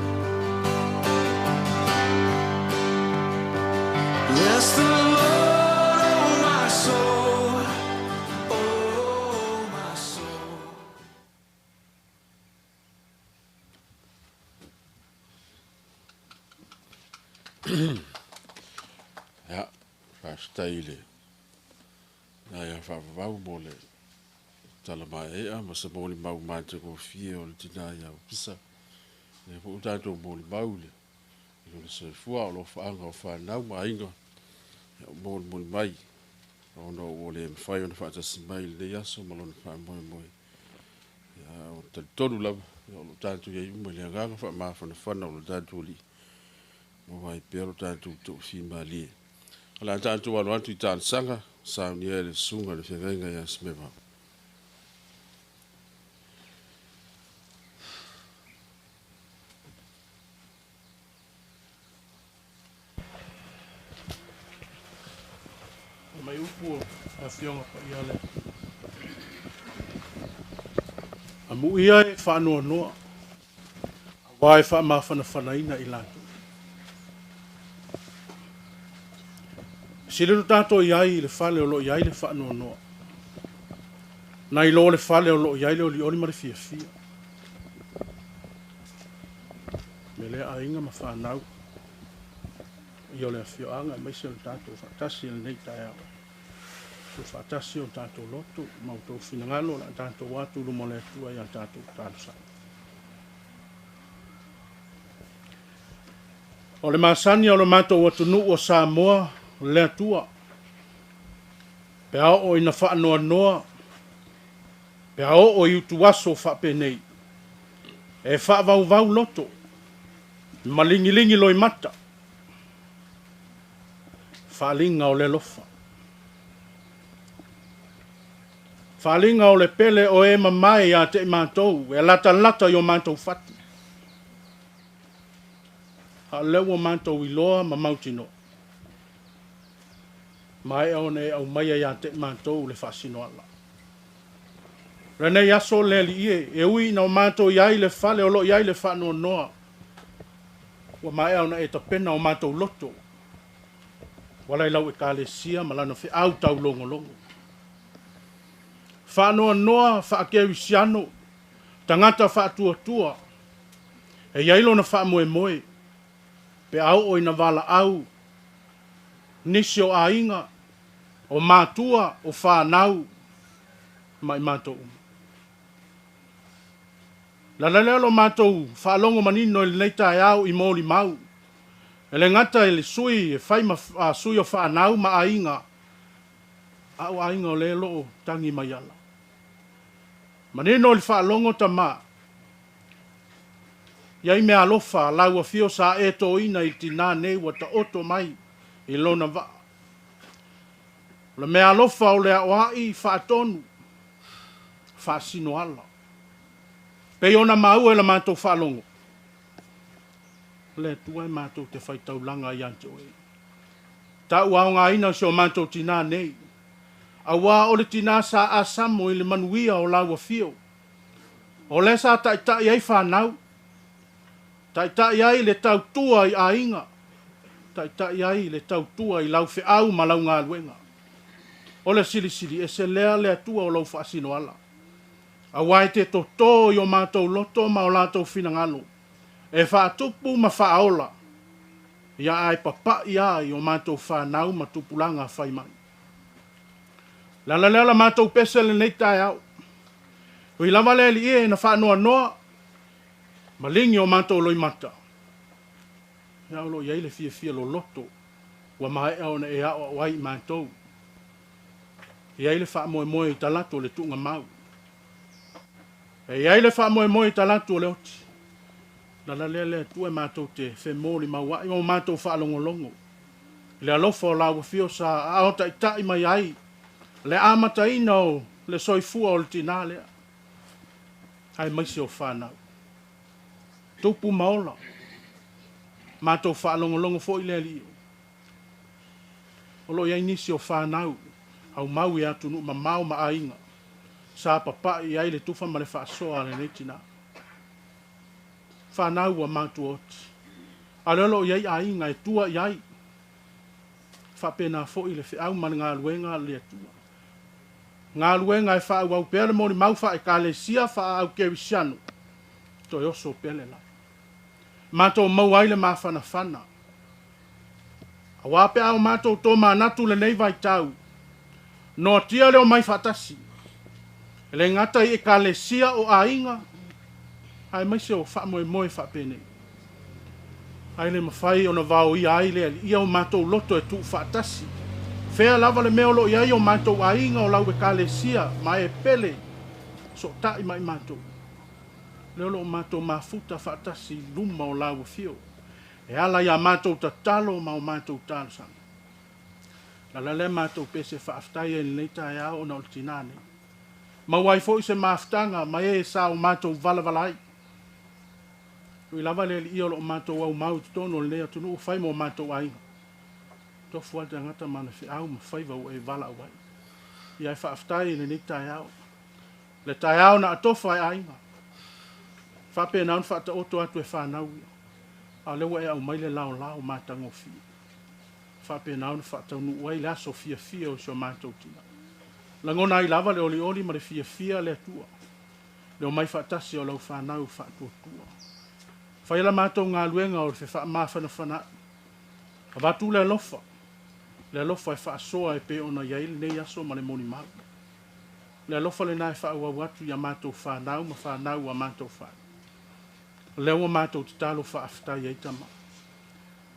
Bless the Lord, oh my soul, oh my soul. Ia, faafetai i le na ia faavavau mo le tala maeaea ma se molimau matagofie o le tinā ia Ofisa. Lea foi ua tatou molimau i le i lona soifua o lofaaga o fanau ma aiga ia ua molimoli mai ona ua le mafai ona faatasi mai i lenei aso ma lona faamoemoe. Ia, o talitonu lava ia o lo o tatou i ai uma i le agaga faamafanafana o lo tatou Alii maua ai pea lo tatou toafimalie. O le a tatou alo atu i talosaga saunia e le susuga i le feagaiga ia Simevao. Mai upu o Afioga Paia le Atua. Amuia e faanoanoa, auā e faamafanafanaina i latou. E sililo tatou i ai i le fale o lo o i ai le faanoanoa, nai lo le fale o lo o i ai le olioli ma le fiafia. Me lea aiga ma fanau ia o le afioaga aemaise o le tatou faatasi i lenei taeao. Tuufaatasi o tatou loto ma outou finagalo o le a tatou atu i luma o le Atua i a tatou talosaga. O le masani o le matou atunuu o Samoa, le Atua, pe a oo ina faanoanoa, pe a oo i utuaso faapenei, e faavauvau loto, ma ligiligi loimata, faaliga o le alofa. Faaliga o le pele o e mamae ia te i matou, e latalata i o matou fatu. A o lea ua matou iloa ma mautinoa, maea ona e aumaia ia te i matou le faasinoala. O lenei aso le Alii e, e ui ina o matou i ai le fale o lo o i ai le faanoanoa, ua maea ona e tapena o matou loto, ua ala i lau Ekalesia ma lana feau taulogologo. Faanoanoa faakerisiano, tagata faatuatua, e i ai lona faamoemoe, pe a oo ina valaau nisi o aiga, o matua, o fanau ma i matou uma. Le ala lea o lo matou faalogo manino i lenei taeao i molimau, e le gata i le sui e fai ma sui o fanau ma aiga, a o aiga o lea o lo o tagi mai ala. Manino i le faalogo tama, i ai meaalofa a lau afio sa e toina i le tinā nei ua taoto mai i lona vaa. O le meaalofa o le aoai faatonu, faasino ala. Pei ona maua i la matou faalogo, o le Atua e matou te faitaulaga ia te oe. Tauaogaina o si o matou tinā nei, auā o le tinā sa asamo i le manuia o lau afio. O lea sa taitai ai fanau, taitai ai le tautua i aiga, taitai ai le tautua i lau feau ma lau galuega. O le silisili ese lea le Atua o lou faasinoala. Auā e te totō i o matou loto ma o latou finagalo, e faatupu ma faaola, ia ae papaʻi a i o matou fanau ma tupulaga fai mai. Le ala lea la matou pese lenei taeao. Ui lava le Alii e na faanoanoa ma ligi o matou loimata, ia o lo o i ai le fiafia loloto ua maea ona e aoao ai i matou. E i ai le faamoemoe i talaatu o le tuugamau. E i ai le faamoemoe i talaatu o le oti. Lala lea le Atua e matou te femolimauaʻi ma o matou faalogologo i le alofa o lau afio sa aao taitai mai ai le amataina o le soifua o le tinā lea, aemaise o fanau. Tupu ma ola. Matou faalogologo foi le Alii. O lo o i ai nisi o fanau aumau i atunuu mamao ma aiga sa papaʻi i ai le tufa ma le faasoa a lenei tinā. Fanau ua matuaoti, a o lea o lo o i ai aiga e tua i ai. E faapena foi le feau ma le galuega a le Atua. Galuega e faaauau pea le molimau faa-Ekalesia, faa-aukerisiano, toe oso pea le la. Matou maua ai le mafanafana. Auā pe a o matou tomanatu lenei vaitau, noatia le omai faatasi, e le gata i Ekalesia o aiga, aemaise o faamoemoe faapenei. Ae le mafai ona vaoia ai le Alii o matou loto e tuufaatasi. Fea lava le mea o lo o i ai o matou aiga o lau Ekalesia ma e pele, sootai ma i matou. Lea o lo o matou mafuta faatasi i luma o lau afio, e ala i a matou tatalo ma o matou talosaga. Lala lea matou pese faafetai ai i lenei taeao ona o le tinā nei. Maua ai foi se mafutaga ma e sa o matou valavala ai. Ui lava le Alii o lo o matou aumau i totonu o lenei atunuu fai mo matou aiga. Tofu lava le tagata ma ana feau ma faiva ua e valaau ai. Ia e faafetai i lenei taeao. Le taeao na atofa e aiga. Faapena ona faataoto atu e fanau ia. A o lea ua e aumai le laolao matagofie. Faapena ona faataunuu ai le aso fiafia o si o matou tina. Lagona ai lava le olioli ma le fiafia le Atua. Le omai faatasi o lau fanau faatuatua. Fai la matou galuega o le fefaamafanafanaʻi. Avatu le alofa. Le alofa e faasoa e pei ona i ai lenei aso ma le molimau. Le alofa lena e faaauau atu i a matou fanau ma fanau a matou fale. O lea ua matou tatalo faafetai ai tama.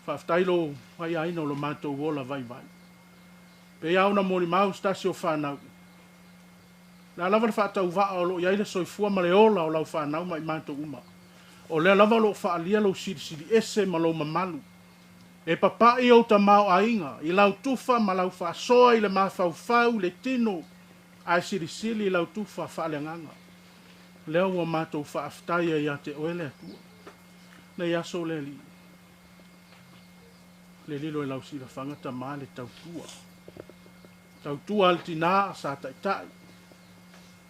Faafetai lou aiaina o lo matou ola vaivai. Pei lava ona molimau se tasi o fanau. Le a lava le faatauvaa o lo o i ai le soifua ma le ola o lau fanau ma i matou uma. O lea lava o lo o faaalia lou silisili ese ma lou mamalu. E papaʻi ou tamaoaiga i lau tufa ma lau faasoa i le mafaufau, le tino, ae silisili i lau tufa faaleagaga. Lea ua matou faafetai ai ia te oe le Atua. Nei aso le Alii, le lilo i lau silafaga tama le tautua. Tautua a le tinā sa taitai.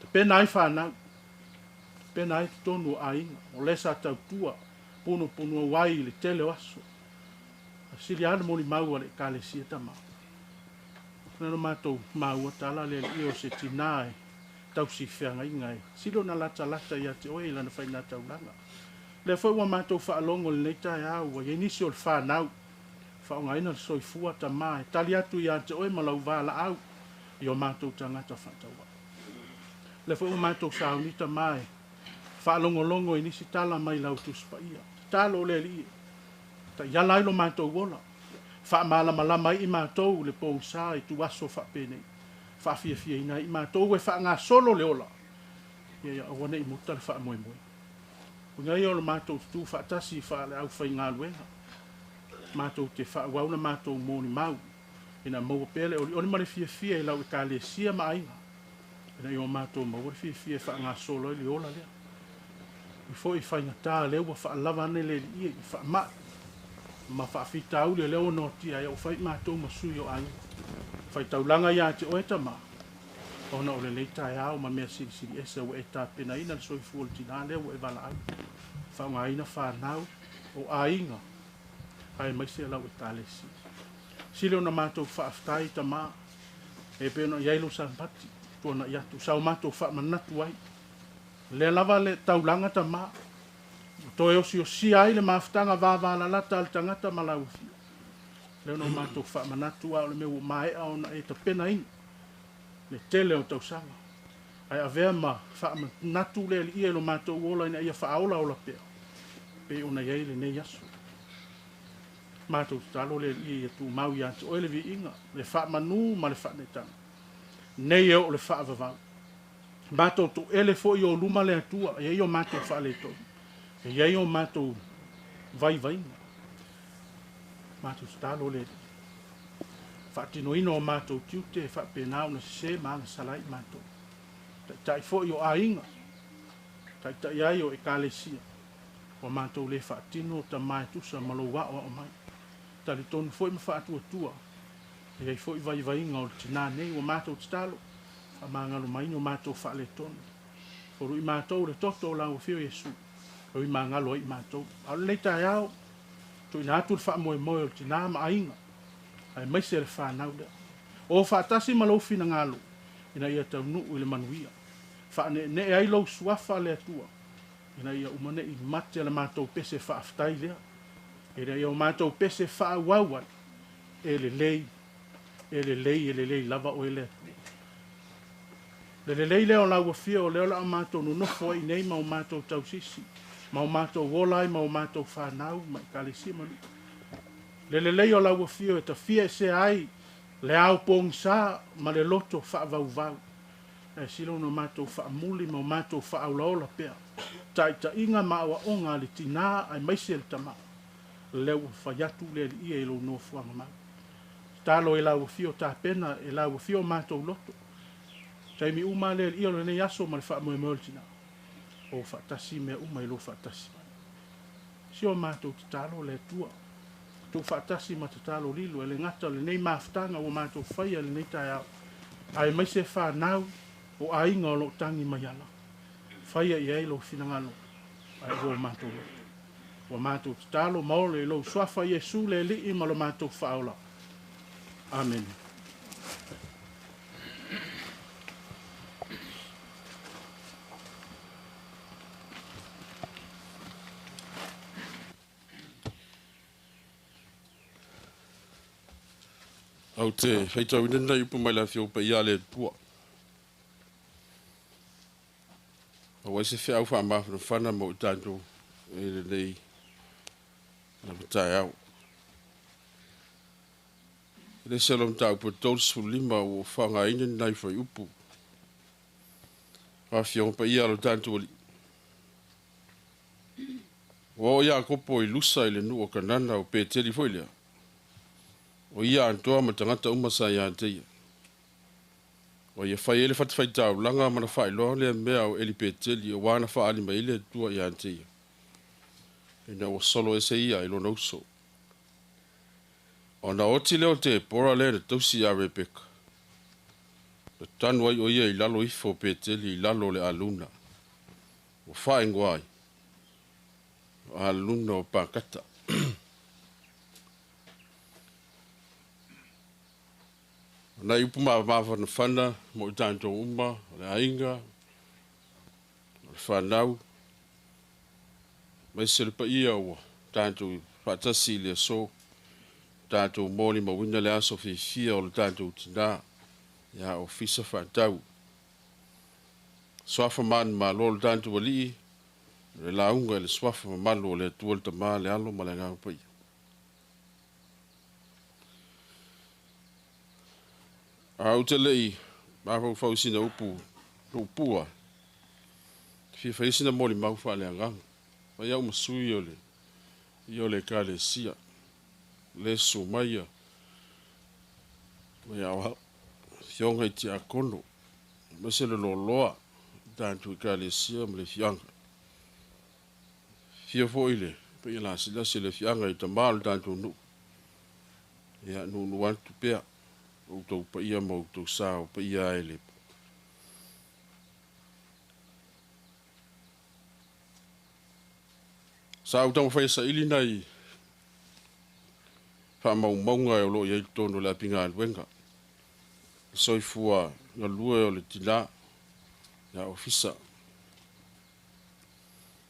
Tapena ai fanau. Tapena ai totonu o aiga. O lea sa tautua punupunuau ai i le tele o aso. A sili lava le molimau a le Ekalesia tama. Na ona matou maua tala le alii o se tinā e tausi feagaiga e sili ona latalata ia te oe i lana faigataulaga. Lea foi ua matou faalogo i lenei taeao ua i ai nisi o le fanau faaaogaina le soifua tama e tali atu ia te oe ma lau valaau i o matou tagata faatauau. Lea foi ua matou sauni tama e Faalogologo i nisi tala mai lau Tusi Paia. Tatalo le Alii e taiala ai lo matou ola. Faamalamalama ai i matou le pogisa i tuaso faapenei. Faafiafiaina ai i matou e faagasolo le ola. Ia ia aua ne i muta le faamoemoe. Uiga ia o le matou tutu faatasi faale-aufaigaluega, matou te faaauau le matou molimau ina maua pea le olioli ma le fiafia i lau Ekalesia ma aiga, ina ia o matou maua le fiafia e faagasolo ai le ola lea. Ui foi i faigata lea ua faalava ane le Alii i faamai ma faafitauli o lea ua noatia ai, ua fai matou ma sui o aiga faitaulaga ia te oe Tama, ona o lenei taeao ma mea silisili ese ua e tapenaina le soifua o le tinā lea ua e valaau, faaaogaina fanau o aiga aemaise lau Ekalesia. Sili ona matou faafetai Tama, e pei ona i ai lou Sapati tuanai atu, sa o matou faamanatu ai lea lava le taulaga Tama, ua toe osiosia ai le mafutaga vavalalata a le tagata ma lau afio. Lea ona o matou faamanatu a o le mea ua maea ona e tapenaina le tele o tausaga, ae avea ma faamanatu le Alii e lo matou ola ina ia faaolaola pea pei ona i ai lenei aso. Matou tatalo le Alii ia tumau ia te oe le viiga, le faamanu ma le faaneetaga, nei e oo le faavavau. Matou toele foi o luma le Atua, e i ai o matou faaletonu, e i ai o matou vaivaiga. Matou tatalo le Alii, faatinoina o matou tiute e faapena ona sese ma agasala ai i matou. Taitai foi o aiga, taitai ai o Ekalesia, ua matou le faatino Tama e tusa ma lou aoao mai. Talitonu foi ma faatuatua, e i ai foi vaivaiga o le tinā nei, ua matou tatalo, faamagalo mai ni o matou faaletonu. Foru i matou le toto o lau Afio Iesu, e ui magalo ai i matou. A o lenei taeao, tuuina atu le faamoemoe o le tinā ma aiga, aemaise le fanau lea. O faatasi ma lou finagalo, ina ia taunuu i le manuia. Faaneenee ai lou suafa le Atua, ina ia uma nei mate le matou pese faafetai lea, ina ia o matou pese faaauau ai, e lelei, e lelei, e lelei lava oe le Atua. Le lelei lea o lau afio, o lea o le a matou nonofo ai nei ma o matou tausisi, ma o matou ola ai ma o matou fanau ma Ekalesia ma nuu. Le lelei o lau afio e tafia esea ai le ao pogisa ma le loto faavauvau. Ae sili ona matou faamuli ma o matou faaolaola pea taitaiga ma aoaoga a le tinā aemaise le tama. Lea ua fai atu le Alii e i lou nofoaga mau. Tatalo e lau afio tapena e lau afio o matou loto. Taimi uma le Alii o lenei aso ma le faamoemoe o le tinā. O faatasi mea uma i lou faatasi mai. Si o matou tatalo le Atua. Tuufaatasi ma tatalo lilo e le gata o lenei mafutaga ua matou faia i lenei taeao, aemaise fanau o aiga o lo o tagi mai ala. Faia i ai lou finagalo, ae ua o matou loto. Ua matou tatalo ma ole i lou Suafa Iesu le Alii ma lo matou Faaola. Amene. Ou te faitauina lenei upu mai le Afioga Paia a le Atua. Aua se feau faamafanafana mo i tatou i lenei lava taeao. I le ese o le mataupu e 35 ua ou faaaogaina ni nai fuaiupu. O Afioga Paia a lo tatou Alii. Ua oo Iakopo i Lusa i le nuu o Kanana o Peteli foi lea. O ia atoa ma tagata uma sa ia te ia. Ua ia fai ai le fatafaitaulaga ma na faailoa lea mea o Eli Peteli aua na faaali mai ai le Atua ia te ia, ina ua solo ese ia i lona uso. Ona oti lea o Tepora lea na tausi ia Rebeka, na tanu ai o ia i lalo ifo o Peteli i lalo o le aluna, ua faaigoa ai, o aluna o Pakata. O nai upu mafanafana mo i tatou uma, o le aiga, o le fanau, aemaise le paia ua tatou faatasi i le aso, tatou molimauina le aso fiafia o le tatou tinā ia Ofisa Faatau. Suafa manumalo o le tatou Alii, Le lauga i le suafa mamalu o le Atua le Tama, le Alo ma le Agaga Paia. A ou te le i mafaufau i sina upu puupuu, e fia fai sina molimau faaleagaga. Fai au ma sui o le ia o le Ekalesia, le susu mai ia mai ao afioga i tiakono, aemaise le loaloa i tatou Ekalesia ma le afioaga. Fia foi le paia lasilasi le afioaga i tama o le tatou nuu. Ia nuunuu atu pea outou paia ma outou sa o paia ai le Sa ou taumafai e saili nai faamaumauga o lo o i ai i totonu o le apigaluega, le soifua galue o le tinā ia ofisa.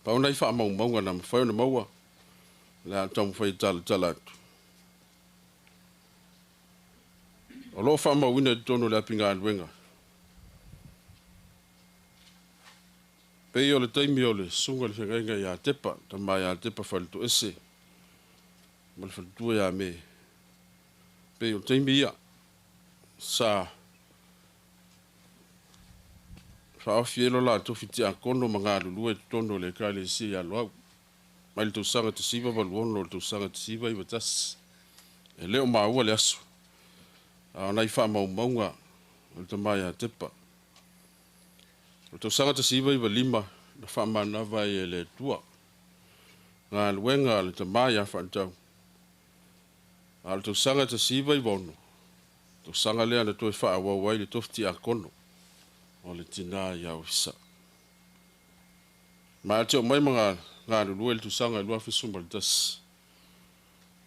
Pau nai faamaumauga na mafai ona maua, o le a taumafai e talatala atu. O lo o faamauina i totonu o le apigaluega, pei o le taimi o le susuga i le feagaiga ia Tepa, tama ia Tepa Faletoese ma le faletua ia Me. Pei o le taimi ia sa faaofi ai lo latou fitiakono ma galulue i totonu o le Ekalesia ia Loau mai le tausaga 1986 i le tausaga 1991. E le o maua le aso, a o nai faamaumauga o le tama ia Tepa. O le tausaga 1995 na faamanava ai e le Atua galuega a le tama ia Faatau. A o le tausaga 1996, tausaga lea na toe faaauau ai le tofi tiakono o le tinā ia Ofisa. Ma te o mai ma galulue i le tausaga 2011.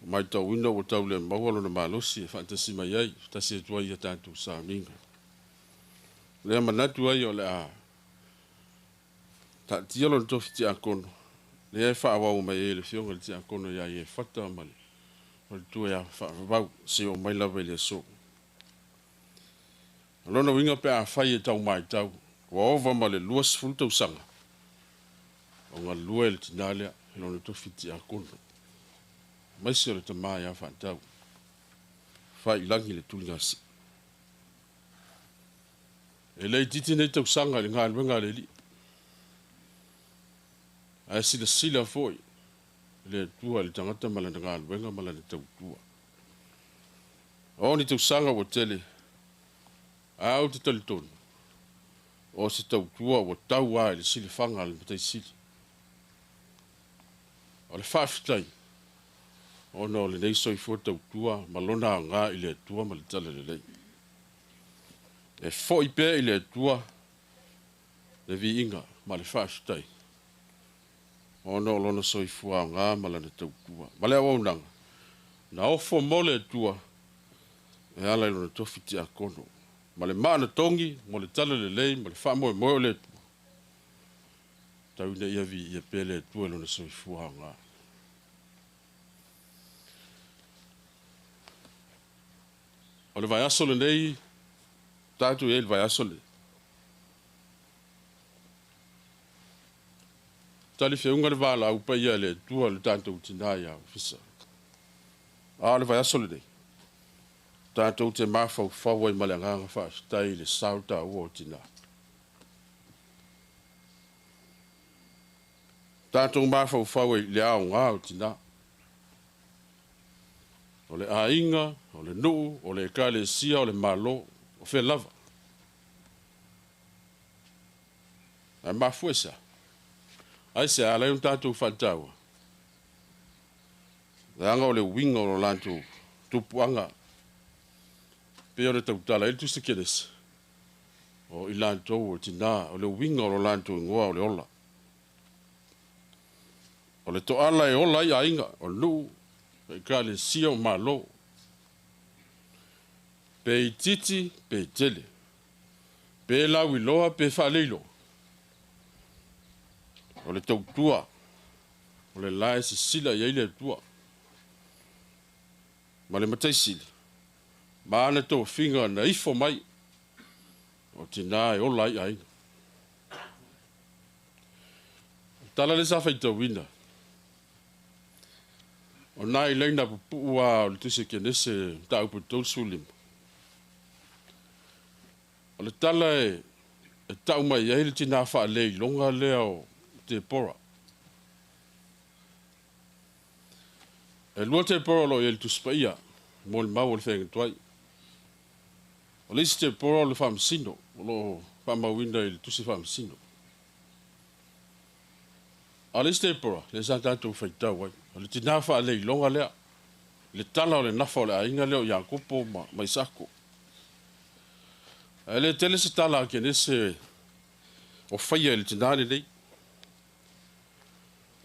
O matauina ua tau le maua lona malosi e faatasi mai ai, faatasi atu ai ia tatou sauniga. Lea manatu ai o le a taatia lona tofi tiakono, lea e faaauau mai ai le afioga i le tiakono ia Iefata ma le faletua ia Faavavau, seia oo mai lava i le aso. O lona uiga pe afai e tau matau, ua ova ma le 20 tausaga o galue le tinā lea i lona tofi tiakono, aemaise o le tama ia Faatau, faailagi le tuligasi. E le itiiti nei tausaga i le galuega a le Alii, ae silasila foi le Atua i le tagata ma lana galuega ma lana tautua. O ni tausaga ua tele, ae ou te talitonu, o se tautua ua tau lava i le silafaga a le Matai Sili. O le faafetai, ona o lenei soifua tautua ma lona aoga i le Atua ma le Talalelei. E foi pea i le Atua le viiga ma le faafetai, ona o lona soifua aoga ma lana tautua. Ma le auaunaga, na ofo mo le Atua e ala i lona tofi tiakono, ma le maa na togi mo le talalelei ma le faamoemoe o le Atua. Tau ina ia viia pea le Atua i lona soifua aoga. O le vaiaso lenei, tatou i ai i le vaiaso lenei. Talifeauga le valaau paia e le Atua i le tatou tinā ia Ofisa. A o le vaiaso lenei, tatou te mafaufau ai ma le agaga faafetai i le sao taua o tinā. Tatou mafaufau ai i le aoga o tinā. O le aiga, o le nuu, o le ekalesia, o le Malo, o fea lava. Ae mafua i se a? Aisea ala ai ona tatou faataua? Leaga o le uiga o lo latou tupuaga, pei ona tautala ai le Tusi Kenese, o i latou o tinā, o le uiga o lo latou igoa o le ola. O le toala e ola ai aiga, o nuu, o ekalesia, o Malo. Pe itiiti, pe tele. Pe lauiloa, pe faaleiloa. O le tautua, o le la e sisila i ai le Atua. Ma le Matai Sili, ma ana tofiga na ifo mai, o tinā e ola ai aiga. Tala le sa faitauina. O nai laina pupu'u a o le tusi Kenese mataupu 35. O le tala e ta'u mai ai le tinā fa'aleiloga lea o Tepora. E lua Tepora o lo'o i ai le Tusi Paia mo le mau o le feagatuai. O le isi Tepora o le faamasino o lo'o fa'amauina i le tusi faamasino. A o le isi Tepora, lea sa tatou faitau ai, o le tinā fa'aleiloga lea, le tala o le nafa o le aiga lea o Iakopo ma Isako. Ae le tele se tala a Kenese o faia i le tinā lenei.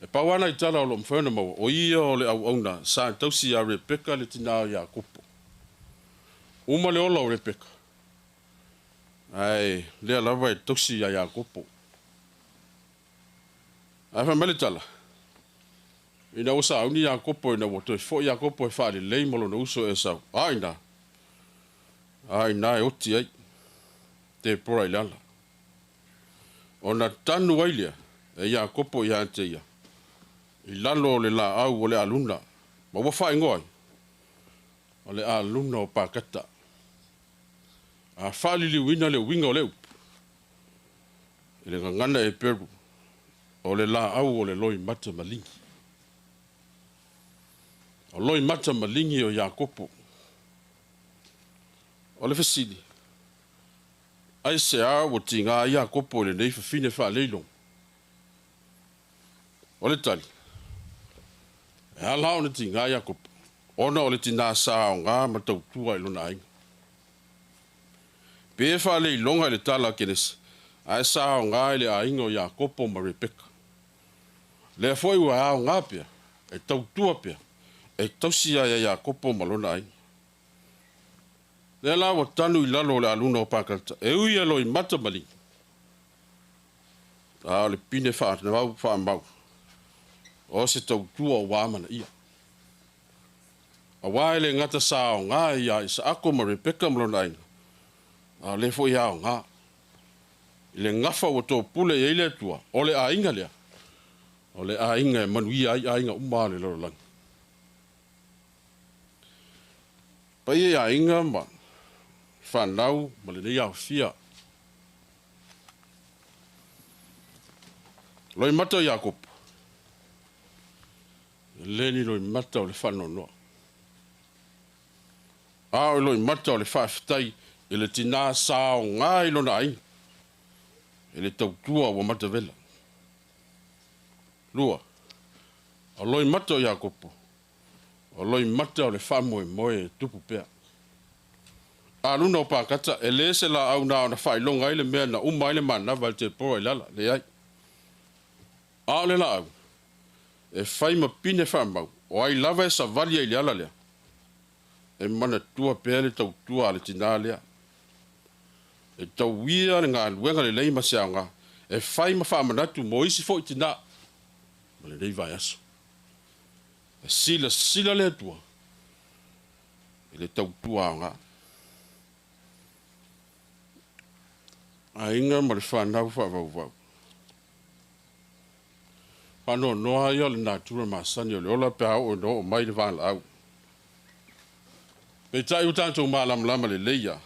E pau ana i tala o lo'o mafai ona maua, o ia o le auauna sa tausi iā Rebeka le tinā o Iakopo. Uma le ola o Rebeka, ae lea lava e tausi iā Iakopo. Ae fai mai le tala, ina ua sauni Iakopo ina ua toe fo'i Iakopo e fa'alelei ma lona uso Esau, a ina, a ina e oti ai, Tepora i le ala. Ona tanu ai lea e Iakopo ia te ia, i lalo o le la'au o le aluna, ma ua fa'aigoa ai, o le aluna o Pakata. A fa'aliliuina le uiga o le upu, i le gagana Eperu, o le la'au o le loimata maligi. O loimata maligi o Iakopo. O le fesili, aiseā ua tigā ai Iakopo i lenei fafine fa'aleiloga? O le tali, e ala ona tigā Iakopo, ona o le tinā sa aogā ma tautua i lona aiga. Pe fa'aleiloga i le tala a Kenese, ae sa aogā i le aiga o Iakopo ma Rebeka. Lea fo'i ua aogā pea, e tautua pea, e tausi ai ia Iakopo ma lona aiga. Lea la ua tanu i lalo o le aluna o Pakalta, e ui e loimata maligi. A o le pine fa'anau fa'amau, o se tautua ua amanaia. Auā e le gata sa aogā iā Isaako ma Rebeka ma lona aiga, a o lea fo'i aogā. I le gafa ua topule i ai le Atua, o le aiga lea, o le aiga e manuia ai aiga uma o le lalolagi. Paia i aiga ma fanau ma lenei aofia. Loimata o Iakopo, e le ni loimata o le fa'anoanoa. A o loimata o le fa'afetai i le tinā sa aogā i lona aiga, e le tautua ua matavela. Lua, o loimata o Iakopo, o loimata o le fa'amoemoe e tupu pea. Aluna o Pakata, e lē se la'au na ona fa'ailoga ai le mea na uma ai le manava i le Tepora i le ala, leai. A o le la'au, e fai ma pine fa'amau, o ai lava e savali ai i le ala lea, e manatua pea le tautua a le tinā lea. E tauia le galuega lelei ma se aogā, e fai ma fa'amanatu mo isi fo'i tinā, ma lenei vaiaso. E silasila le Atua i le tautua aogā. Aiga ma le fanau fa'avauvau. Fa'anoanoa ia o le natura masani o le ola pe a oo ina oo mai le vala'au. Peitai ua tatou malamalama lelei ia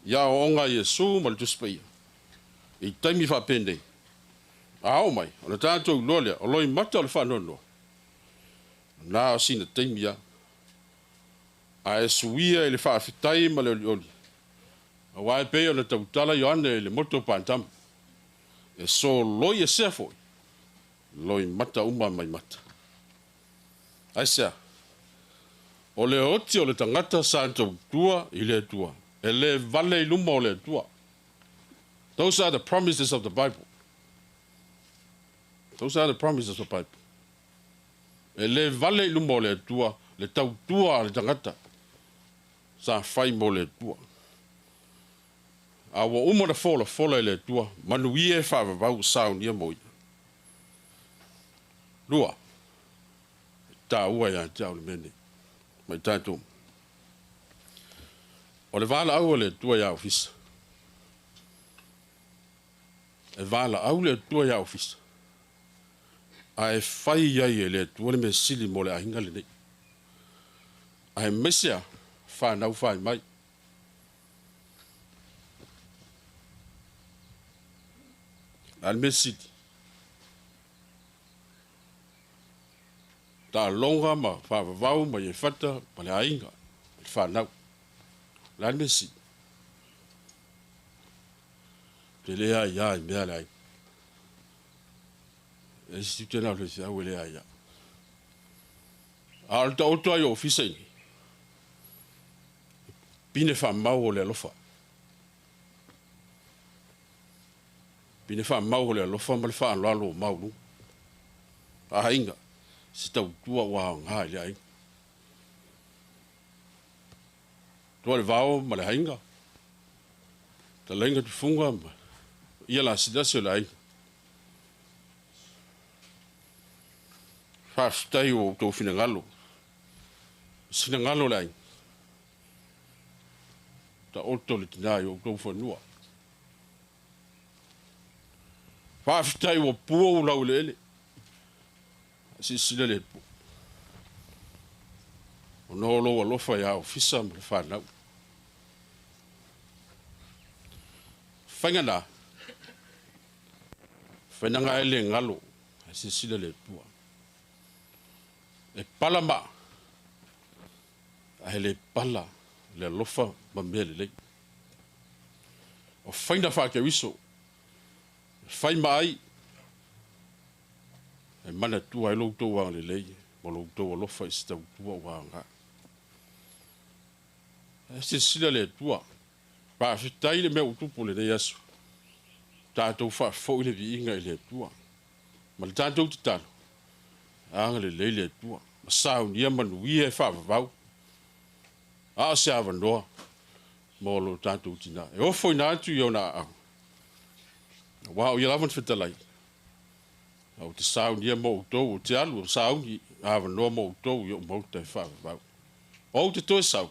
i aoaoga a Iesu ma le Tusi Paia i taimi fa'apenei. A oo mai, ona tatou iloa lea o loimata o le fa'anoanoa, na o sina taimi a, ae suia i le fa'afetai ma le olioli, auā e pei ona tautala Ioane i le moto o Patamo, e soloi esea fo'i loimata uma mai mata. Aisea? O le oti o le tagata sa tautua i le Atua, e lē vale i luma o le Atua. Those are the promises of the Bible. Those are the promises of the Bible. E lē vale i luma o le Atua le tautua a le tagata sa fai mo le Atua. A ua uma ona folafola e le Atua manuia e faavavau ua saunia mo ia. Lua, e tāua ia te au le mea nei, ma i tatou. O le valaau a le Atua iā Ofisa. E valaau le Atua iā Ofisa. Ae fai ai e le Atua le mea sili mo le aiga lenei. Aemaise a fanau fai mai. A le mea sili. Taaloga ma faavavau ma Iefata ma le aiga, ma le fanau. O le a le mea sili? Te le aia i mea le aiga. E isi tiute na o le faifeau e le aia. A o le taoto ai o ofisa i nei, pine faamau o le alofa. Pine faamau o le alofa ma le faaaloalo o maualuga. Aiga, se tautua ua aoga i le aiga. Tua le vao ma le aiga, talaiga tufuga ma ia lasilasi o le aiga. Faafetai o outou finagalo, finagalo o le aiga. Taoto le tina i outou fanua. Faafetai ua pua ou laueleele. Silasila le Atua. Ona o lou alofa ia ofisa ma le fanau. Faiga na, fainaga e le galo, silasila le Atua. E pala maa, ae le pala le alofa ma mea lelei. O faina faa-Keriso, e fai ma ai, e manatua ai lo outou agalelei ma lo outou alofa i se tautua ua aoga. E silasila le Atua, faafetai le mea ua tupu lenei aso. Tatou faafoi le viiga i le Atua. Ma le tatou tatalo, agalelei le Atua, ma saunia manuia e faavavau. A o se avanoa mo lo tatou tina. E ofo ina atu i ona aao. Aua o ia lava na fetalai. Au te saunia mo outou, o te alu o sauni avanoa mo outou i o mauta e faavavau. Ou te toe sau,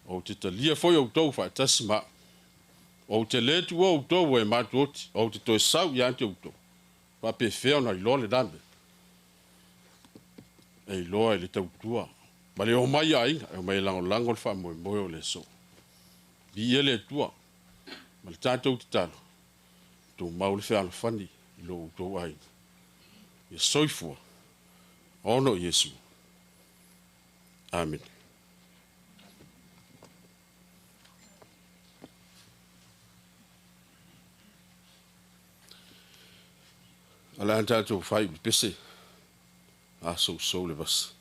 ou te talia foi outou faatasi ma ou te le tuua outou e matuoti, ou te toe sau ia te outou. Faapefea ona iloa le name. E iloa i le tautua. Ma le omai aiga, e omai e lagolago le faamoemoe o le aso. Viia le Atua, ma le tatou tatalo, tumau le fealofani i lo outou aiga. Ia soifua, ona o Iesu. Amen. O le a tatou fai i pese, a sousou le vasa.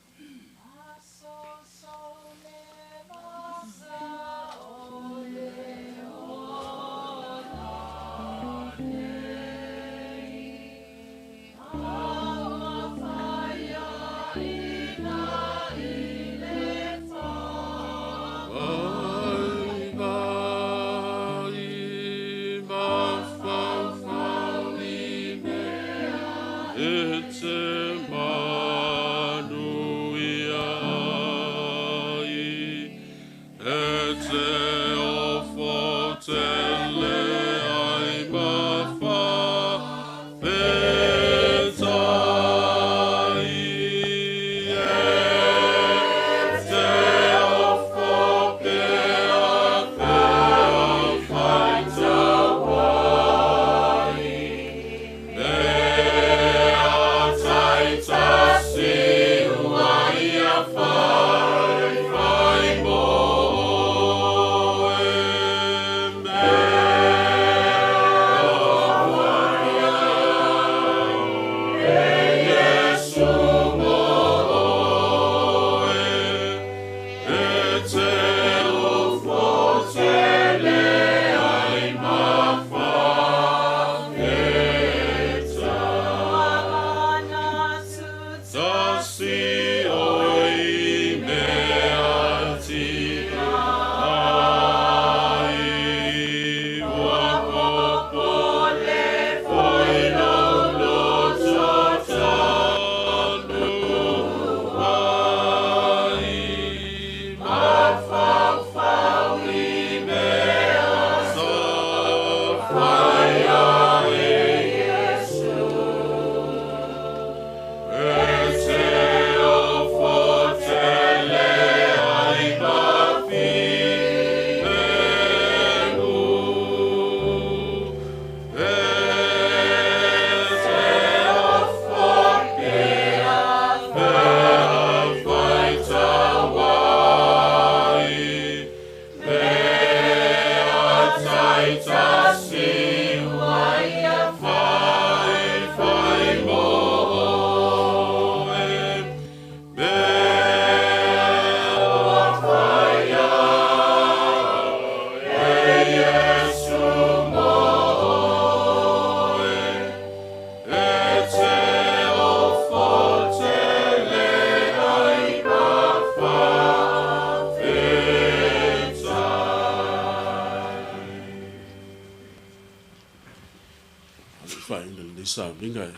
sauniga e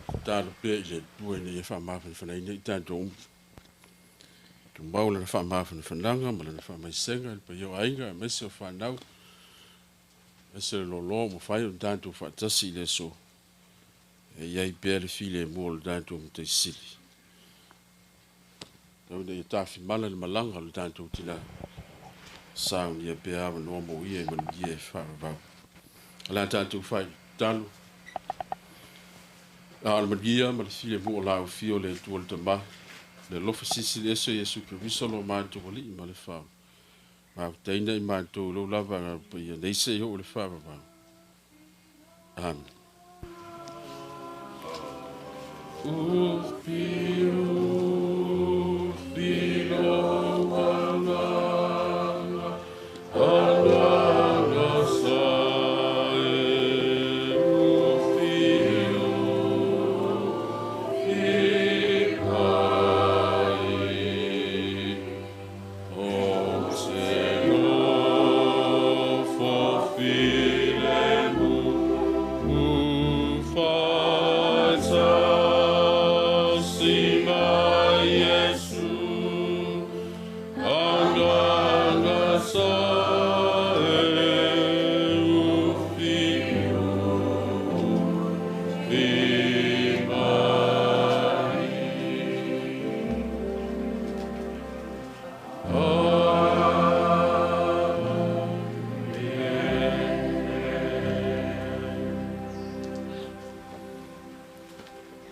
tatalo pea i le Atua ina ia faamafanafanaina i tatou uma. Tumau lana faamafanafanaga ma lana faamaisega i le paia o aiga aemaise o fanau, aemaise le loaloa ua mafai ona tatou faatasi i le aso, e i ai pea le filemu o le tatou Matai Sili. Tau ina ia tafimala le malaga o le tatou tina, saunia pea avanoa mo ia e manuia e faavavau. O le a tatou faitalo, a o le manuia ma le filemu o laufia o le Atua le Tama, le alofa silisili ese o Iesu Keriso lo matou Alii ma le Faamavotaiina i matou i lou lava agaga paia nei seia oo i le faavavau. Amene. Ufi ufi lou agaga, agaga sa e ufi ufi ai. O te nofo filemu, ufaatasi ma Iesu, agaga sa e ufi ufi mai.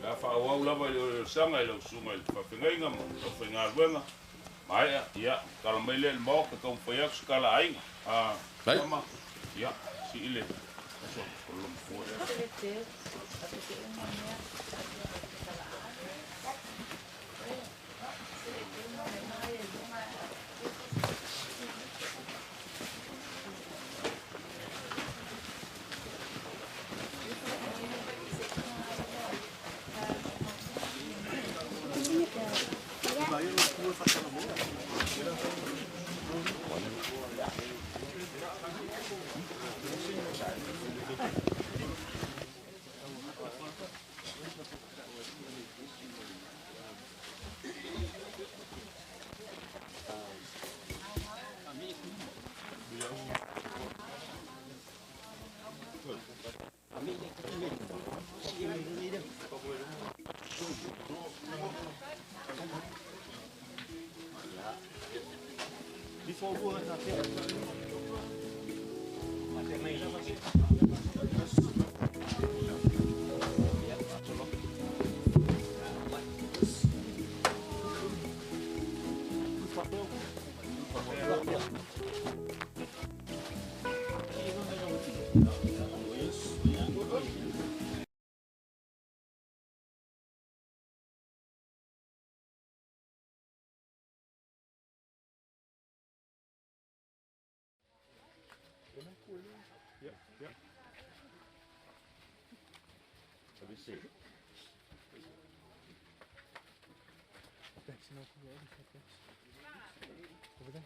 La faaauau lava i le oleolesaga i lau susuga i le faafeagaiga ma lau faigaluega maea, ia, tala mai lea i le maota taumafai atu se tala aiga. A, tama, ia, sii le aso o le lomafua. Let me see. Over there.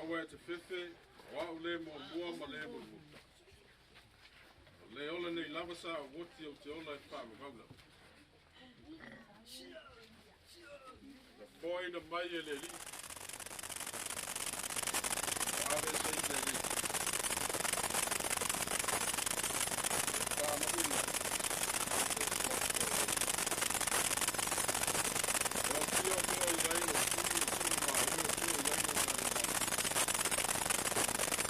Au e te fefe, o au le mua mua ma le mua. O le ola nei lava sa o woti o te ola e whaamavaula. Na foe na mai e le li. O ave se i le li. Whaamahuna. O fia o i ai o tui o tui ma o tui i ai o tui ma.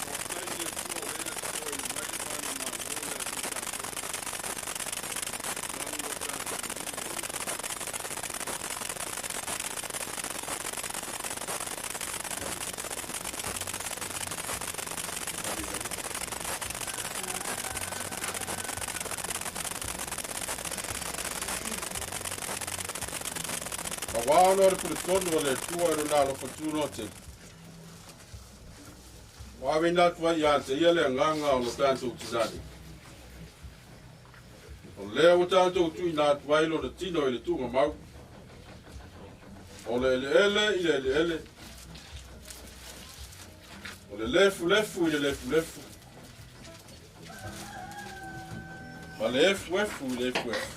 O tai le tua o lena te foe i mai mana ma o le atu tātou. Lani o tātou i o i. Wao no le puletonu o le tua e lona alofa tuno te. O ave ina atu ai ia te ia le anganga o lo tātou tinani. O lea ua tātou tuuina atu ai lona tino i le tuga mau. O le eleele i le eleele. O le lefulefu i le lefulefu. Ma le efuefu i le efuefu.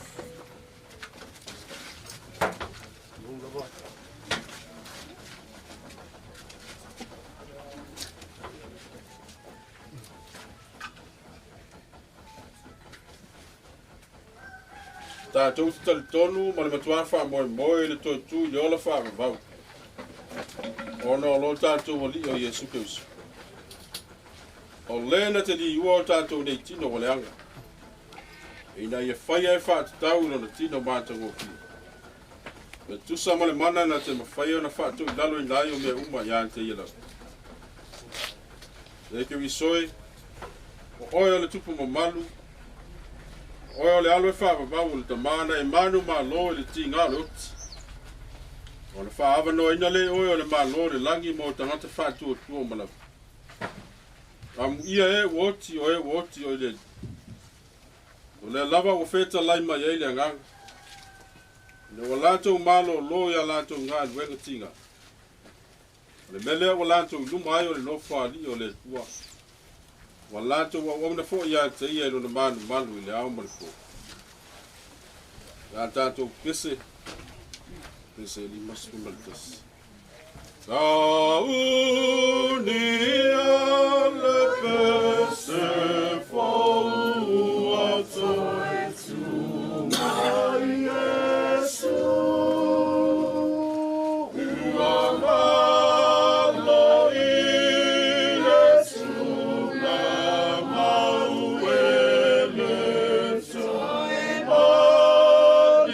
Tātou te talitonu ma le matua whaamoemoe le toe tū i le ola whaavavau. Ona o lo tātou ali o Iesu Keriso. O lena te liua o tātou nei tino o le anga. Ina ia whaia e whaatatau i lona tino mātangofie. Me tusa ma le mana na te mawhaia o na whaatou i lalo i nai o mea uma i ante ia lau. Le Keriso e, o oe o le tupu mamalu, oe o le alo e whaavavau o le tamana e manu malo i le tinga o le oti. O le whaavanoa ina le oe o le malo le langi mo tangata whaatua tua malavu. Amu ia e ua oti o e ua oti o i le. O le lava ua wheta lai mai ei le anganga. Ina ua lātou malo lo ia lātou ngā luenga tinga. O le melea ua lātou luma ai o le nofo ali o le tua. Ua lātou wa wauna fo ia te ia i lona manu malu i le ao ma le pō. Ia tātou pese, pese li masu ma le tasi. Saunia le pese fō atoe tuma Iesu. Ua malo i le tula mau e le toe maliria.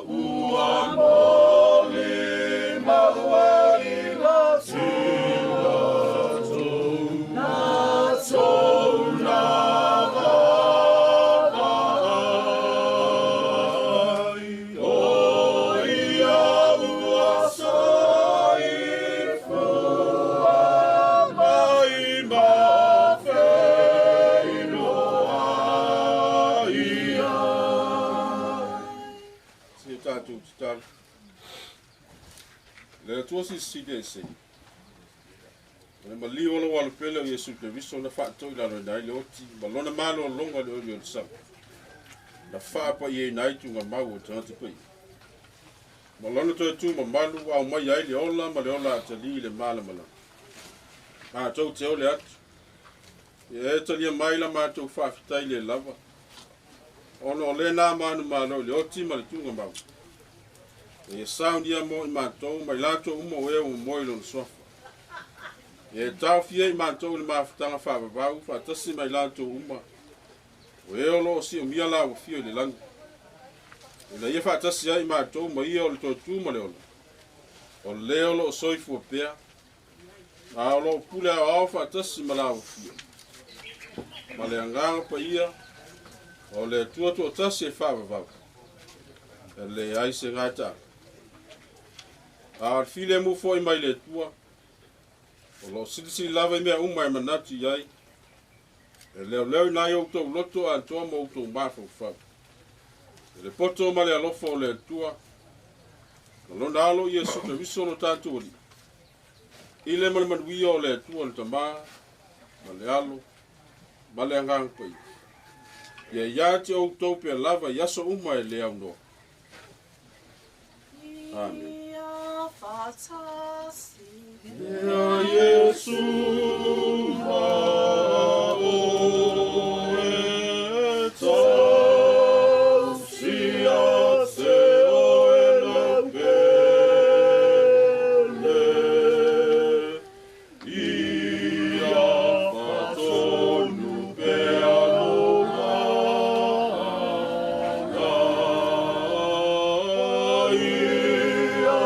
Ua moli maua i la tula tou na vaavaai. O ia ua soifua mai ma feiloai ia. Se tātou te talo. Le atua sisi te se. O le maliu o lo walo pele o Iesu Keriso na whaatou i lalo nai le oti, ma lona malo longa le oli o le sama. Na whaapa i e nai tunga mau o tangata pai. Ma lona toe tū ma malu au mai ai le ola ma le ola atali i le malamalama. Mātou te ole atu. E talia mai la mātou whaawhitai le lava. Ona o le nā manu malo i le oti ma le tunga mau. E saunia mo i mātou, mai lātou uma o e o moi lona swafa. E tau fia i mātou le mafutanga whaavavau, whaatasi mai lātou uma. O e olo o si o mia la o fio i le langi. E na ia whaatasi ai mātou ma ia o le toe tū ma le ola. O le olo o soifua pea. A olo o pule ao ao whaatasi ma la o fio. Ma le anganga pa ia, o le tua tua tasi e whaavavau. E le ai se ngāta. A o le file mu foi mai le tua. O lo silisili lava i mea uma e manatu i ai. E leo leo nai o tau loto a toa ma o tau mafaufau. E le poto ma le alofa o le Atua. Na lona alo Iesu Keriso lo tātou ali. I le ma le manuia o le Atua le Tamā, ma le Alo, ma le Agaga Paia. Ia ia te outou pea lava i aso uma e le aunoa. Amen. Ia faatasi. Ia Iesu ma oe tausi ia te oe lau pele. Ia faatonu pea lou aga. Ia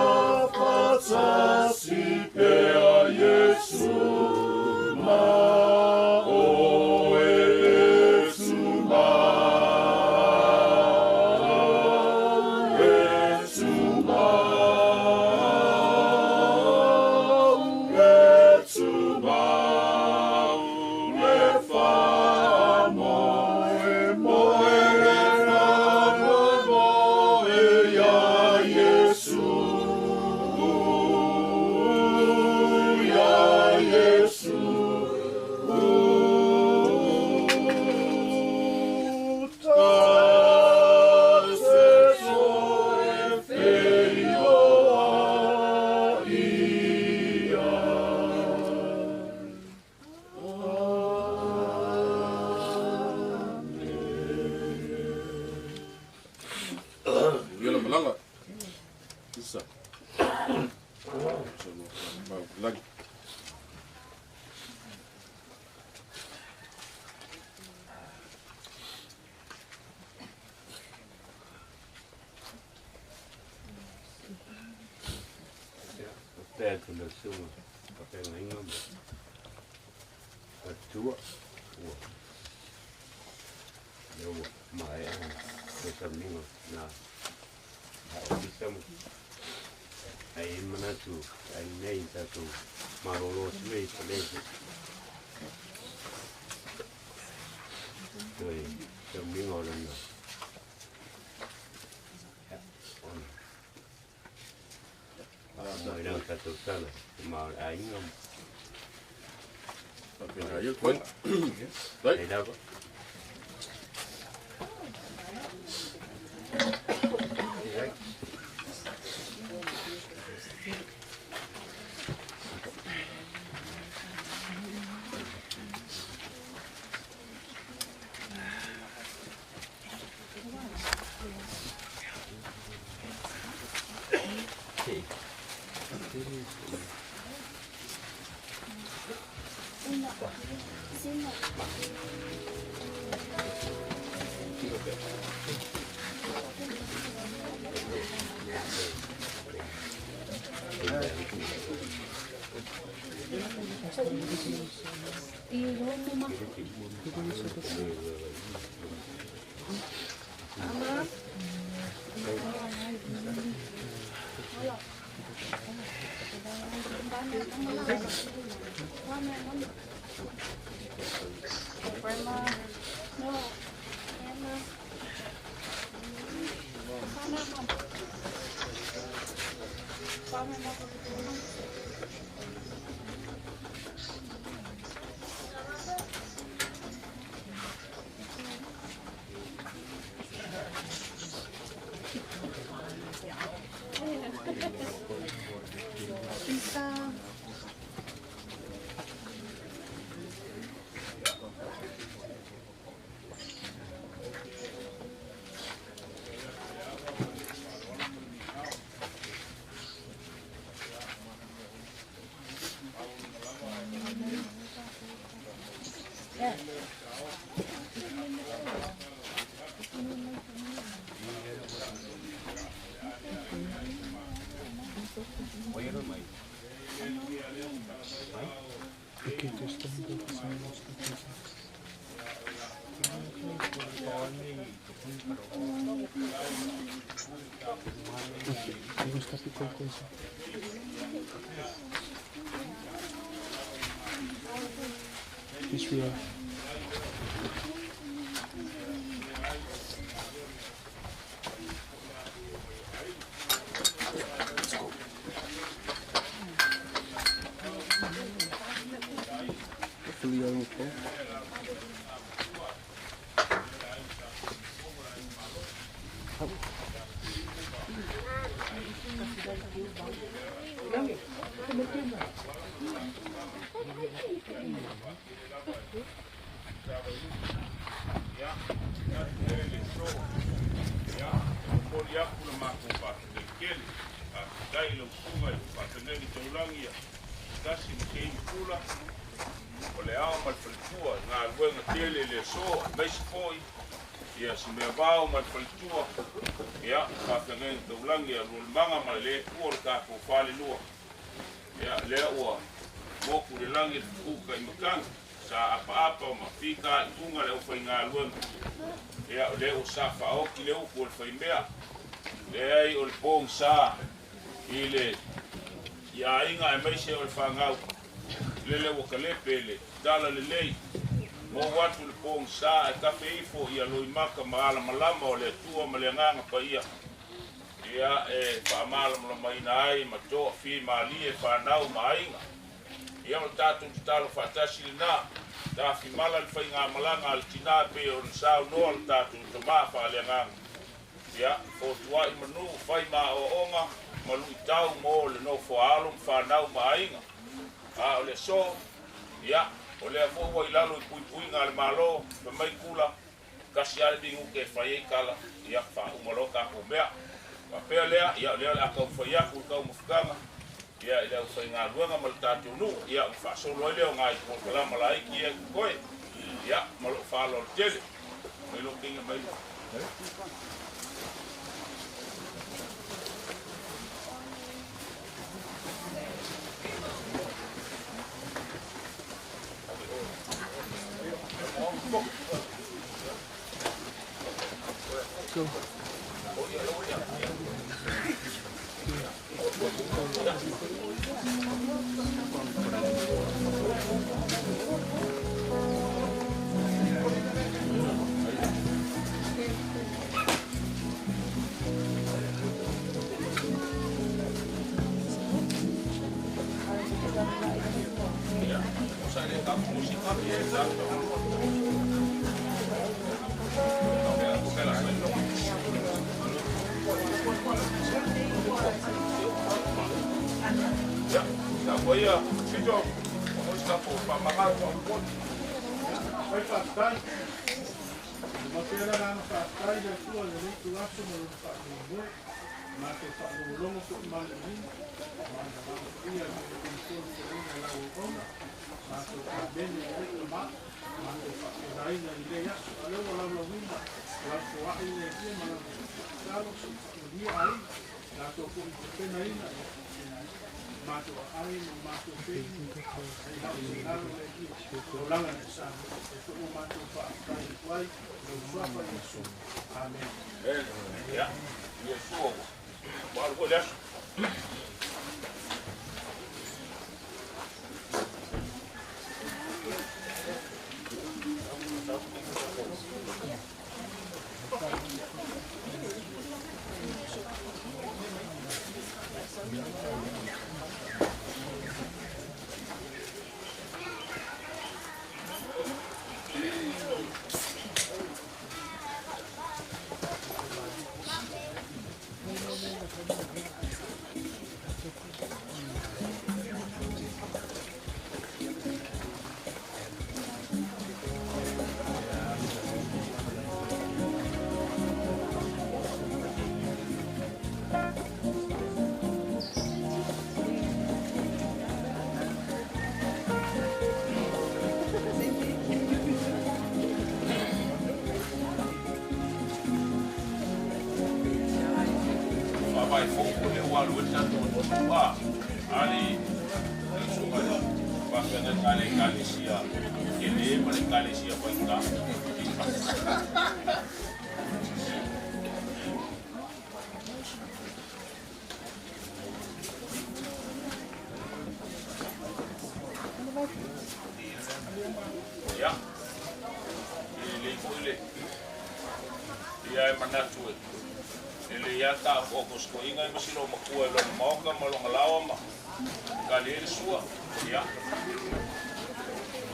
faatasi pea Iesu ma oe e tumau, e tumau, e tumau, le faamoemoe, le faamoemoe ia Iesu, ia Iesu. Ta se toe feioa ia. Manuia le malaga. Isa. Sonoa lagi. Pea tu le suga faafeagaiga ma faletua ua lea ua maea le sauniga na ofisa ma ae i ai le manatu ai nei tatou malōlō atu ai i fale toe sauniga o lona ona mai lau tatou tala ma o le aiga ma Faapena ia le toega. Ai lava. Israel. Let's go.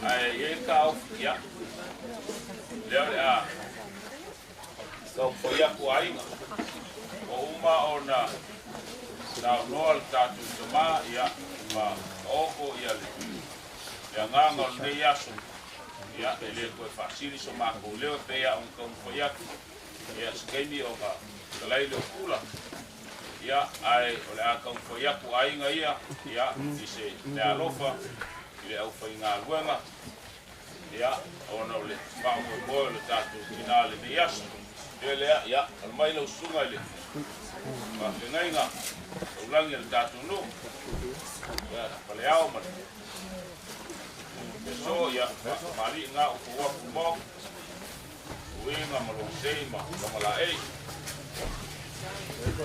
Ae i ai taofi, ia, lea o le a taumafai atu aiga. Ua uma ona saunoa le tatou tamā, ia, ma taoto ia le agaga o lenei aso, ia, e le toe faasili so matou leo e pei lava ona taumafai atu, ia, se taimi ona talai lea o Tula. Ia, ae o le a taumafai atu aiga ia, ia, i se meaalofa i le aufaigaluega, ia, ona o le faamoemoe o le tatou tinā i lenei aso. Le lea, ia, ala mai lau susuga i le faafeagaiga taulagi a le tatou nuu, ia, Faleao ma le Feso, ia, faakamali'i na o fou aku mo, uiga ma lou sei ma logalaei.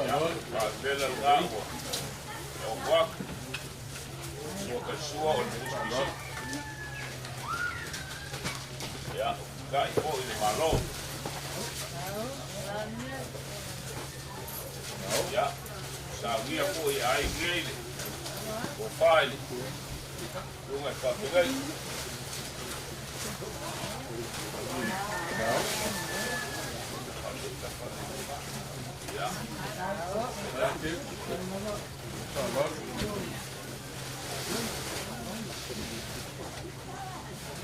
Ia, faavela lena ua taoto atu. Sua ka sua o le pusi pisi. Ia, kai foi le Malo. Ia, saunia foi ai nei le tofa i le susuga i faafegai. Ia.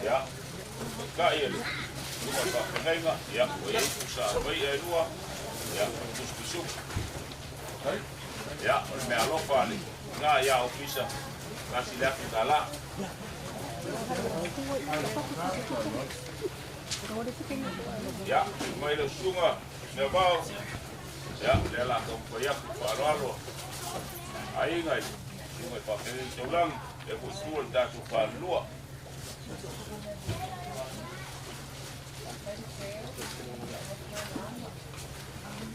Ia, kai e le susuga i faafeagaiga, ia, ua i ai pusa vai e lua, ia, ma le pusi pisuku. Ia, o le meaalofa a le tina ia Ofisa, $1,000. Ia, mai lau susuga Meavao, ia, lea o le a taumafai atu i faaaloalo aiga i le susuga i faafeagaiga taulagi, lea foi tua le tatou falelua.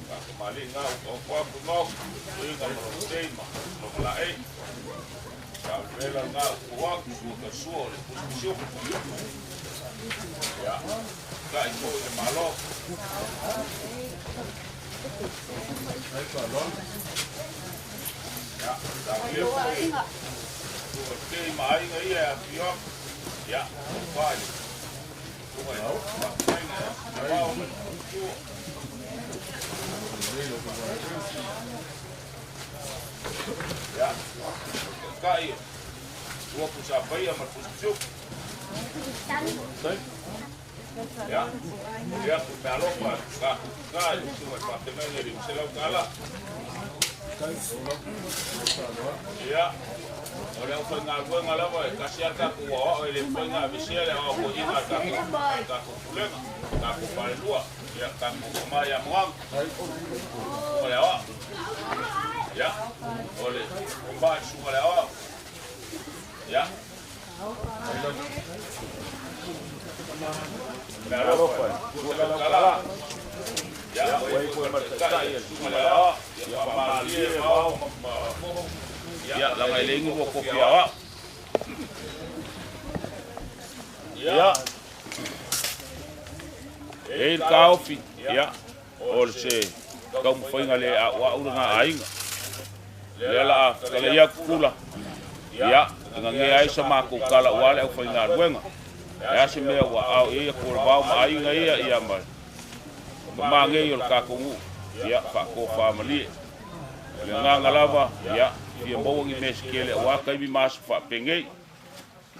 Faatamalii na ua taoto atu mau, uiga ma lona sei ma lona laei. Faavela lena ua tou atu, sua ka sua o le pusi pisiupu. Ia, kai foi le Malo. Ia, taulia foi sua te ma aiga ia e afio atu. Ia, tofa i le susuga i faafeagaiga ia Vao ma le tua. Ia, taitai ua pusa paia ma le pusi pisiupu. Ia, momoli atu le meaalofa a tatou tina i le susuga i le faafeagaiga i le $500. Ia, o le aufaigaluega lava e tasi lava le tatou aoao e le mafai ona aveesea le aoao toeaina a le tatou pulega, le tatou falelua, ia, tatou tama ia Moaga, susuga i le aoao. Ia, o le tofa i le susuga i le aoao. Ia, meaalofa i le $200. Ia, ua i foi ma le taitai le susuga i le aoao, ia faamalolie Vao ma Foho. Ia, laga e leai ni lua kopi aoao. Ia, e i ai le taofi, ia, o le se taumafaiga le a'ua'u lena aiga. Lea la a fetalai atu Tula, ia, e gagea ai sa matou tala aua le aufaigaluega. Le a se mea ua aao i ai atu o le Vao ma aiga ia, ia ma tama nei o le tatou nuu, ia, faatofamalie. O le agaga lava, ia, fia maua ni mea se tele aua taimi ma aso faapenei.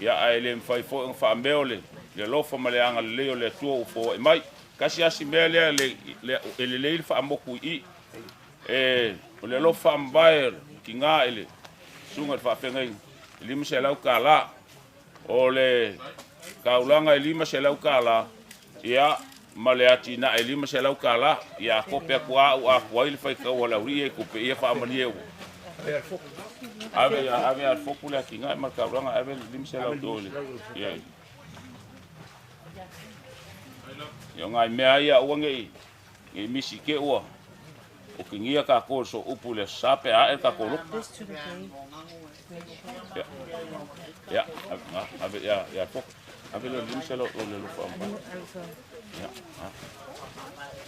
Ia, ae le mafai foi ona faameo le alofa ma le agalelei o le Atua ua foai mai. Tasi lava si mea lea e lelei le faamotu i i. E, o le alofa faamavae o le tina i le susuga i le faafeagaiga, e $500. O le taulaga e $500, ia, ma le atinae e $500. Ia, a kope atu lava au atoa ai le faitau a le aualii ia i tupe ia faamalie ua. Ave ia, ave ia le foku le atinae ma le taulaga, ave le $500 i o i le, ia, ia o nai mea ia aua ne i, ne i misi te ua okigia tatou e le sooupu i le aso Sa pe a ae le tatou lotu. Ia, ia, ave, ia, ia le foku. Ave le $500 o le alofa faamavae. Ia,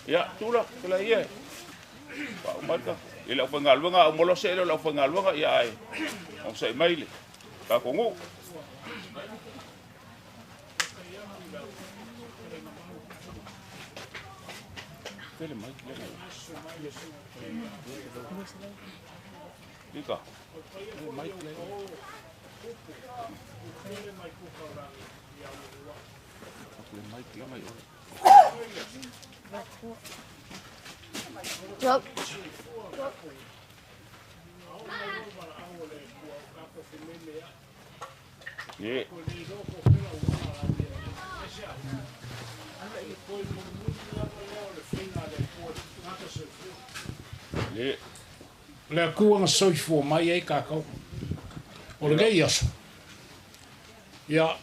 ia, Tula, tula ia. Faauma ai le tatou. I le aufaigaluega, a uma loa see lea o le aufaigaluega, ia ae onosai mai le tatou nuu. Tele mai le. Lika. Mai le. Le mai le mai. Yep. Yeah. Le le kuanga soifua mai ai kākou. O le nei aso. Ia,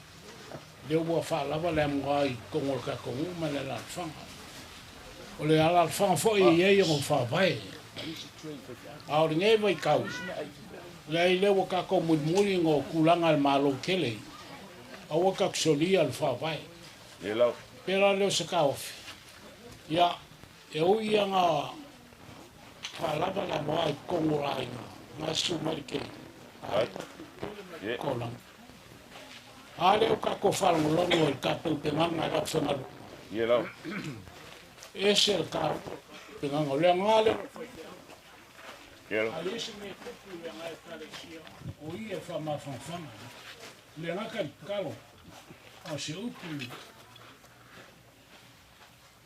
le ua whaalava le amunga i kongo le kākou ma le alfanga. O le alfanga foi i ei o whaavae. A o le ngei vai kau. Le ai le ua kākou mulimuli ngō kulanga le malo kele. A ua kakusolia le whaavae. Le lau. Pera leo se kaofi. Ia, e ui ia ngā whaalava la moa i kongo la inga. Ngā su mai ke. Ai. Kolang. A leo kako whalangolongo i ka penganga i whangalu. Ie lau. E se ka penganga. Lea ngā leo. Ie lau. A le se me kupu le ngā e kalesia. O i e whamawhangwhanga. Le ngā kai kalo. O se upu.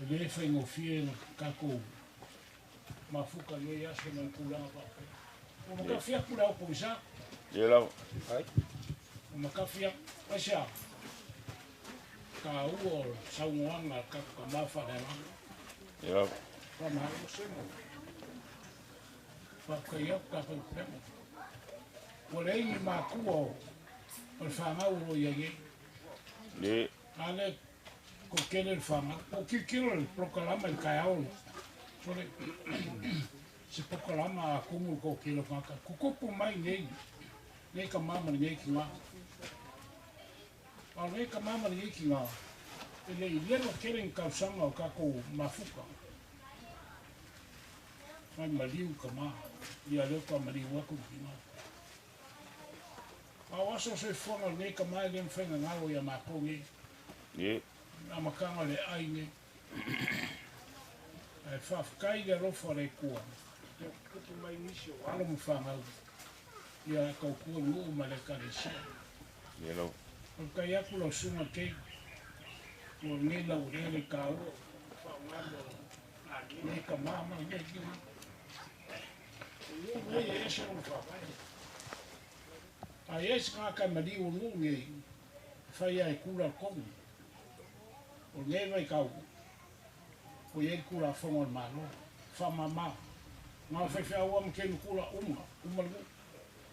E le whaingofie ngā kako mafuka le aso na kulanga pape. O makawhia kura o pousa. Ie lau. Ai. O makawhia, asia. Ka ua o saungoanga ka ka mawharenga. Ie lau. Ka mahalo semo. Whakaia ka whaipemo. O le ingi mākua o le whangau ro ia ye. Le. Ale ko kele le whangau. O kikiro le prokalama i kai aolo. Sole, se pokalama a kumu ko kilo ngaka. Kukupu mai nei, nei ka mama nei ki ngā. A nei ka mama nei ki ngā. E le lelo kele ni kausanga o kako mafuka. Mai maliu ka ma. Ia leo ka maliu aku ki ngā. A waso se fuanga nei ka mai le mwhenga ngalo ia mākou nei. Ye. A makanga le ai nei. E whawhakai le rofa le kua. Te kupu mai nisi o alo mwhangau. Ia kau kua nuu ma le karesia. Ie lau. O kai aku lau sunga kei. O nei lau rere ka ua. Whaungamo. Nei ka mama, nei ki ngā. O nuu nei e ese o whawhai. A ese ngā kai mali o nuu nei. Whai ai kura kongu. O nei vai kau. O ia kura whango malo, whamama. Ngā whaiwhia ua mkenu kura uma, uma lu.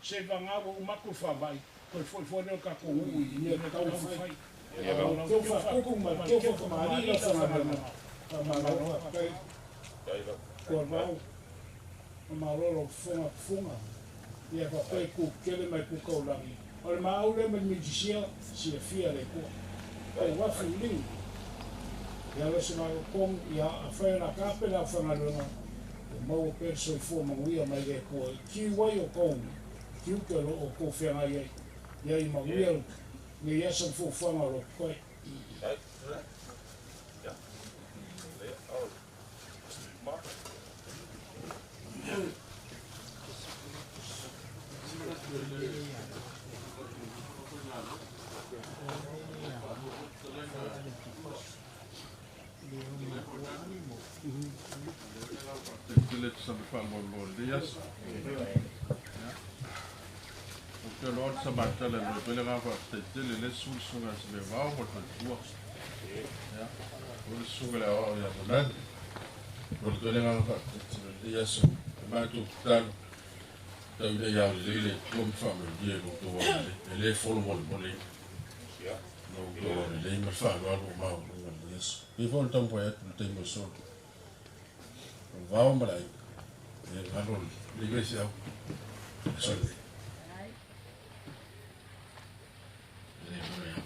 Se va ngā wa umaku whawai, koe foi foi leo ka ko ui, ia me kau whai. Ie lau. Keo whakuku ma, keo whakamari la whangamana. Whamaloa, kai. Kua rau, whamalolo funga funga. Ia whapai ku kele mai ku kaulangi. O le maaule mai mijisia, sia fia le kua. Kai wafu liu. Ia le sina kong ia a whai la kape la whangalunga. E maua perso i fua manguia mai le kua. Ki wai o kong, ki uke lo o kō whenga ia. Ia i manguia ni ia san fua whanga lo koe. Ai. Ja. Le au. Ma. Tele sa me fa mo mo le yes. O te lord sa ma tele le pele ga fa te tele le sul sunga se me va mo te tua. Ja. O le sunga le o ya mo nan. O le pele ga fa te tele le yes. Ma tu tal. Ta ile ya le le kom fa me die lo to wa le. Le folo mo mo le. Ja. No to le ma fa lo ma mo le yes. Mi fo tampo ya te mo so. Vao malai. E ngalo le iglesia. So. Le mo ya.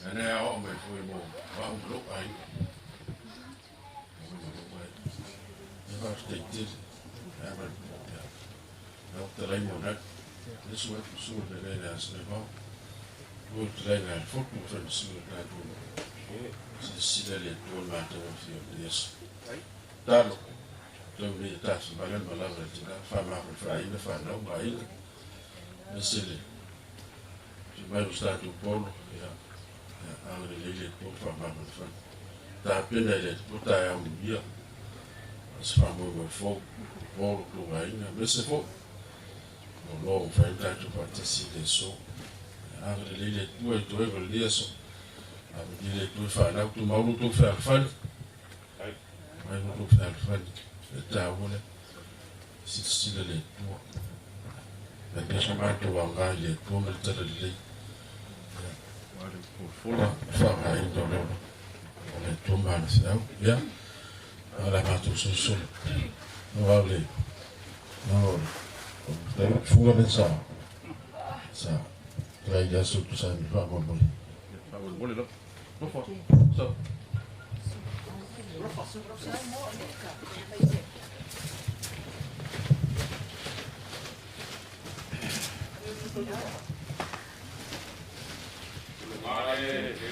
Ene ao me foi mo vao lo ai. E va te te. E va. No te lai mo na. Le su su le le le as le vao. Ua fetalaiga a le Fotu ma Falesua o le tatou silasila i le Atua i le matou afio i lenei aso. Tatalo, tau nei ia tafimala le malava i le tina, faamama i le faaina, fanau ma aiga, aemaise le afio mai o si tatou Polo, ia, ia agalelei le Atua ma faamama i le fale. Tapena e le Atua taeao manuia, o se faamoemoe fou, Polo, tou aiga, aemaise foi o lo o mafai ona tatou faatasi i le aso. Agalelei le Atua i toega o lenei aso. Agalelei le Atua i fanau, tumau lo outou fealofani. Tumau lo outou fealofani. E taua lea. Silasila le Atua. Lenei so matou aoga i le Atua ma le talalelei. Aua le folafola faaaogaina o le ola o le Atua ma ana feau. Ia, a o le a matou solosolo. Aua o le Fuga lea sa sa tai le aso tusa ai ma le faamoemoe. Faamolemole lava. Nofo. So.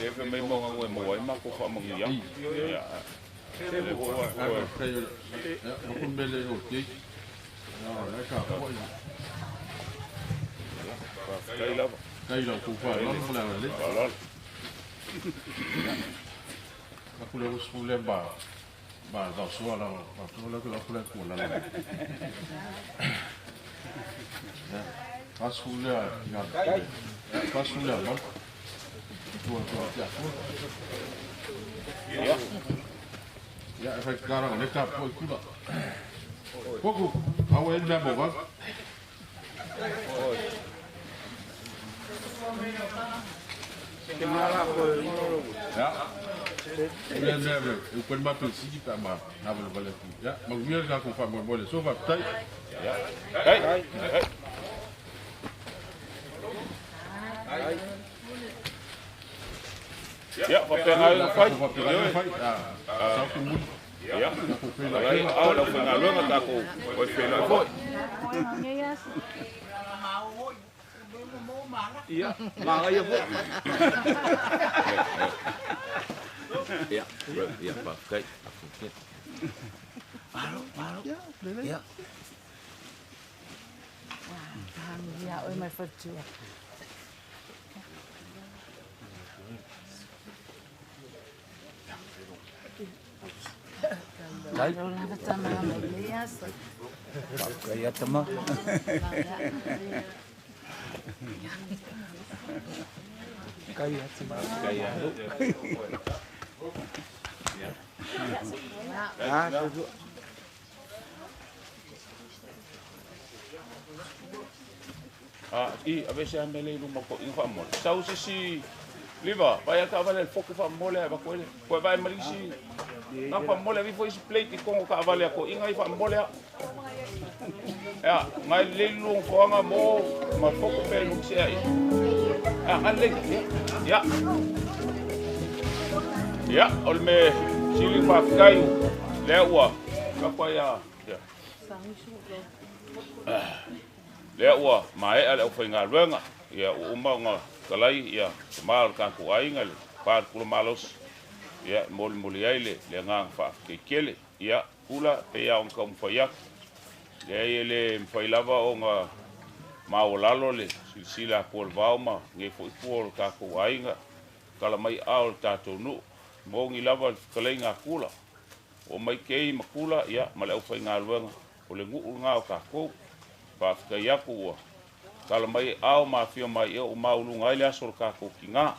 E fai mai mo ngau e maua ai makou faamanuiaga. Ia. Faafetai lava. Faafetai i la outou faaaloalo ma le agalelei. Faaaloalo. Aku le usu lea ma ma vaosoa la vaosoa la aku la ku la la. Pasu lea nga. Pasu lea ma. Tua tua tia tua. Ia. Ia e fai kara o le ka po i kula. Koku, au e mea mo vau. Ia. Mea mea mea, e upen matou sigi pe a ma gavalevale atu. Ia, manuia le tatou faamoemoe i le aso, faafetai. Ia. Ai. Ai. Ia, faapena ai ona fai. Faapena ai ona fai. Sau tumuli. Ia, alai ao le aufaigaluega tatou toe feiloai foi. Ia, manaia foi. Ia, ia, faafetai. Malo, malo. Ia. Ia oe mai faletua. Kai. Faafetai a tama. Kai a tama. Kai a. Ah, A i aveese lava mea lea i luma o toeaiina faamomole. Sau se isi liva, vaai lava taavale a le foku faamomole ae avatu ai le. Toe vaai ma le isi na faamomole ave ifo isi plate i totonu o taavale a toeaiina ia faamomole lava. Ea, na e lelei le lua nofoaga mo ma le foku pe lua sea i. Ea, na lelei. Ia. Ia, o le mea sili faafetai lea ua kapa ia. Ia. Lea ua maea le aufaigaluega, ia ua uma ona talai ia tama o le tatou aiga i le pa i le kula malosi, ia e molimoli ai le le agaga faafetai tele. Ia kula pei lava ona taumafai atu, leai e le mafai lava ona maualalo le silasila atu o le vao ma lenei foi pua o le tatou aiga, tala mai aao o le tatou nuu. Moni lava le fetalaiga a Kula, oo mai kei ma Kula ia ma le aufaigaluega o le nuu lena o tatou. Faafetai atu ua tala mai e ao ma afio mai ea ua mauluga ai le aso o le tatou tina.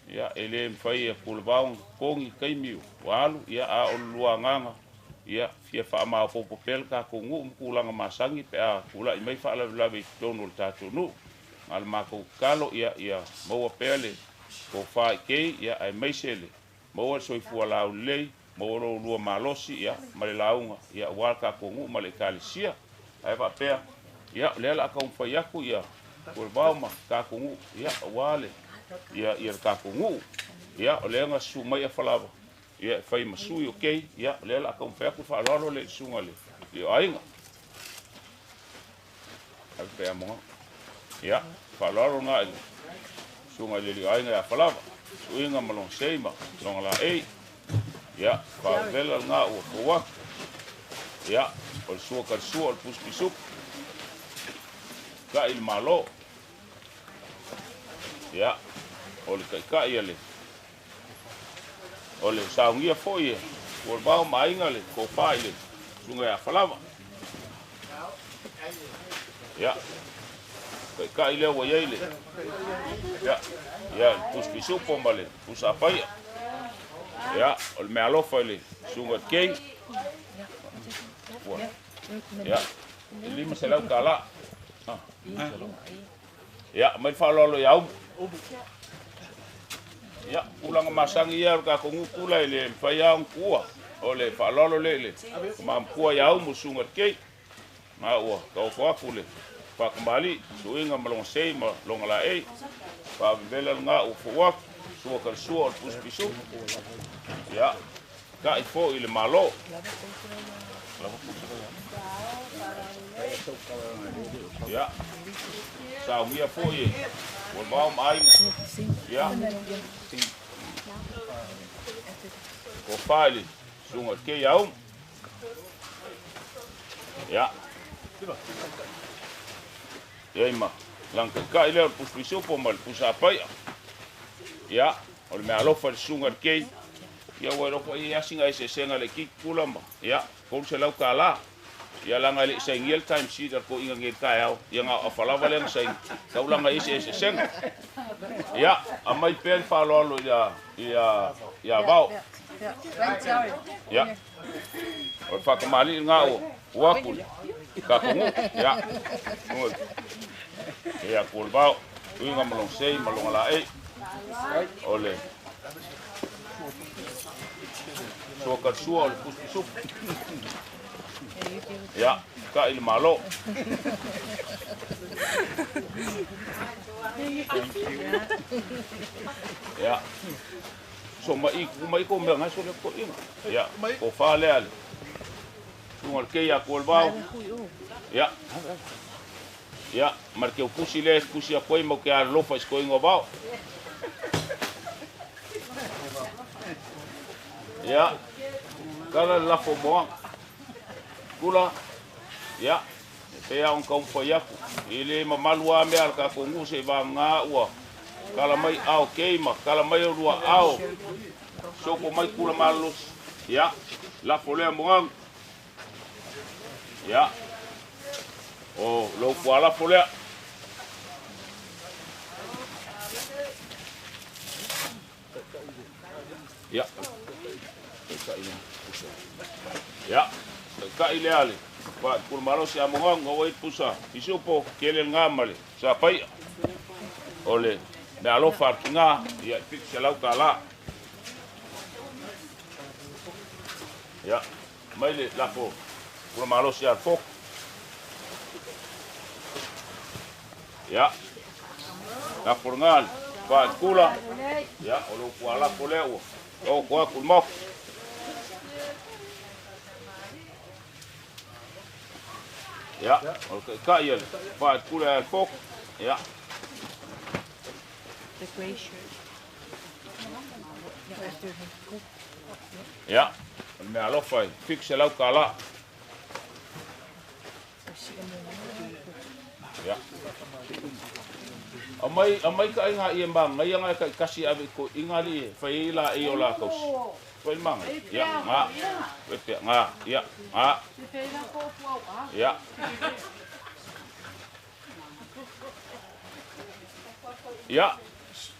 Ia, e le mafai e Pulavao ona totogi taimi ua alu, ia, a o le lua agaga, ia, fia faamaopoopo pea le tatou nuu ma tulaga masani pe a tulai mai faalavelave i totonu o le tatou nuu. Na o le matou tatalo, ia, ia maua pea le tofa i kei, ia, aemaise le maua le soifua laulelei, maua lo ulua malosi, ia, ma le lauga, ia, aua le tatou nuu ma le Ekalesia. Ae faapea, ia, o lea o le a taumafai atu, ia, Puavao ma tatou nuu, ia, aua le, ia, ia le tatou nuu. Ia, o lea na susu mai Afalava, ia, e fai ma sui o kei, ia, o lea o le a taumafai atu le faaaloalo lea i le susuga i le Lioaiga. Ave pea moga. Ia, faaaloalo lena i le Susuga i le aliiaiga ia Falava, Suiga ma lona sei ma lona laei. Ia, faavela lena ua fou atu. Ia, o le sua kalisua o le pusi pisupo. Kai le Malo. Ia, o le taitai a le o le saugia foi e ua le vao ma aiga le tofa i le susuga ia Falava. Ia, taitai lea ua i ai le ia, ia le pusi pisupo ma le pusa apaia. Ia, o le meaalofa i le susuga i le Kei. Ua, ia, e $500 tala. Ia, aumai le faaaloalo ia Umu. Ia, tulaga masani ia o le tatou nuu pula e le mafai lava ona tuua. O le faaaloalo lea i le tama matua ia Umu, le susuga i le Kei. Na ua taoto atu le faatamalii, suiga ma lona sei ma lona laei. Faavevela lena ua fou atu, sua kalisua o le pusi pisupo. Ia, tai foi i le Malo. Ia, saugia foi e ua vao ma aiga. Ia, tofa i le susuga i le Kei ia Umu. Ia, ia ma lana taitai lea o le pusi pisupo ma le pusa apaia. Ia, o le meaalofa i le susuga i le Kei. Ia ua iloa foi i asiga eseesega le kiki pula ma, ia, $300 tala. Ia laga e le i sainia le time sheet a le toeaina nei i le taeao, ia na o afa lava lea na saini, tau laga i isi eseesega. Ia, aumai pea le faaaloalo ia, ia, ia Vao. Ia, o le faatamalii lena ua ua atu i le tatou nuu. Ia, ia atu o le Vao, uiga ma lona sei ma lona laei. O le sua kalisua o le pusi pisupo. Ia, kai le Malo. Ia, so mai ku mai ko mea ngai so le ko inga. Ia, ko fa lea le. Tunga le kei a ko le vao. Ia. Ia, ma le keu pusi le pusi a koe mau ke a lofa i ko inga vao. Ia, kala le lafo moaga. Kula, ia, e pei lava ona taumafai atu. E le mamalu lava mea a le tatou nuu seivagana ua kala mai ao kei ma kala mai o lua ao. Soko mai kula malolosi. Ia, lafo lea moaga. Ia, o lou pualafo lea. Ia, ia, taitai lea le pula malosi a Mogago ua i pusa pisupo kele lena ma le sapaia. O le meaalofa a le tiga, ia, e $700 tala. Ia, mai le lafo pula malosi a le Foko. Ia, lafo lena le faaikula. Ia, o lou pualafo lea ua taoto atu i le maota. Ia, o le taitai a le faaikula a le Foko. Ia. The grey shirt. Yeah, after him. Ia, o le meaalofa e $700 tala. Ia. Aumai, aumai ka aiga ia magaia nga e taitasi ave i toeaiga alii e fai ai laei o la tausi. Fai le magaia. Ia, nga. Fai pea, nga, ia, nga. Ia. Ia,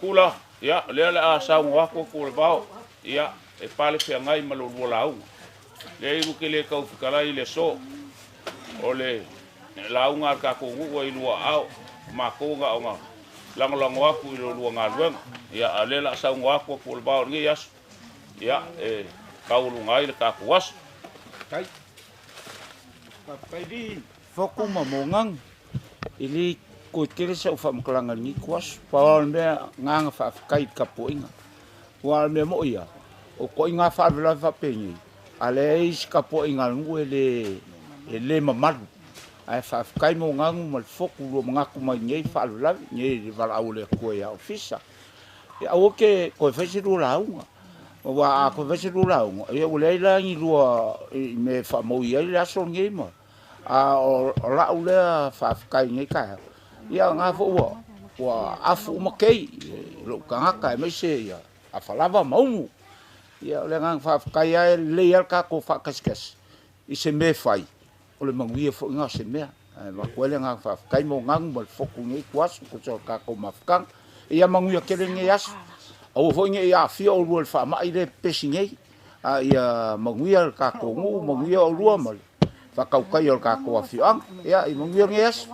kula, ia, lea o le a saunoa atu atu o le vao. Ia, e pale feagai ma lua lauga. Lea ilu ke le taufitalai i le aso. O le lauga a le tatou nuu ai lua aao. Matou na ona lagolago atu i lo lua galuega. Ia, a o lea o le a saunoa atu atu o le vao i lenei aso. Ia, e taualuga ai le tatou aso. Kai. Faafetai li Foko ma Mogaga. E le toe tele sau faamatalaga i lenei ituaso. Pau lava o le mea agaga faafetai i le tapuaiga. Aua o le mea moi ia, o ituaiga faalavelave faapenei, a leai se tapuaiga a le nuu e le, e le mamalu. Ae faafetai mo gagu ma le foku lua manatu mai nei faalavelave nei le valaau o le Atua ia Ofisa. Ia aua ke toe fai se lua lauga. Aua a toe fai se lua lauga, ia ua leai la ni lua i mea e faamaui ai le aso lenei ma. A o lau lea faafetai i lenei taeao, ia na foi ua afu uma kei i lou tagata aemaise ia Afalava ma Umu. Ia o le agaga faafetai lava e lelei lava le tatou faatasikasi i se mea e fai, o le manuia foi lena o se mea. Ae avatu ai le agaga faafetai mo gagu ma le fotu i lenei ituaso, tusa o le tatou mafutaga. Ia manuia tele lenei aso. Aua foi ne i aafia oulua i le faamai lea e pepesi nei, a ia manuia le tatou nuu, manuia oulua ma le faatautaia o le tatou afioaga. Ia, ia manuia lenei aso.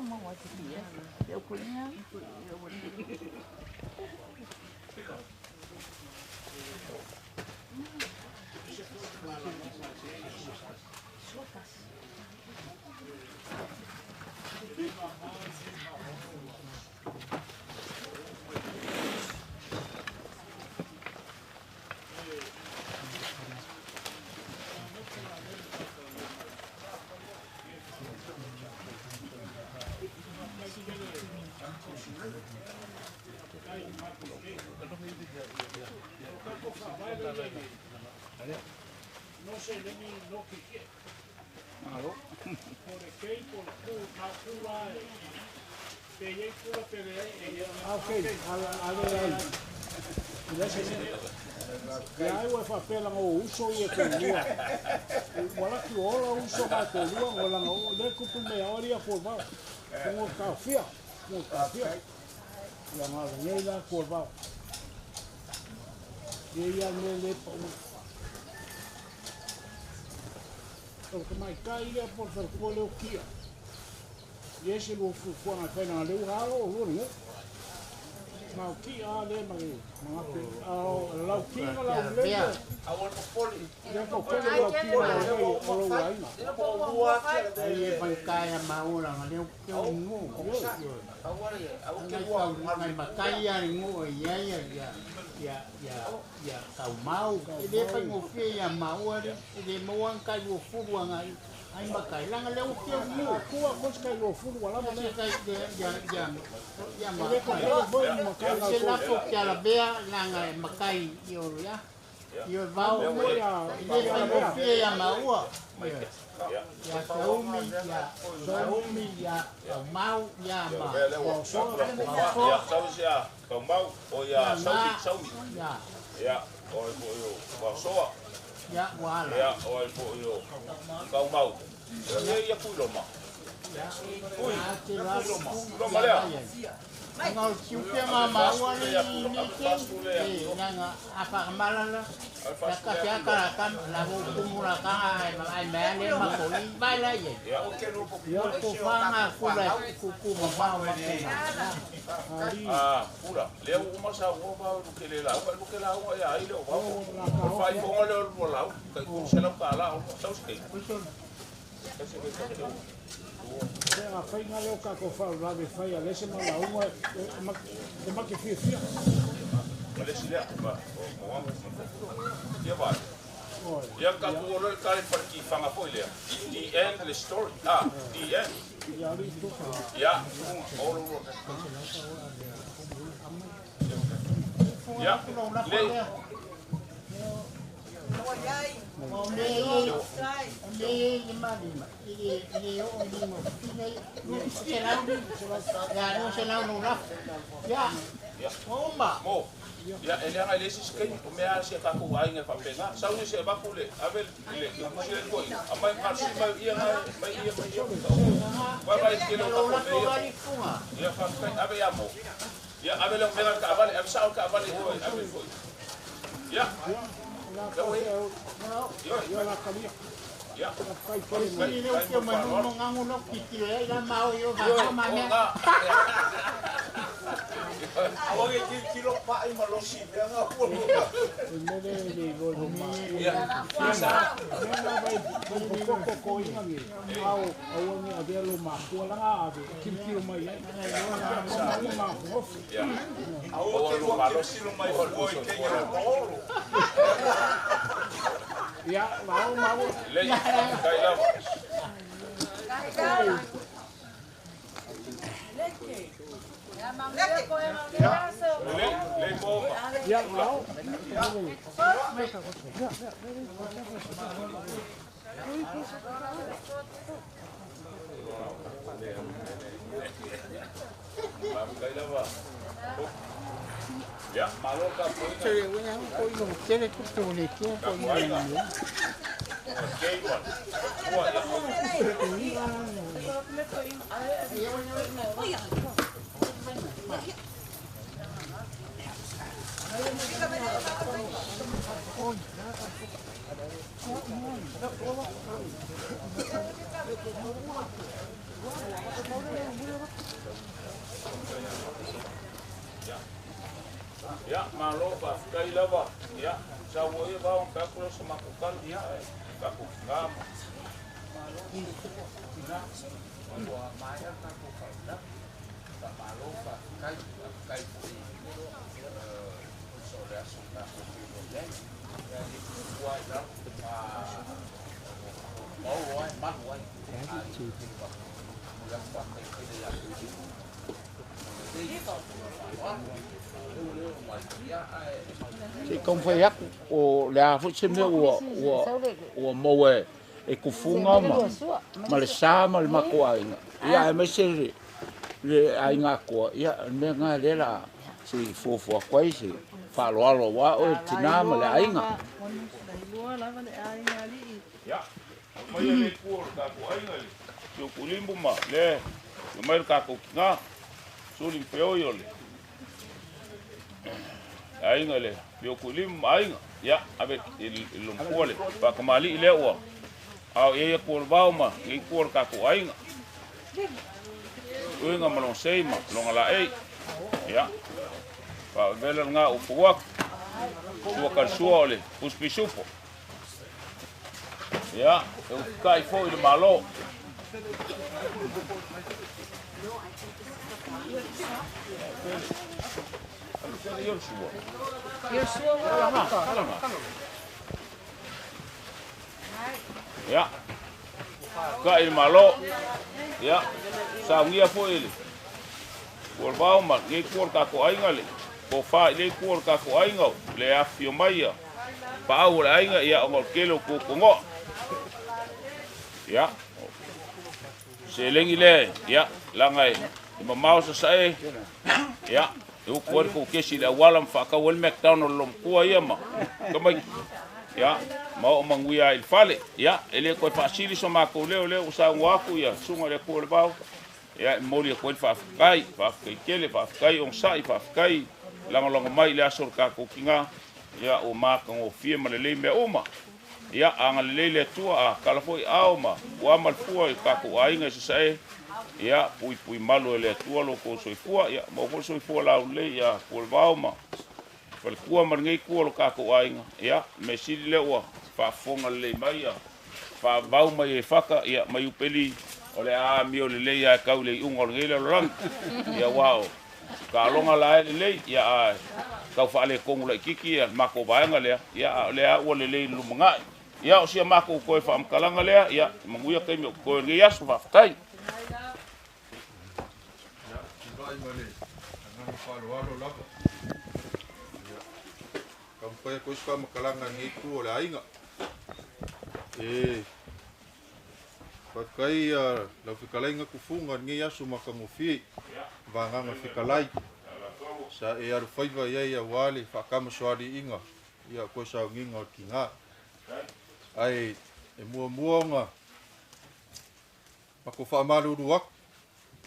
Ia ai ua faapea laga o uso ia toalua. Ua laki ola uso ma toalua ngo laga o le kupu mea o lia ko vao. Ngo taofia, ngo taofia. Ia nga lenei la ko vao. Ia ia me le pa u. O ka mai kai ia por fer ko le o kia. Ia se lo fu fu nga fai na le u halo o lo ngo. Mau ki a le ma le ma pe a lau ki ma lau le a o ko poli ia ko ko le lau ki ma lau le o lo ai ma ai e vai kai a mau la le o ngo a o le a o ke ua ngai makai a ngo ia ia ia ia ia ia kau mau e le fai ngo fie ia mau ale le mau an kai o furu ngai ai makai langa le o ke ngo kua ko kai o furu wala ma kai ya ya ya ma se la fo kia la bea langa e makai i o ya i o vao le fai ngo fie ia maua ya saumi ya saumi ya mau ya ma ya saumi ya kau mau o ya saumi saumi ya ya o o soa ya wala ya o o kau mau ya ya puloma ya ui puloma lea Ngau siupia ma maua ni ni ke nanga apa malala ya ka ya ka ka la bo kumura ka ai ai me le ma ko i vai la ye ya ko fa nga ku la ku ku ma ma ma ah pura le o ma sa o ba lu ke le la o lu ke la o ya ai le o ba o fa i fo le o la o ka ku se la ka la o sa o ke a fainga leo ka ko fa la de fai a lese ma la uma e ma ke fia fia ma le sile ba o ia ba ia ka ku lo ka le parki fanga foi le the end the story ah the end ia ri tu ia o lo ia le Ia e leaga i le isi sikeini o mea a sia tatou aiga e faapena sau se avaku le ave le kusi le toai amai kalisi mai ia mai ia mai ia vai vai tele o tatou mea ia faafetai ave ia mo ia ave le omega le taavale ave sao le taavale foi ave foi ia ia Awa ke kilo pa i malosi mea ngā pua. Mele le lo ma. Ia. Sa. Mele vai ko ko ko inga ni. Au au ni avea lo ma kua langa ave kilo mai ai. Ma ko. Ia. Awa ke lo malosi lo mai fua i ke ia olo. Ia, mau mau. Le kai lava. Kai. Ia, malo faafetai lava. Ia, sauoa ia vao ma fai atu se matou tala. Ia, tatou tina ma Malo tina, ua maea le tatou faalavelave. Faamalo faafetai, faafetai foi o le aso na tatou feiloai ai. Ia, e le tupu lava i lalo, maolo lava e malu ai. Ae momoli atu faafetai tele ia te outou. Se i taumafai atu, o le a foi se mea ua, ua, ua maua e Kufuga ma, ma le sa ma le matou aiga, ia aemaise le, le aiga atoa, ia o le mea lena lea la se i fuafua atu ai se faaaloalo aua oe le tina ma le aiga. Ia, aumaia le itu o le tatou aiga i le Siukulimu ma le mai le tatou tina. Suli ma Feoi o le aiga le Fiokuilimu ma aiga. Ia, ave i le lomapua le faatamalii lea ua ao i ai atu o le vao ma lenei itu o le tatou aiga. Uiga ma lona sei ma lona laei. Ia, faavela lena ua fou atu. Sua kalisua o le pusi pisupo. Ia, e ututai foi i le Malo. Ia, ututai i le Malo. Ia, saunia foi i le Pualavao ma lenei itu o le tatou aiga le tofa i lenei itu o le tatou aiga le afifio mai ia paau o le aiga ia ona o le tele o tuatuanoa. Ia, seleni lea, ia, leaga e mamao sasae, ia, e utu ai le tou kesi i le auala ma faatau ai le McDonald o lou matua ia ma tamaiti, ia, ma oo manuia ai i le fale. Ia, e le toe faasili so matou leo, lea ua saunoa atu ia Susuga i le Atua o le Vao, ia, e momoli atu ai le faafetai, faafetai tele, faafetai onosai, faafetai lagolago mai i le aso o le tatou tina, ia, ua matagofie ma lelei mea uma. Ia, agalelei le Atua, a tala foi ao ma ua ma le fua i tatou aiga i Sasae, ia, puipui malu e le Atua lo outou soifua, ia, maua foi le soifua laulelei ia Pualevao ma faletua ma lenei itu o lo tatou aiga, ia, mea sili lea ua faafofoga lelei mai ia faavavau mai e Faka, ia, mai Upeli, o le a amio lelei lava e tau i le iuga o lenei lalolagi, ia, aua o taaloga la e lelei, ia, a tau faaletonu laitiiti ia le matou vaega lea, ia, a o lea ua lelei i le lumanai. Ia, o sia matou toe faamatalaga lea, ia, manuia taimi o totoe o lenei aso, faafetai. Ia, tulai ma le agaga faaaloalo lava. Ia, taumafai atu ai se faamatalaga i lenei itu o le aiga. E faafetai lau fetalaiga Tufuga i lenei aso matagofie, vagaga fetalai sa e alofaiva i ai aua le faatamasoaliiga ia o toe sauniga o le tina. Ae e muamua ona matou faamalulu atu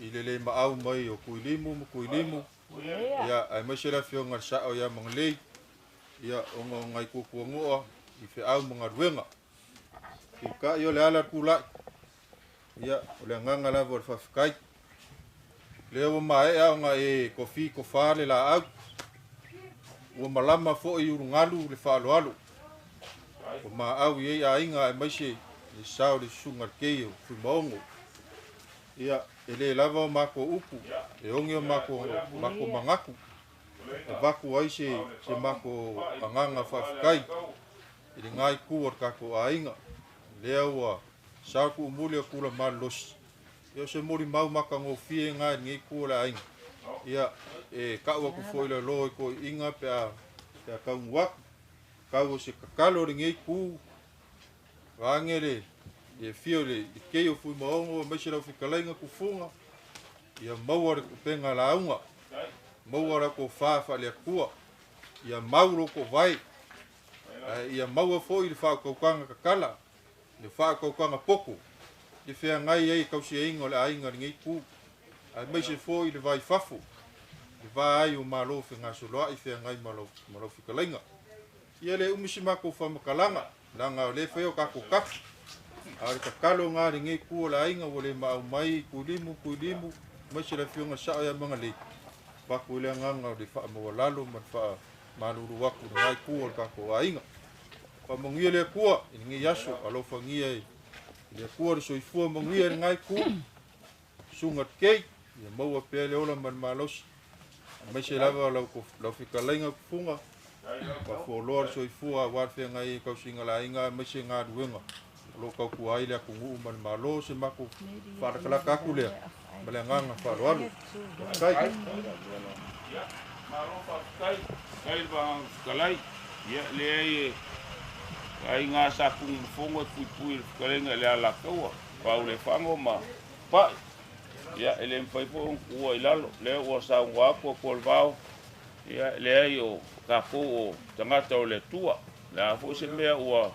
i le le maau mai o Tuilimu ma Tuilimu, ia aemaise le afioga i le Sao ia Magalei, ia ona o nai tuatuanoa i feau ma galuega. Peitai o le ala tulai, ia o le agaga lava o le faafetai. Lea ua maea ona e tofi tofa le laau, ua malama foi i ulugalu le faaaloalo, ua maau i ai aiga aemaise le sao o le susuga i le Kei o Fuimaono. Ia, e le lava o matou upu, e oge o matou manatu, e avatu ai se matou agaga faafetai i lena itu o le tatou aiga. Lea ua sao tuumuli o tula malolosi, Ia o se molimau matagofie lena i lenei itu o le aiga. Ia e ta'u atu fo'i lalō i toe'iga pe a pe a taunu atu. Tau o se tatalo a lenei itu vaeane le le afio i le kei o Fuimaono aemaise lau fetalaiga Tufuga, ia maua le upega lauga, maua lau tofā faale-Atua, ia mau lo tovae, ae ia maua foi le faautautaga tatala, le faautautaga poto e feagai ai i tausiaiga o le aiga i lenei itu, aemaise foi le va i fafo, le va ai o Malo fegasoloai feagai ma lau, ma lau fetalaiga. Ia le umi si matou faamatalaga, leaga o lea e faia o tatou tapu. A o le tatalo lena a lenei itu o le aiga ua le maau mai i Tuilimu, Tuilimu, aemaise le afioga i le Sao ia Magalei, avatu ai le agaga o le faamaualalo ma le faamalulu atu i lena itu o le tatou aiga. Faamanuia le Atua i lenei aso, alofagia e le Atua le soifua manuia i lena itu, Susuga Kei, ia maua pea le ola ma le malosi, aemaise lava lau, lau fetalaiga Kufuga, faafualoa le soifua aua le feagai ai i tausiga laina aemaise galuega o lo o tautua ai le atunuu ma le Malo. Se matou faalatalata atu lea ma le agaga faaaloalo. Faafetai. Ia, malo faafetai. Faafetai i le Vaega Fetalai. Ia, e leai e aiga sa Tunumafono e puipui i le fetalaiga i le Alataua, Paulefago ma Pa'i. Ia, e le mafai foi ona tuua i lalo. Lea ua saunoa atu Atualevao, ia, e leai o tatou o tagata o le Atua. O le a foi se mea ua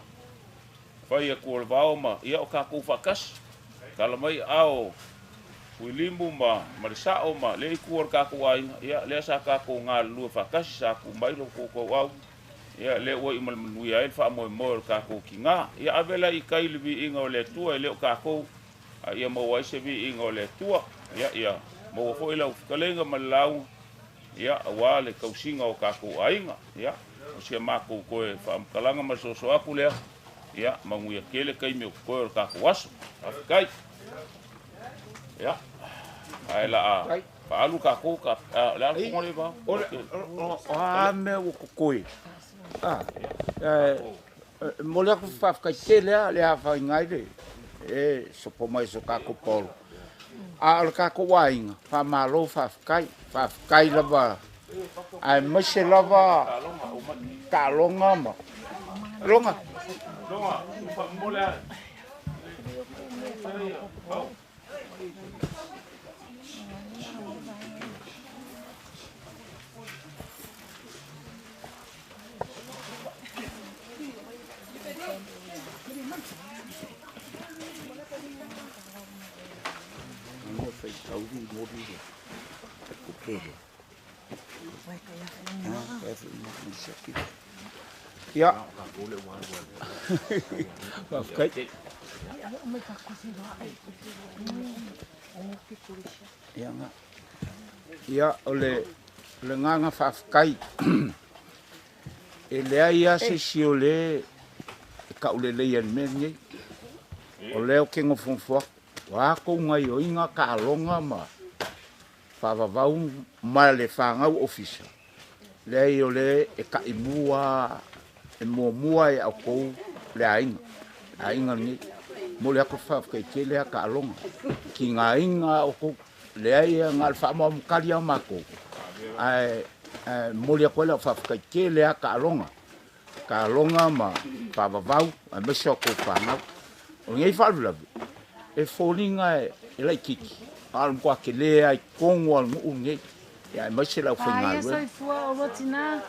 fai Atualevao ma, ia, o tatou faatasi. Tala mai aao o Fuilimu ma, ma le Sao ma le itu o le tatou aiga, ia, lea sa tatou galulue faatasi, sa tuu mai lo outou tauau, ia, lea ua iu ma le manuia ai le faamoemoe o le tatou tiga. Ia, ave la i tai le viiga o le Atua, e le o tatou, a ia maua ai se viiga o le Atua. Ia, ia maua foi lau fetalaiga ma le lauga, ia, aua le tausiga o tatou aiga. Ia, o si a matou toe faamatalaga ma le soso atu lea, ia, manuia tele taimi o totoe o le tatou aso. Faafetai. Ia, ae la a faaalu tatou ka, o le a le fono le vao? O a mea ua totoe? E momoli atu le faafetai tele lava le afaina ai le e sopo mai so tatou paolo. A o le tatou aiga, faamalo faafetai, faafetai lava aemaise lava taaloga ma loga. Ia. Faafetai. Ia, o le agaga faafetai, e leai lava se isi o lea e tauleleia i le mea lenei. O lea ou te nofonofo atu, o a tou gaioiga, taaloga ma faavavau ma le fanau ofisa, leai o lea e taimua e muamua ia outou le aiga, le aiga lenei. Momoli atu le faafetai tele lava taaloga, tigaina lava outou, leai na o le faamaumutali lava matou, ae momoli atu ai lau faafetai tele lava taaloga, taaloga ma faavavau aemaise o outou fanau. O lenei faalavelave, e foliga e laitiiti, a o le matua tele lava i totonu lava o le nuu lenei, aemaise le aufaigaluega.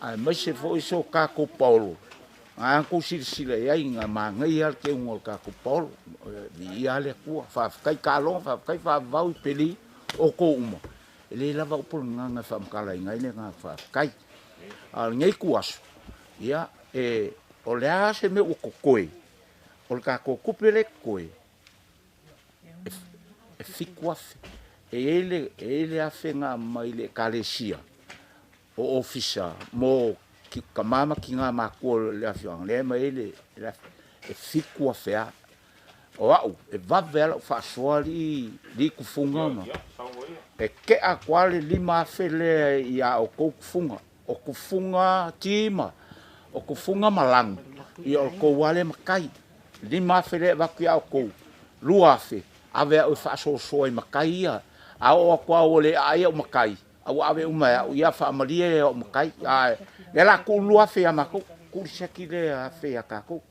Aemaise foi so tatou paolo, na tou silasila i ai, na manaia lava le teuga o le tatou paolo, viia lava le Atua. Faafetai taaloga, faafetai faavavau i peli outou uma, e le lava upu o le gagana e faamatalaina ai le agaga faafetai. A o lenei ituaso, ia, e, o le a se mea ua totoe, o le tatou tupe lea e totoe, e 7,000. E i ai le, e i ai le 1,000 na aumai i le Ekalesia o ofisa mo tama ma tina matutua o le afioaga, lea e aumai ai le 1,000, e 7,000 lava. O au, e vave lava lau faasoa alii tufuga ma e tea atu lava le 5,000 lea ia outou tufuga. O tufuga ti ma o tufuga ma lanu, ia o le tou lava lea matai. 5,000 lea e avatu ia outou, 2,000 Ave a'u e faasoasoa i matai ia. A oo atu lava ua le aai a'u matai, a ua ave uma e a'u, ia faamalie a'u matai. Ae lea o le a tuu le 2,000 ia matou, tuu le seki lea 1,000 ia tatou.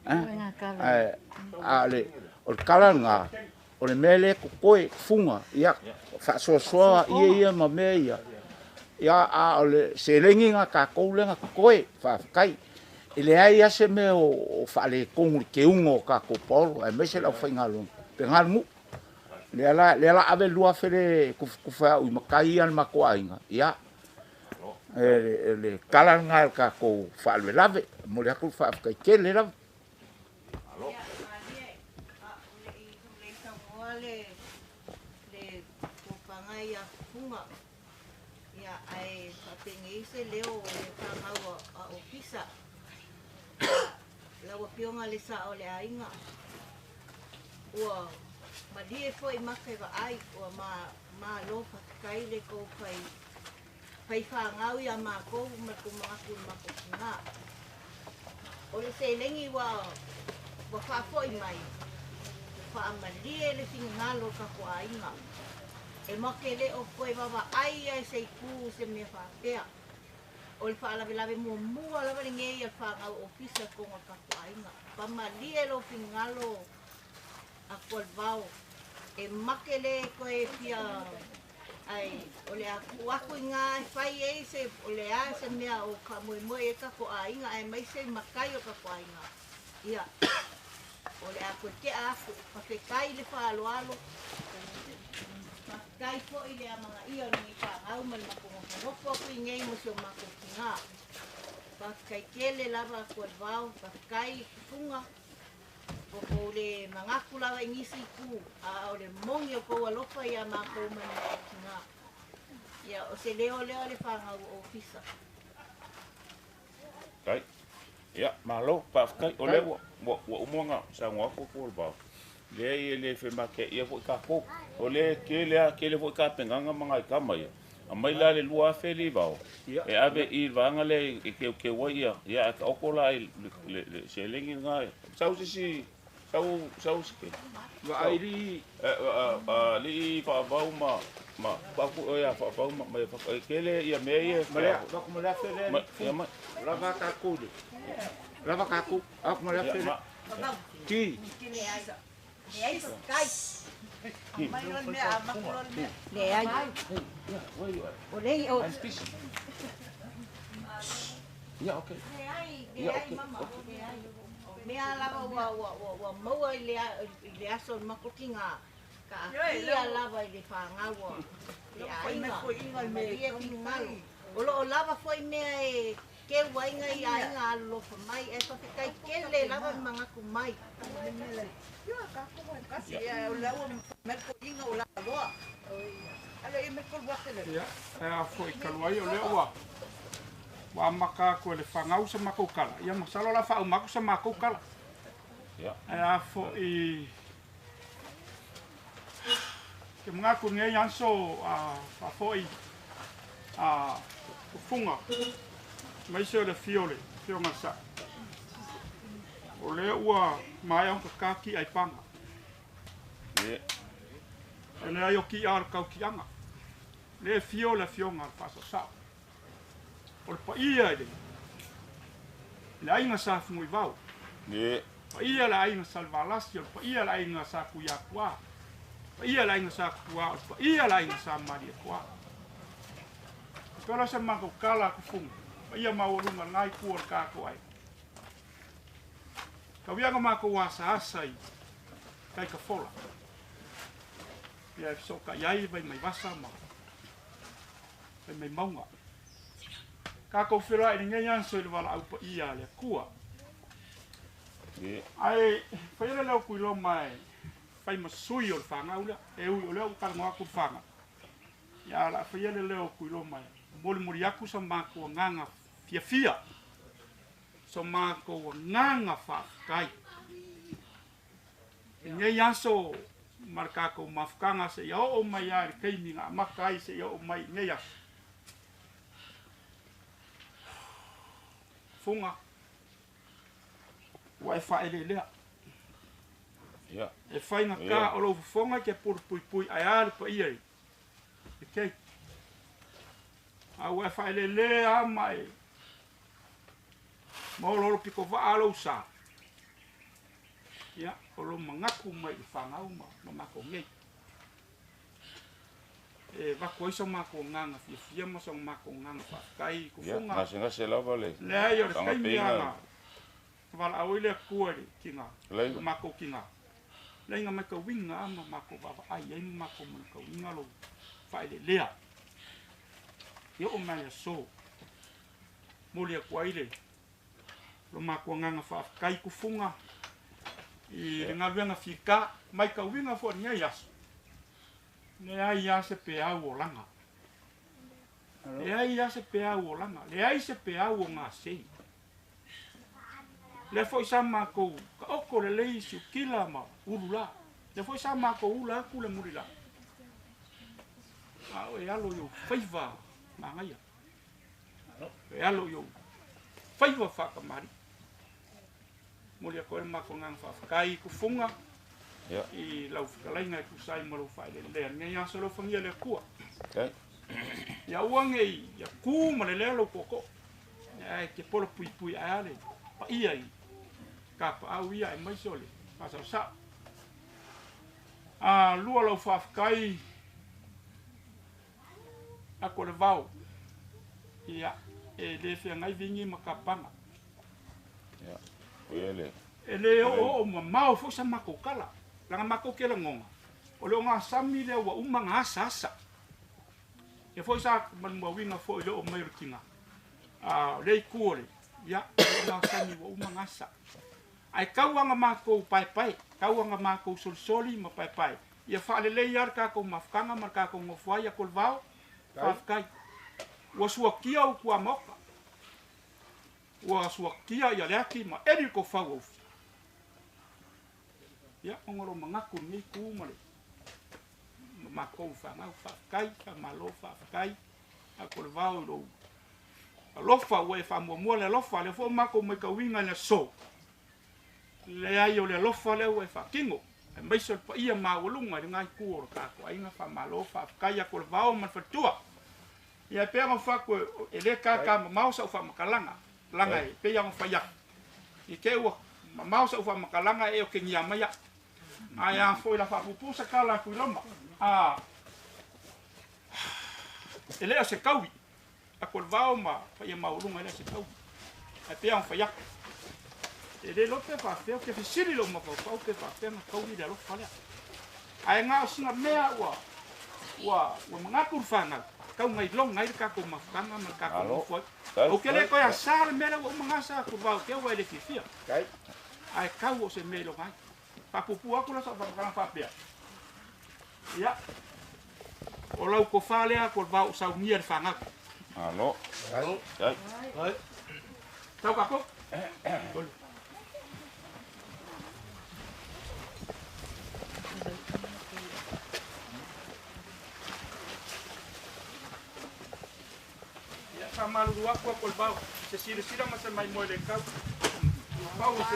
Ae a o le o le tala lena, o le mea lea e totoe, fuga, ia faasoasoa ie ia ma mea ia. Ia a o le seleni lena a tatou lea na totoe, faafetai. E leai lava se mea o faaletonu i le teuga o tatou paolo aemaise le aufaigaluega pe na le nuu. Lea la lea la ave le 2,000 lea e tufatufa e au i matai ia a le matou aiga, ia e le tala lena i le tatou faalavelave. E momoli atu le faafetai tele lava. Ia, ae faapenei se leo o le fanau a Ofisa. Lau Afioga le Sao o le Aiga, ua malie foi maka e vaai, ua malo faafetai le tou fai fai fanau ia matou ma le tou manatu i le matou tina. O le seleni ua ua faafoi mai, ua faamalie le finagalo o le tatou aiga. E make le o toe vaavaai ia e se itu se mea faapea. O le faalavelave muamua lava lenei a le fanau ofisa i totonu o le tatou aiga. Pamalie lou finagalo a Tualivao e make le toe fia ae o le a tuu atu i ina e fai ai se o le a se mea o faamoemoe i ai le tatou aiga aemaise matai o le tatou aiga. Ia, o le a toe tea atu. Faafetai le faaaloalo. Faafetai foi le amanaia o lenei fanau ma le matou nofonofo atu i inei ma si o matou tina. Faafetai tele lava Atualivao, faafetai Fuga, ua tou le manatu lava i nisi itu, a o le moni o tou alofa ia matou ma le matou tina. Ia, o se leo lea o le fanau ofisa. Faafetai. Ia, malo, faafetai. O lea ua, ua, ua uma ona saunoa atu Tualivao, leai e le femateaia foi tatou. O lea e tele lava, tele foi tapenaga ma nai tama ia. Aumai la le 2,000 alii Vao, e ave i le vaega lea e teuteu ai ia, ia ae taoto la i le, le seleni lena. Sau se isi, sau, sau se, Vaai lii. Alii Faavau ma, ma, Faafoi, ia Faavau ma, ma e tele ia mea ia. Ma le, ma le afe lea. Ma, ia mai. Lava tatou le. Lava tatou. Aku ma le afe lea. Ti. Leai. O le o. Ia, okay. Leai, leai mama. Mea lava ua ua ua ua maua i le i le aso o le matou tiga ka aafia lava i le fanau a le aiga malie finagalo. O lo o lava foi mea e keu ai nai aiga alolofa mai ae faafetai tele lava le manatu mai. Ia, e a foi talu ai o lea ua ua amata atu e le fanau sa matou tala, ia masalo o le a faauma atu sa matou tala. Ae a foi ke manatu i lenei aso a faafoi a fufuga aemaise o le afio o le Afioga i le Sao, o lea ua maea ona tata ti'a i paga. E leai o ti'a o le tautiaga. Lea e afio le Afioga i le Faasaosao. O le paia i le le aiga Sa Fuguivao, paia le aiga Salevalasi, o le paia le aiga Sa Tuiatua, paia le aiga Sa Tutua, o le paia le aiga Sa Malietoa. E pei o se matou tala tufuga, paia maualuga lena itu o le tatou aiga. Tau ia na matou asaasa i Taikafola. Ia e fesootai ai Vaimaivasa ma Vaimaimauga. Tatou feiloai i lenei aso i le valaau paia a le Atua. Ae fai le leo Tuiloma e fai ma sui o le fanau lea. E ui o lea ua talanoa atu le fanau. Ia o le a faia le leo Tuiloma e molimoli atu sa matou agaga fiafia, so matou agaga faafetai. I lenei aso ma le tatou mafutaga seia oo mai lava i le taimi na amata ai seia oo mai i lenei aso. Fuga, ua e faaeleelea. Ia. E faigata o lou fofoga e te pulupuipui ae a le paia i le keiki. A ua e faaeleelē a ma e maoloholo pitovaa lou sa. Ia, o lou manatu mai i le fanau ma matou nei. E avatu ai so matou agaga fiafia ma so matou agaga faafetai i Ia, tufuga. gasegase lava le Leai o le taimi tagapeiga. lava na valaau ai le Atua i le tiga, Leiga. lo matou tiga. Leai na matauina lava ma matou vaavaai ai ma matou matauina lou faaeleelea. E oo mai le aso, momoli atu ai le lo matou agaga faafetai i tufuga i le galuega fita, matauina foi i lenei aso, leai lava se peau o laga. Leai lava se peau o laga, leai se peau o gasei. Lea foi sa matou taoto lelei i siukila ma ulu la. Lea foi sa matou ula atu le mulila. A o e alo i ou faiva magaia. E alo i ou faiva faakamali'i. Momoli atu ai le matou agaga faafetai i tufuga Ia. i lau fetalaiga e tusa ai ma lou faaeleelea. Lenei aso alofagia le Atua. Kai. Ia aua nei ia ku ma le lea lou tootoo. Ae te polo puipui ae a le paia i kapaau ia aemaise o le faasaosao. A lua lau faafetai aku o le vao. Ia, e le feagai vigi ma kapaga. Ia. O ia le. E le oo mamao foi sa matou tala. Laga matou ke lagona. O le ogasami lea ua uma ona asaasa. Ia foi sa malumaauina foi i le oo mai o le tiga. A o lea itu o le, ia, o le ogasami ua uma ona asa. Ae tau aga matou paepae, tau aga matou solisoli ma paepae. Ia faalelei lava le tatou mafutaga ma le tatou nofo ai atu o le vao, faafetai. Ua suakia upu a maoka. Ua suakia ia le ati ma eli le tofau aufi. Ia, ona o lou manatu i lenei itu ma le ma matou fanau, faafetai, faamalo, faafetai. Atu o le vao i lou alofa, ua e faamuamua le alofa, lea foi ua matou matauina i le aso. Leai o le alofa lea ua e faatino, aemaise o le paia maualuga i lena itu o le tatou aiga, faamalo, faafetai atu o le vao ma le faletua. Ia e pei ona fai atu e le tata mamao sau faamatalaga, laga e pei ona fai atu. I te i ua mamao sau faamatalaga e otegia mai au. Ae a foi la faapuupuu se tala atu i loma. A e le o se taui. Atu o le vao ma paia maualuga e le o se taui. Ae pei ona fai atu. E le iloa pe faapefea, ou te fesili i lou mafaufau pe faapefea ona taui le alofa lea. Ae na o sina mea ua ua ua manatu le fanau, tau gailoga ai le tatou mafutaga ma le tatou Alo. nofo ai. Ou te le toe asa le mea lea ua uma ona asa atu le vao te ua e le fiafia. Ae tau o se mea i loga ai. Faapuupuu atu la sau faamatalaga faapea. Ia, o lau tofa lea atu o le vao o saunia le fanau. Alo. Kai. Tau kākou. Ia, faamalulu atu atu o le vao. Se silasila ma se maimoa i le kau. Pau o se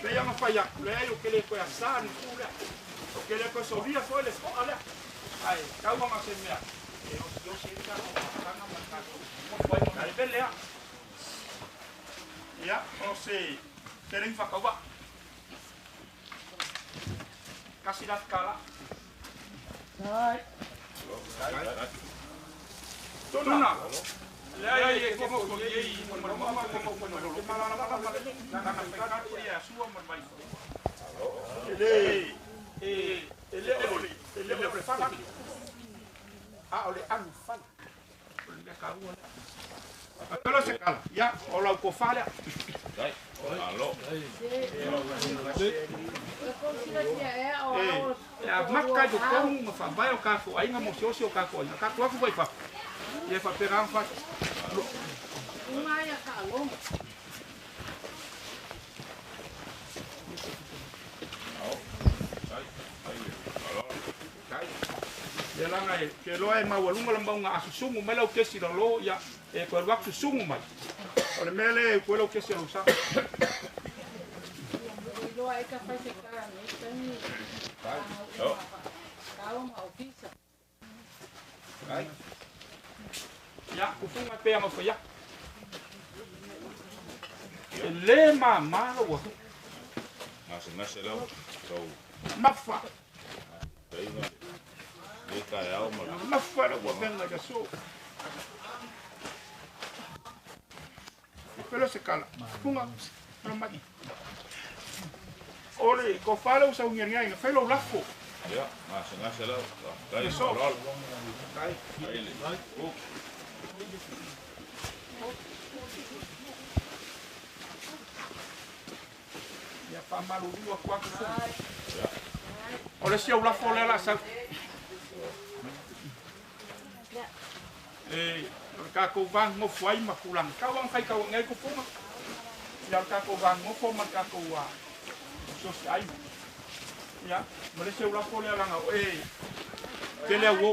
pei ona fai atu, leai ou te le toe asa le itu lea. Ou te le toe solia foi le toa lea. Ae tau ona se mea e osiosi ai le tatou mafutaga ma le tatou nofo ai ma le vele lea. Ia, o se feelei faatauvaa. Kasi la fekala. Tuna. Leai e komo ko iei ma ma ma ma ko ko no ma la la la la na na ka ko ia sua ma mai. Ele e ele o le ele o le fala. A o le anu fala. O le ka ua. Pelo se kala. Ia, o lau ko fala. Kai. Alo. E a maka i totonu ma faavae o tatou aiga ma osiosi o tatou aiga. Tatou atu foi i fafo. Ia e faapena ona fai. Ia laga e ke loa e maualuga le mauga a susugu mai lau kesi lalo, ia e toe alu atu susugu mai. O le mea lea e upu ai lau kesi a lou sa. iloa e ka fai se kala nei taimi. Yo. Tau ma ofisa. Ai. Ia, kufunga pea ma faia. E le mamā lou atu. Gasegase lava tau. Mafa. Taiga le taeao ma le. Mafa lou avega i le aso. Pelo se kala. Funga. Pelo mai. O le kofa le usaugiagiga ina fai lou lafo. Ia, gasegase lava. Faafetai. Le so. Ai le. Ia faamalulua ku atu funga. O le sia ulafo lea la sau. E o le kākou vagogofo ai ma tulaga tau aga faikauaga ai kufuga. Ia o le kākou vagogofo ma le kākou a sosi ai. Ia, ma le sia ulafo lea laga o e tele auō.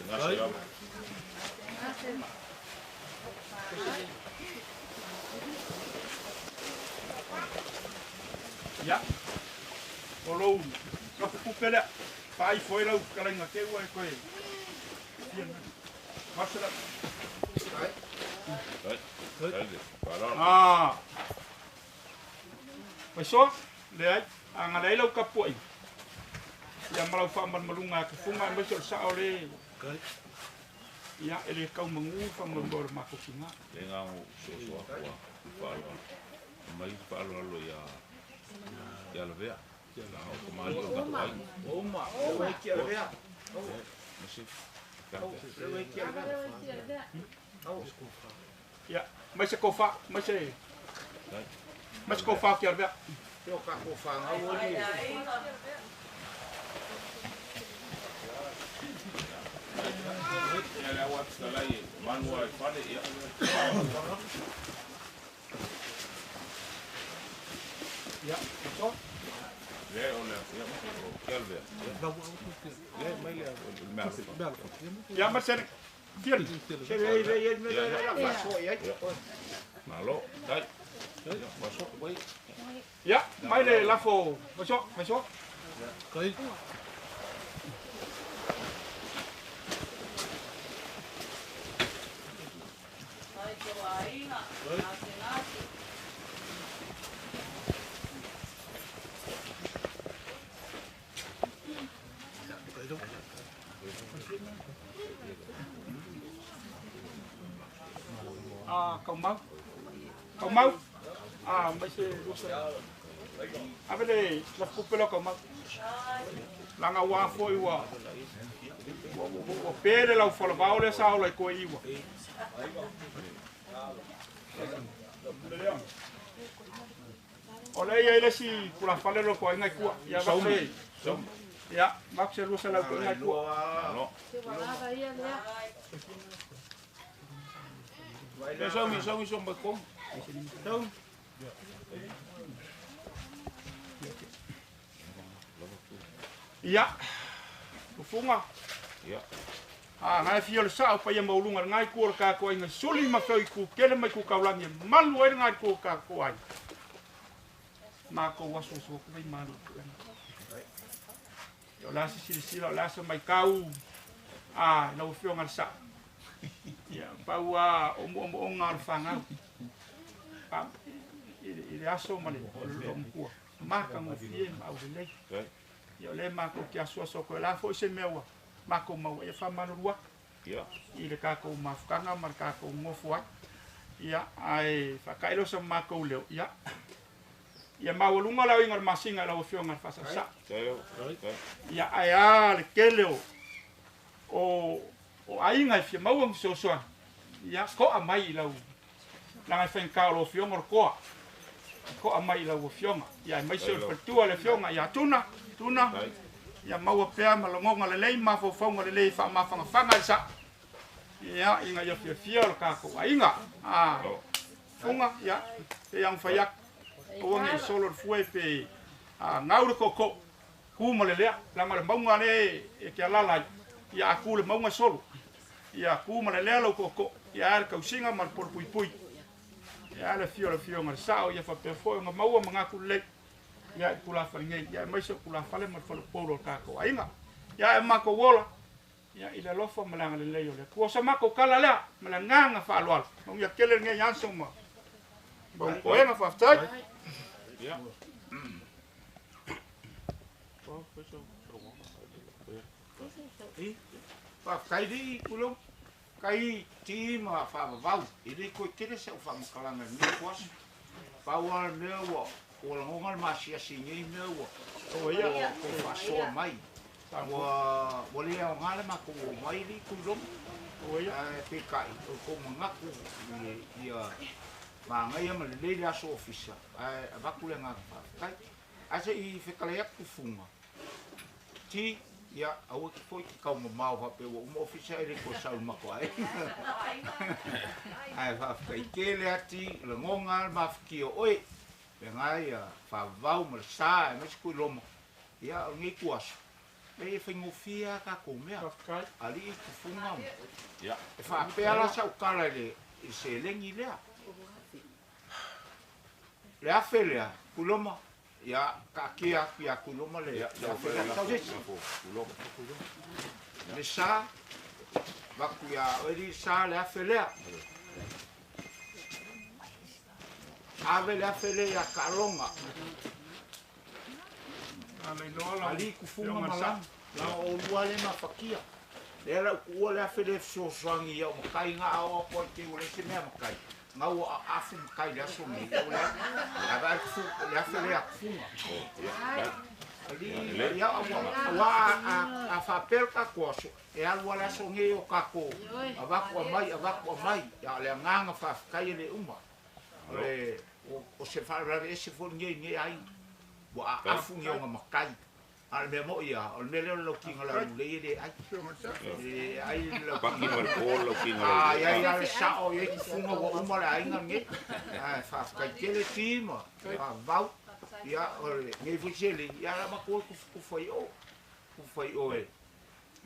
Gasegase lava. Ia, o lou lafupupe lea, faaifo ai lau fetalaiga te ua e toe fia masala. Ai. Ai le. Faaaloalo. Ah. Paisoa, leai, agalea ai lau tapuaiga. Ia ma lau faamalumaluga e kufuga aemaise o le sao le. Ia, e le taumagu faamoemoe o le matou tigā. Le gago soasoa atu a faaaloalo. Mai faaaloalo ia ia Lavea. Laga o kamali'i o tatou aiga. Uma. Ua ki Lavea. Masi. Ia, mai se kofa, mai se mai se kofa ki Lavea. Te o ka kofa ngau o ni. Ia le au atu talai e manu ai fale ia. Ia, so. Le o le ia o ki Lavea. Le mai le o le mea. Ia ma se fiel. Se le le le le la faso ia. Malo, dai. Ia, maso. Ia, mai le lafo, maso, maso. Kai. Ai te waiga, gasegase. Ah, kaumau. Kaumau. Ah, mai se lusa. Ave le lafupupe lea o kaumau. Laga ua foi ua ua pele lau falavao lea sa ola i koe iwa. O lea ia i le isi pulafale lo ko aiga i kua. Ia vaku se. Ia, vaku se lusa lau ko aiga i kua. Le saumi, saumi so mai komu. Saumi. Ia, kufuga. Ia. A ngai fia o le sao paia mauluga le ngai kua o le kākou aiga suli ma feo i kukele mai kukaulagi e malu ai le ngai kua o le kākou aiga. Makou asoaso atu vai malu puega. Ia o le a se silasila o le a se maitau a lau afioga le sao. Ia pau a o moomooga o le fagau. Pa i le aso ma le loomatua. Matagofie ma aulelei. Ia o le makou te asoaso atu ai la foi se mea ua makou maua ia faamalulu atu. I le kākou mafutaga ma le kākou gofo ai. Ia ae faatailo sa makou leo. Ia. Ia maualuga le aoiga o le masina i lau afioga i le faasaosaʻa. Ia ae a le tele o o aiga e fia maua ma fesoasoani. Ia to'a mai i lau laga e faigata o lau afioga o le toa. To'a mai i lau afioga. Ia aemaise o le faletua le afioga ia Tuna, Tuna. Ia maua pea ma lagoga lelei ma mafaufauga lelei e faamafagafaga i le saʻa. Ia ina ia fiafia o le kākou aiga. A fuga, ia, pe ang fai atu. Aua nei solo le fue pe a gau le tootoo. Ku ma le lea, laga o le mauga lea e te alaala ai. Ia a ku le mauga solo. Ia ku ma le lea lau tootoo. Ia ae le tausiga ma le polopuipui. Ia ae le afio o le afioga i le sao ia faapea foi ona maua manatu lelei. Ia i tulafale nei, ia aemaise o tulafale ma le falepolo o le tatou aiga. Ia e matou ola, ia i le alofa ma le agalelei o le Atua. O sa matou tala lea ma le agaga faaaloalo. Manuia tele lenei aso ma ma toega faafetai. Ia. Faafetai lii Kulo kai ti ma faavavau e le toe tele se'u faamatalaga i lenei kuaso. Pau lava le mea ua ua lagona le masiasi i nei mea ua ua ua faasoa mai. Ua ua le aoga le matou omai lii Tuiloga. Ae peitai o le tou manatu i le ia magaia ma lelei le aso ofisa ae avatu le agaga faafetai. Ae se'i fetalai atu tufuga ti ia aua te foi te taumamao faapea ua uma ofisa e le toe sau i le matou aiga. Ae faafetai tele lava ti lagona lava le mafatia o oe lena ia faavavau ma le sa aemaise Tuiloma. Ia o lenei ituaso leai e faigofie lava tatou mea. Alii tufuga e faapea la sau tala i le seleni lea. Le afe lea Tuiloma ia taatia atu ia Tuiloma le afe lea. Sau se isi. Le sa avatu ia oe alii le sa le afe lea. Ave le afe lea ia Taaloga. Alii tufuga ma Lanu. Leaga o oulua lea e mafatia. Lea la ou tuua le afe lea e fesoasoani i au matai na a oo atu ai i te i ua leai se mea matai. Na ua aafu matai i le aso lenei. Ia ua leai. Ae vaai le afe lea a tufuga. Alii, ia aua a faapea le tatou aso, e alu lava le aso lenei o tatou avatu aumai, avatu aumai. A o le agaga faafetai e le uma. O le o se faalavelave ese foi lenei i lenei aiga. Ua aafu ni ona matai. A o le mea moi lava, o le mea lea o le lautina laulelei e le ai. E le ai le lautina. Paki ma le po le lautina laulelei. A i ai lava le sao, e i ai tufuga ua uma le aiga lenei. Ae faafetai tele ti ma vavau. Ia, o lenei foi seleni, ia o le a matou o e tufatufa i o. Tufa i o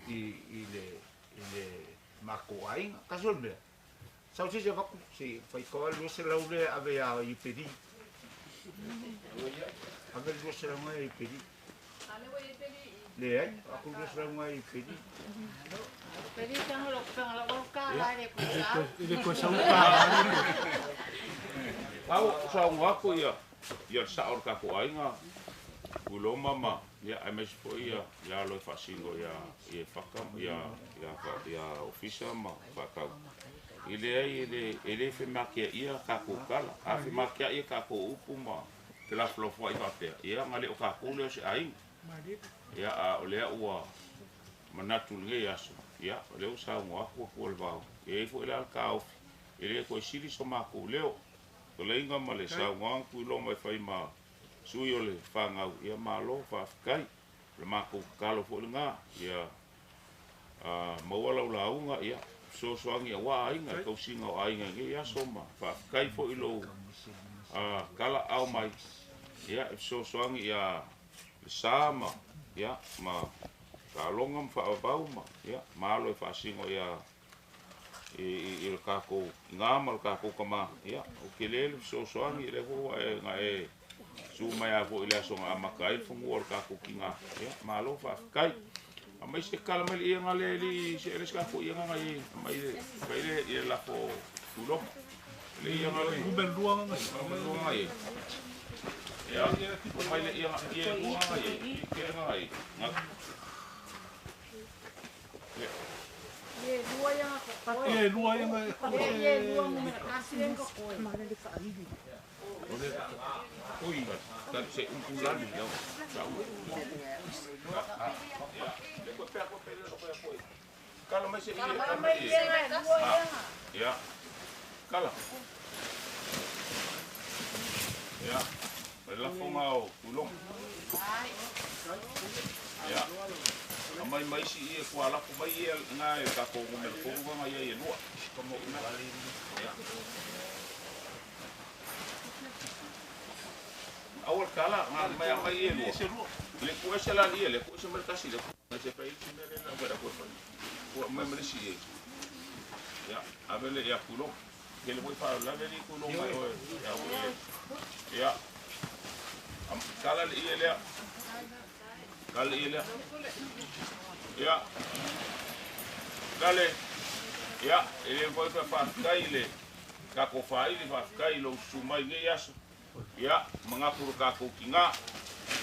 i le matou aiga. Tasi o le mea, sau se isi avatu, se i faitau lava le 200 lea e ave ia Iupeli. Ave le 200 ia Iupeli. Leai, avatu le 200 ia Iupeli. Au, saunoa atu ia le sao o le tatou aiga, Tuiloma ma, ia, aemaise foi ia alo e faasino ia Faka, ia Ofisa ma Faatau. E leai, e le femateaia tatou tala. A femateai a tatou upu ma felafolafoai faapea, ia na le o tatou lea o se aiga. Ia, a o lea ua manatu i lenei aso, ia, o lea ua saunoa atu Atua o le Vao, e i ai foi la le taofi, e le toe sili so matou leo. Fetalaiga ma le saunoaga Tuiloma e fai ma sui o le fanau, ia malo faafetai. O le matou tatalo foi lena, ia maua lau lauga, ia fesoasoani aua aiga, le tausiga o aiga i lenei aso ma faafetai foi i lou tala aao mai, ia e fesoasoani ia le sa ma, ia, ma taaloga ma faavavau ma, ia, ma alo e faasino ia i le tatou ina ma le tatou tama, ia, ua tele le fesoasoani, lea foi ua e, na e susu mai lava foi i le aso na amata ai le fanua o le tatou tina, ia, malo faafetai. Aumai se tala mai le iega lea e le i se ele se tatou iega na i ai, aumai le, fai le, i le lafo Tuiloma. Le iega le. Numera lua na i. Numera lua na i ai. Ia, aumai le iega, ia e lua na i ai, i tele na i ai. Na. Ie lua ia na kokoe. Ie lua ia na kokoe. Ie lua mo mea kasi ia na kokoe. Oi, tali se upu lali, ia, sa u. Le koe pea, koe pea, le koe koe. Kala mai se ie, Kala mai ie na lua ia na. Ia. Kala. Ia. Le lafonga o Tuiloma. Ia. Aumai mai isi ie kua lafo mai ie nga e tatou numera tolu nga ia ia lua. Ia. Aua le tala, nga mai aumai ie lua. Le ku ese la ie, le ku ese mai le tasi, le ku ese fai isi mea le na wera koe fai. Kua aumai mai le isi ie. Ia, ave le ia Tuiloma. Kele foi wha lave li Tuiloma e oe. Ia, ue. Ia. Kala le ie lea. Kala le ie lea. Ia. Kale. Ia, e le foi fa faafetai le tatou faaili, faafetai i lou susu mai i lenei aso. Ia, manatu i lo tatou tina,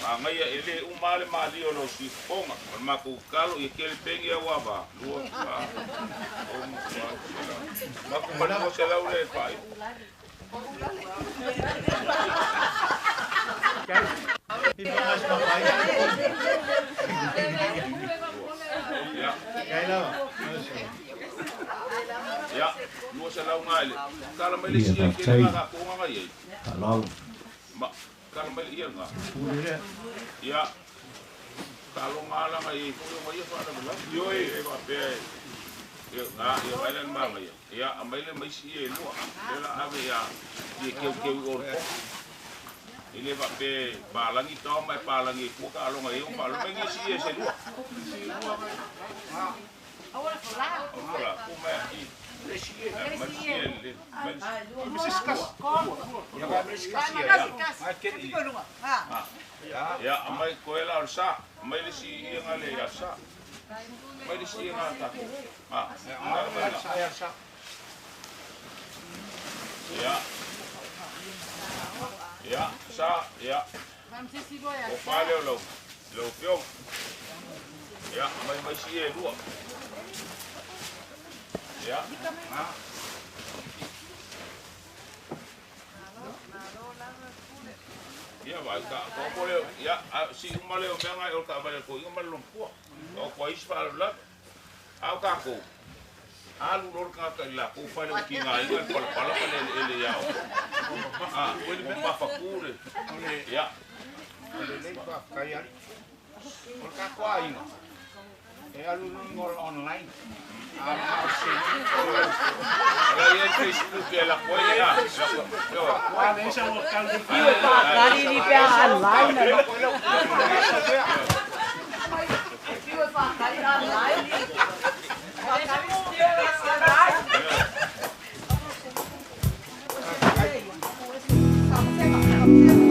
manaia e le uma lava le malie o lau siufofoga. O le matou tatalo ia tele peni au ava, 2, 4, 6, 800. Matou ma le 200 lea e faaili. Ia, 200 na i le tala mai le Ia, isi e tele faafetai. na tatou nga i ai. Faaaloalo. Ma tala mai le ia nga. Pule lea. Ia, taloga ala nga i ai foi o nga ia faalavelave. Ioe, e faapea e ia nga ia mai le manga ia. Ia, aumai le mai isi ia e lua. Lea la ave ia ia keukeu i o le popo. E le faapea palagi tao ma e palagi e tua taaloga i ai o faalavelave. Mai nisi ia se lua. Aua le fola. Aua fola, ku mai i. Ia, aumai koe la o le sa. Aumai le isi ia nga le ia sa. Aumai le isi ia nga tatou. Ah, tala mai la. Ia. Ia, sa, ia. O fale o lau, lau fioga. Ia, aumai mai isi ia e lua. Ia. Ia vai ka ko ko le ia a, si uma le o mea ngai o le taavale a le toeaina ma le lomapua. O koa isi faalavelave. A o tatou, alu loa le tagata i le latou fale o tigaina le palapala ma le eleele ia outou. A, ua mafatu le. Ia. O lelei faafetai alii. O le tatou aiga, e alu i luga o le online. A na o se Ala ia le Facebook e lako ai ia. Faakali ni pea online. Faakali online. Faakali online.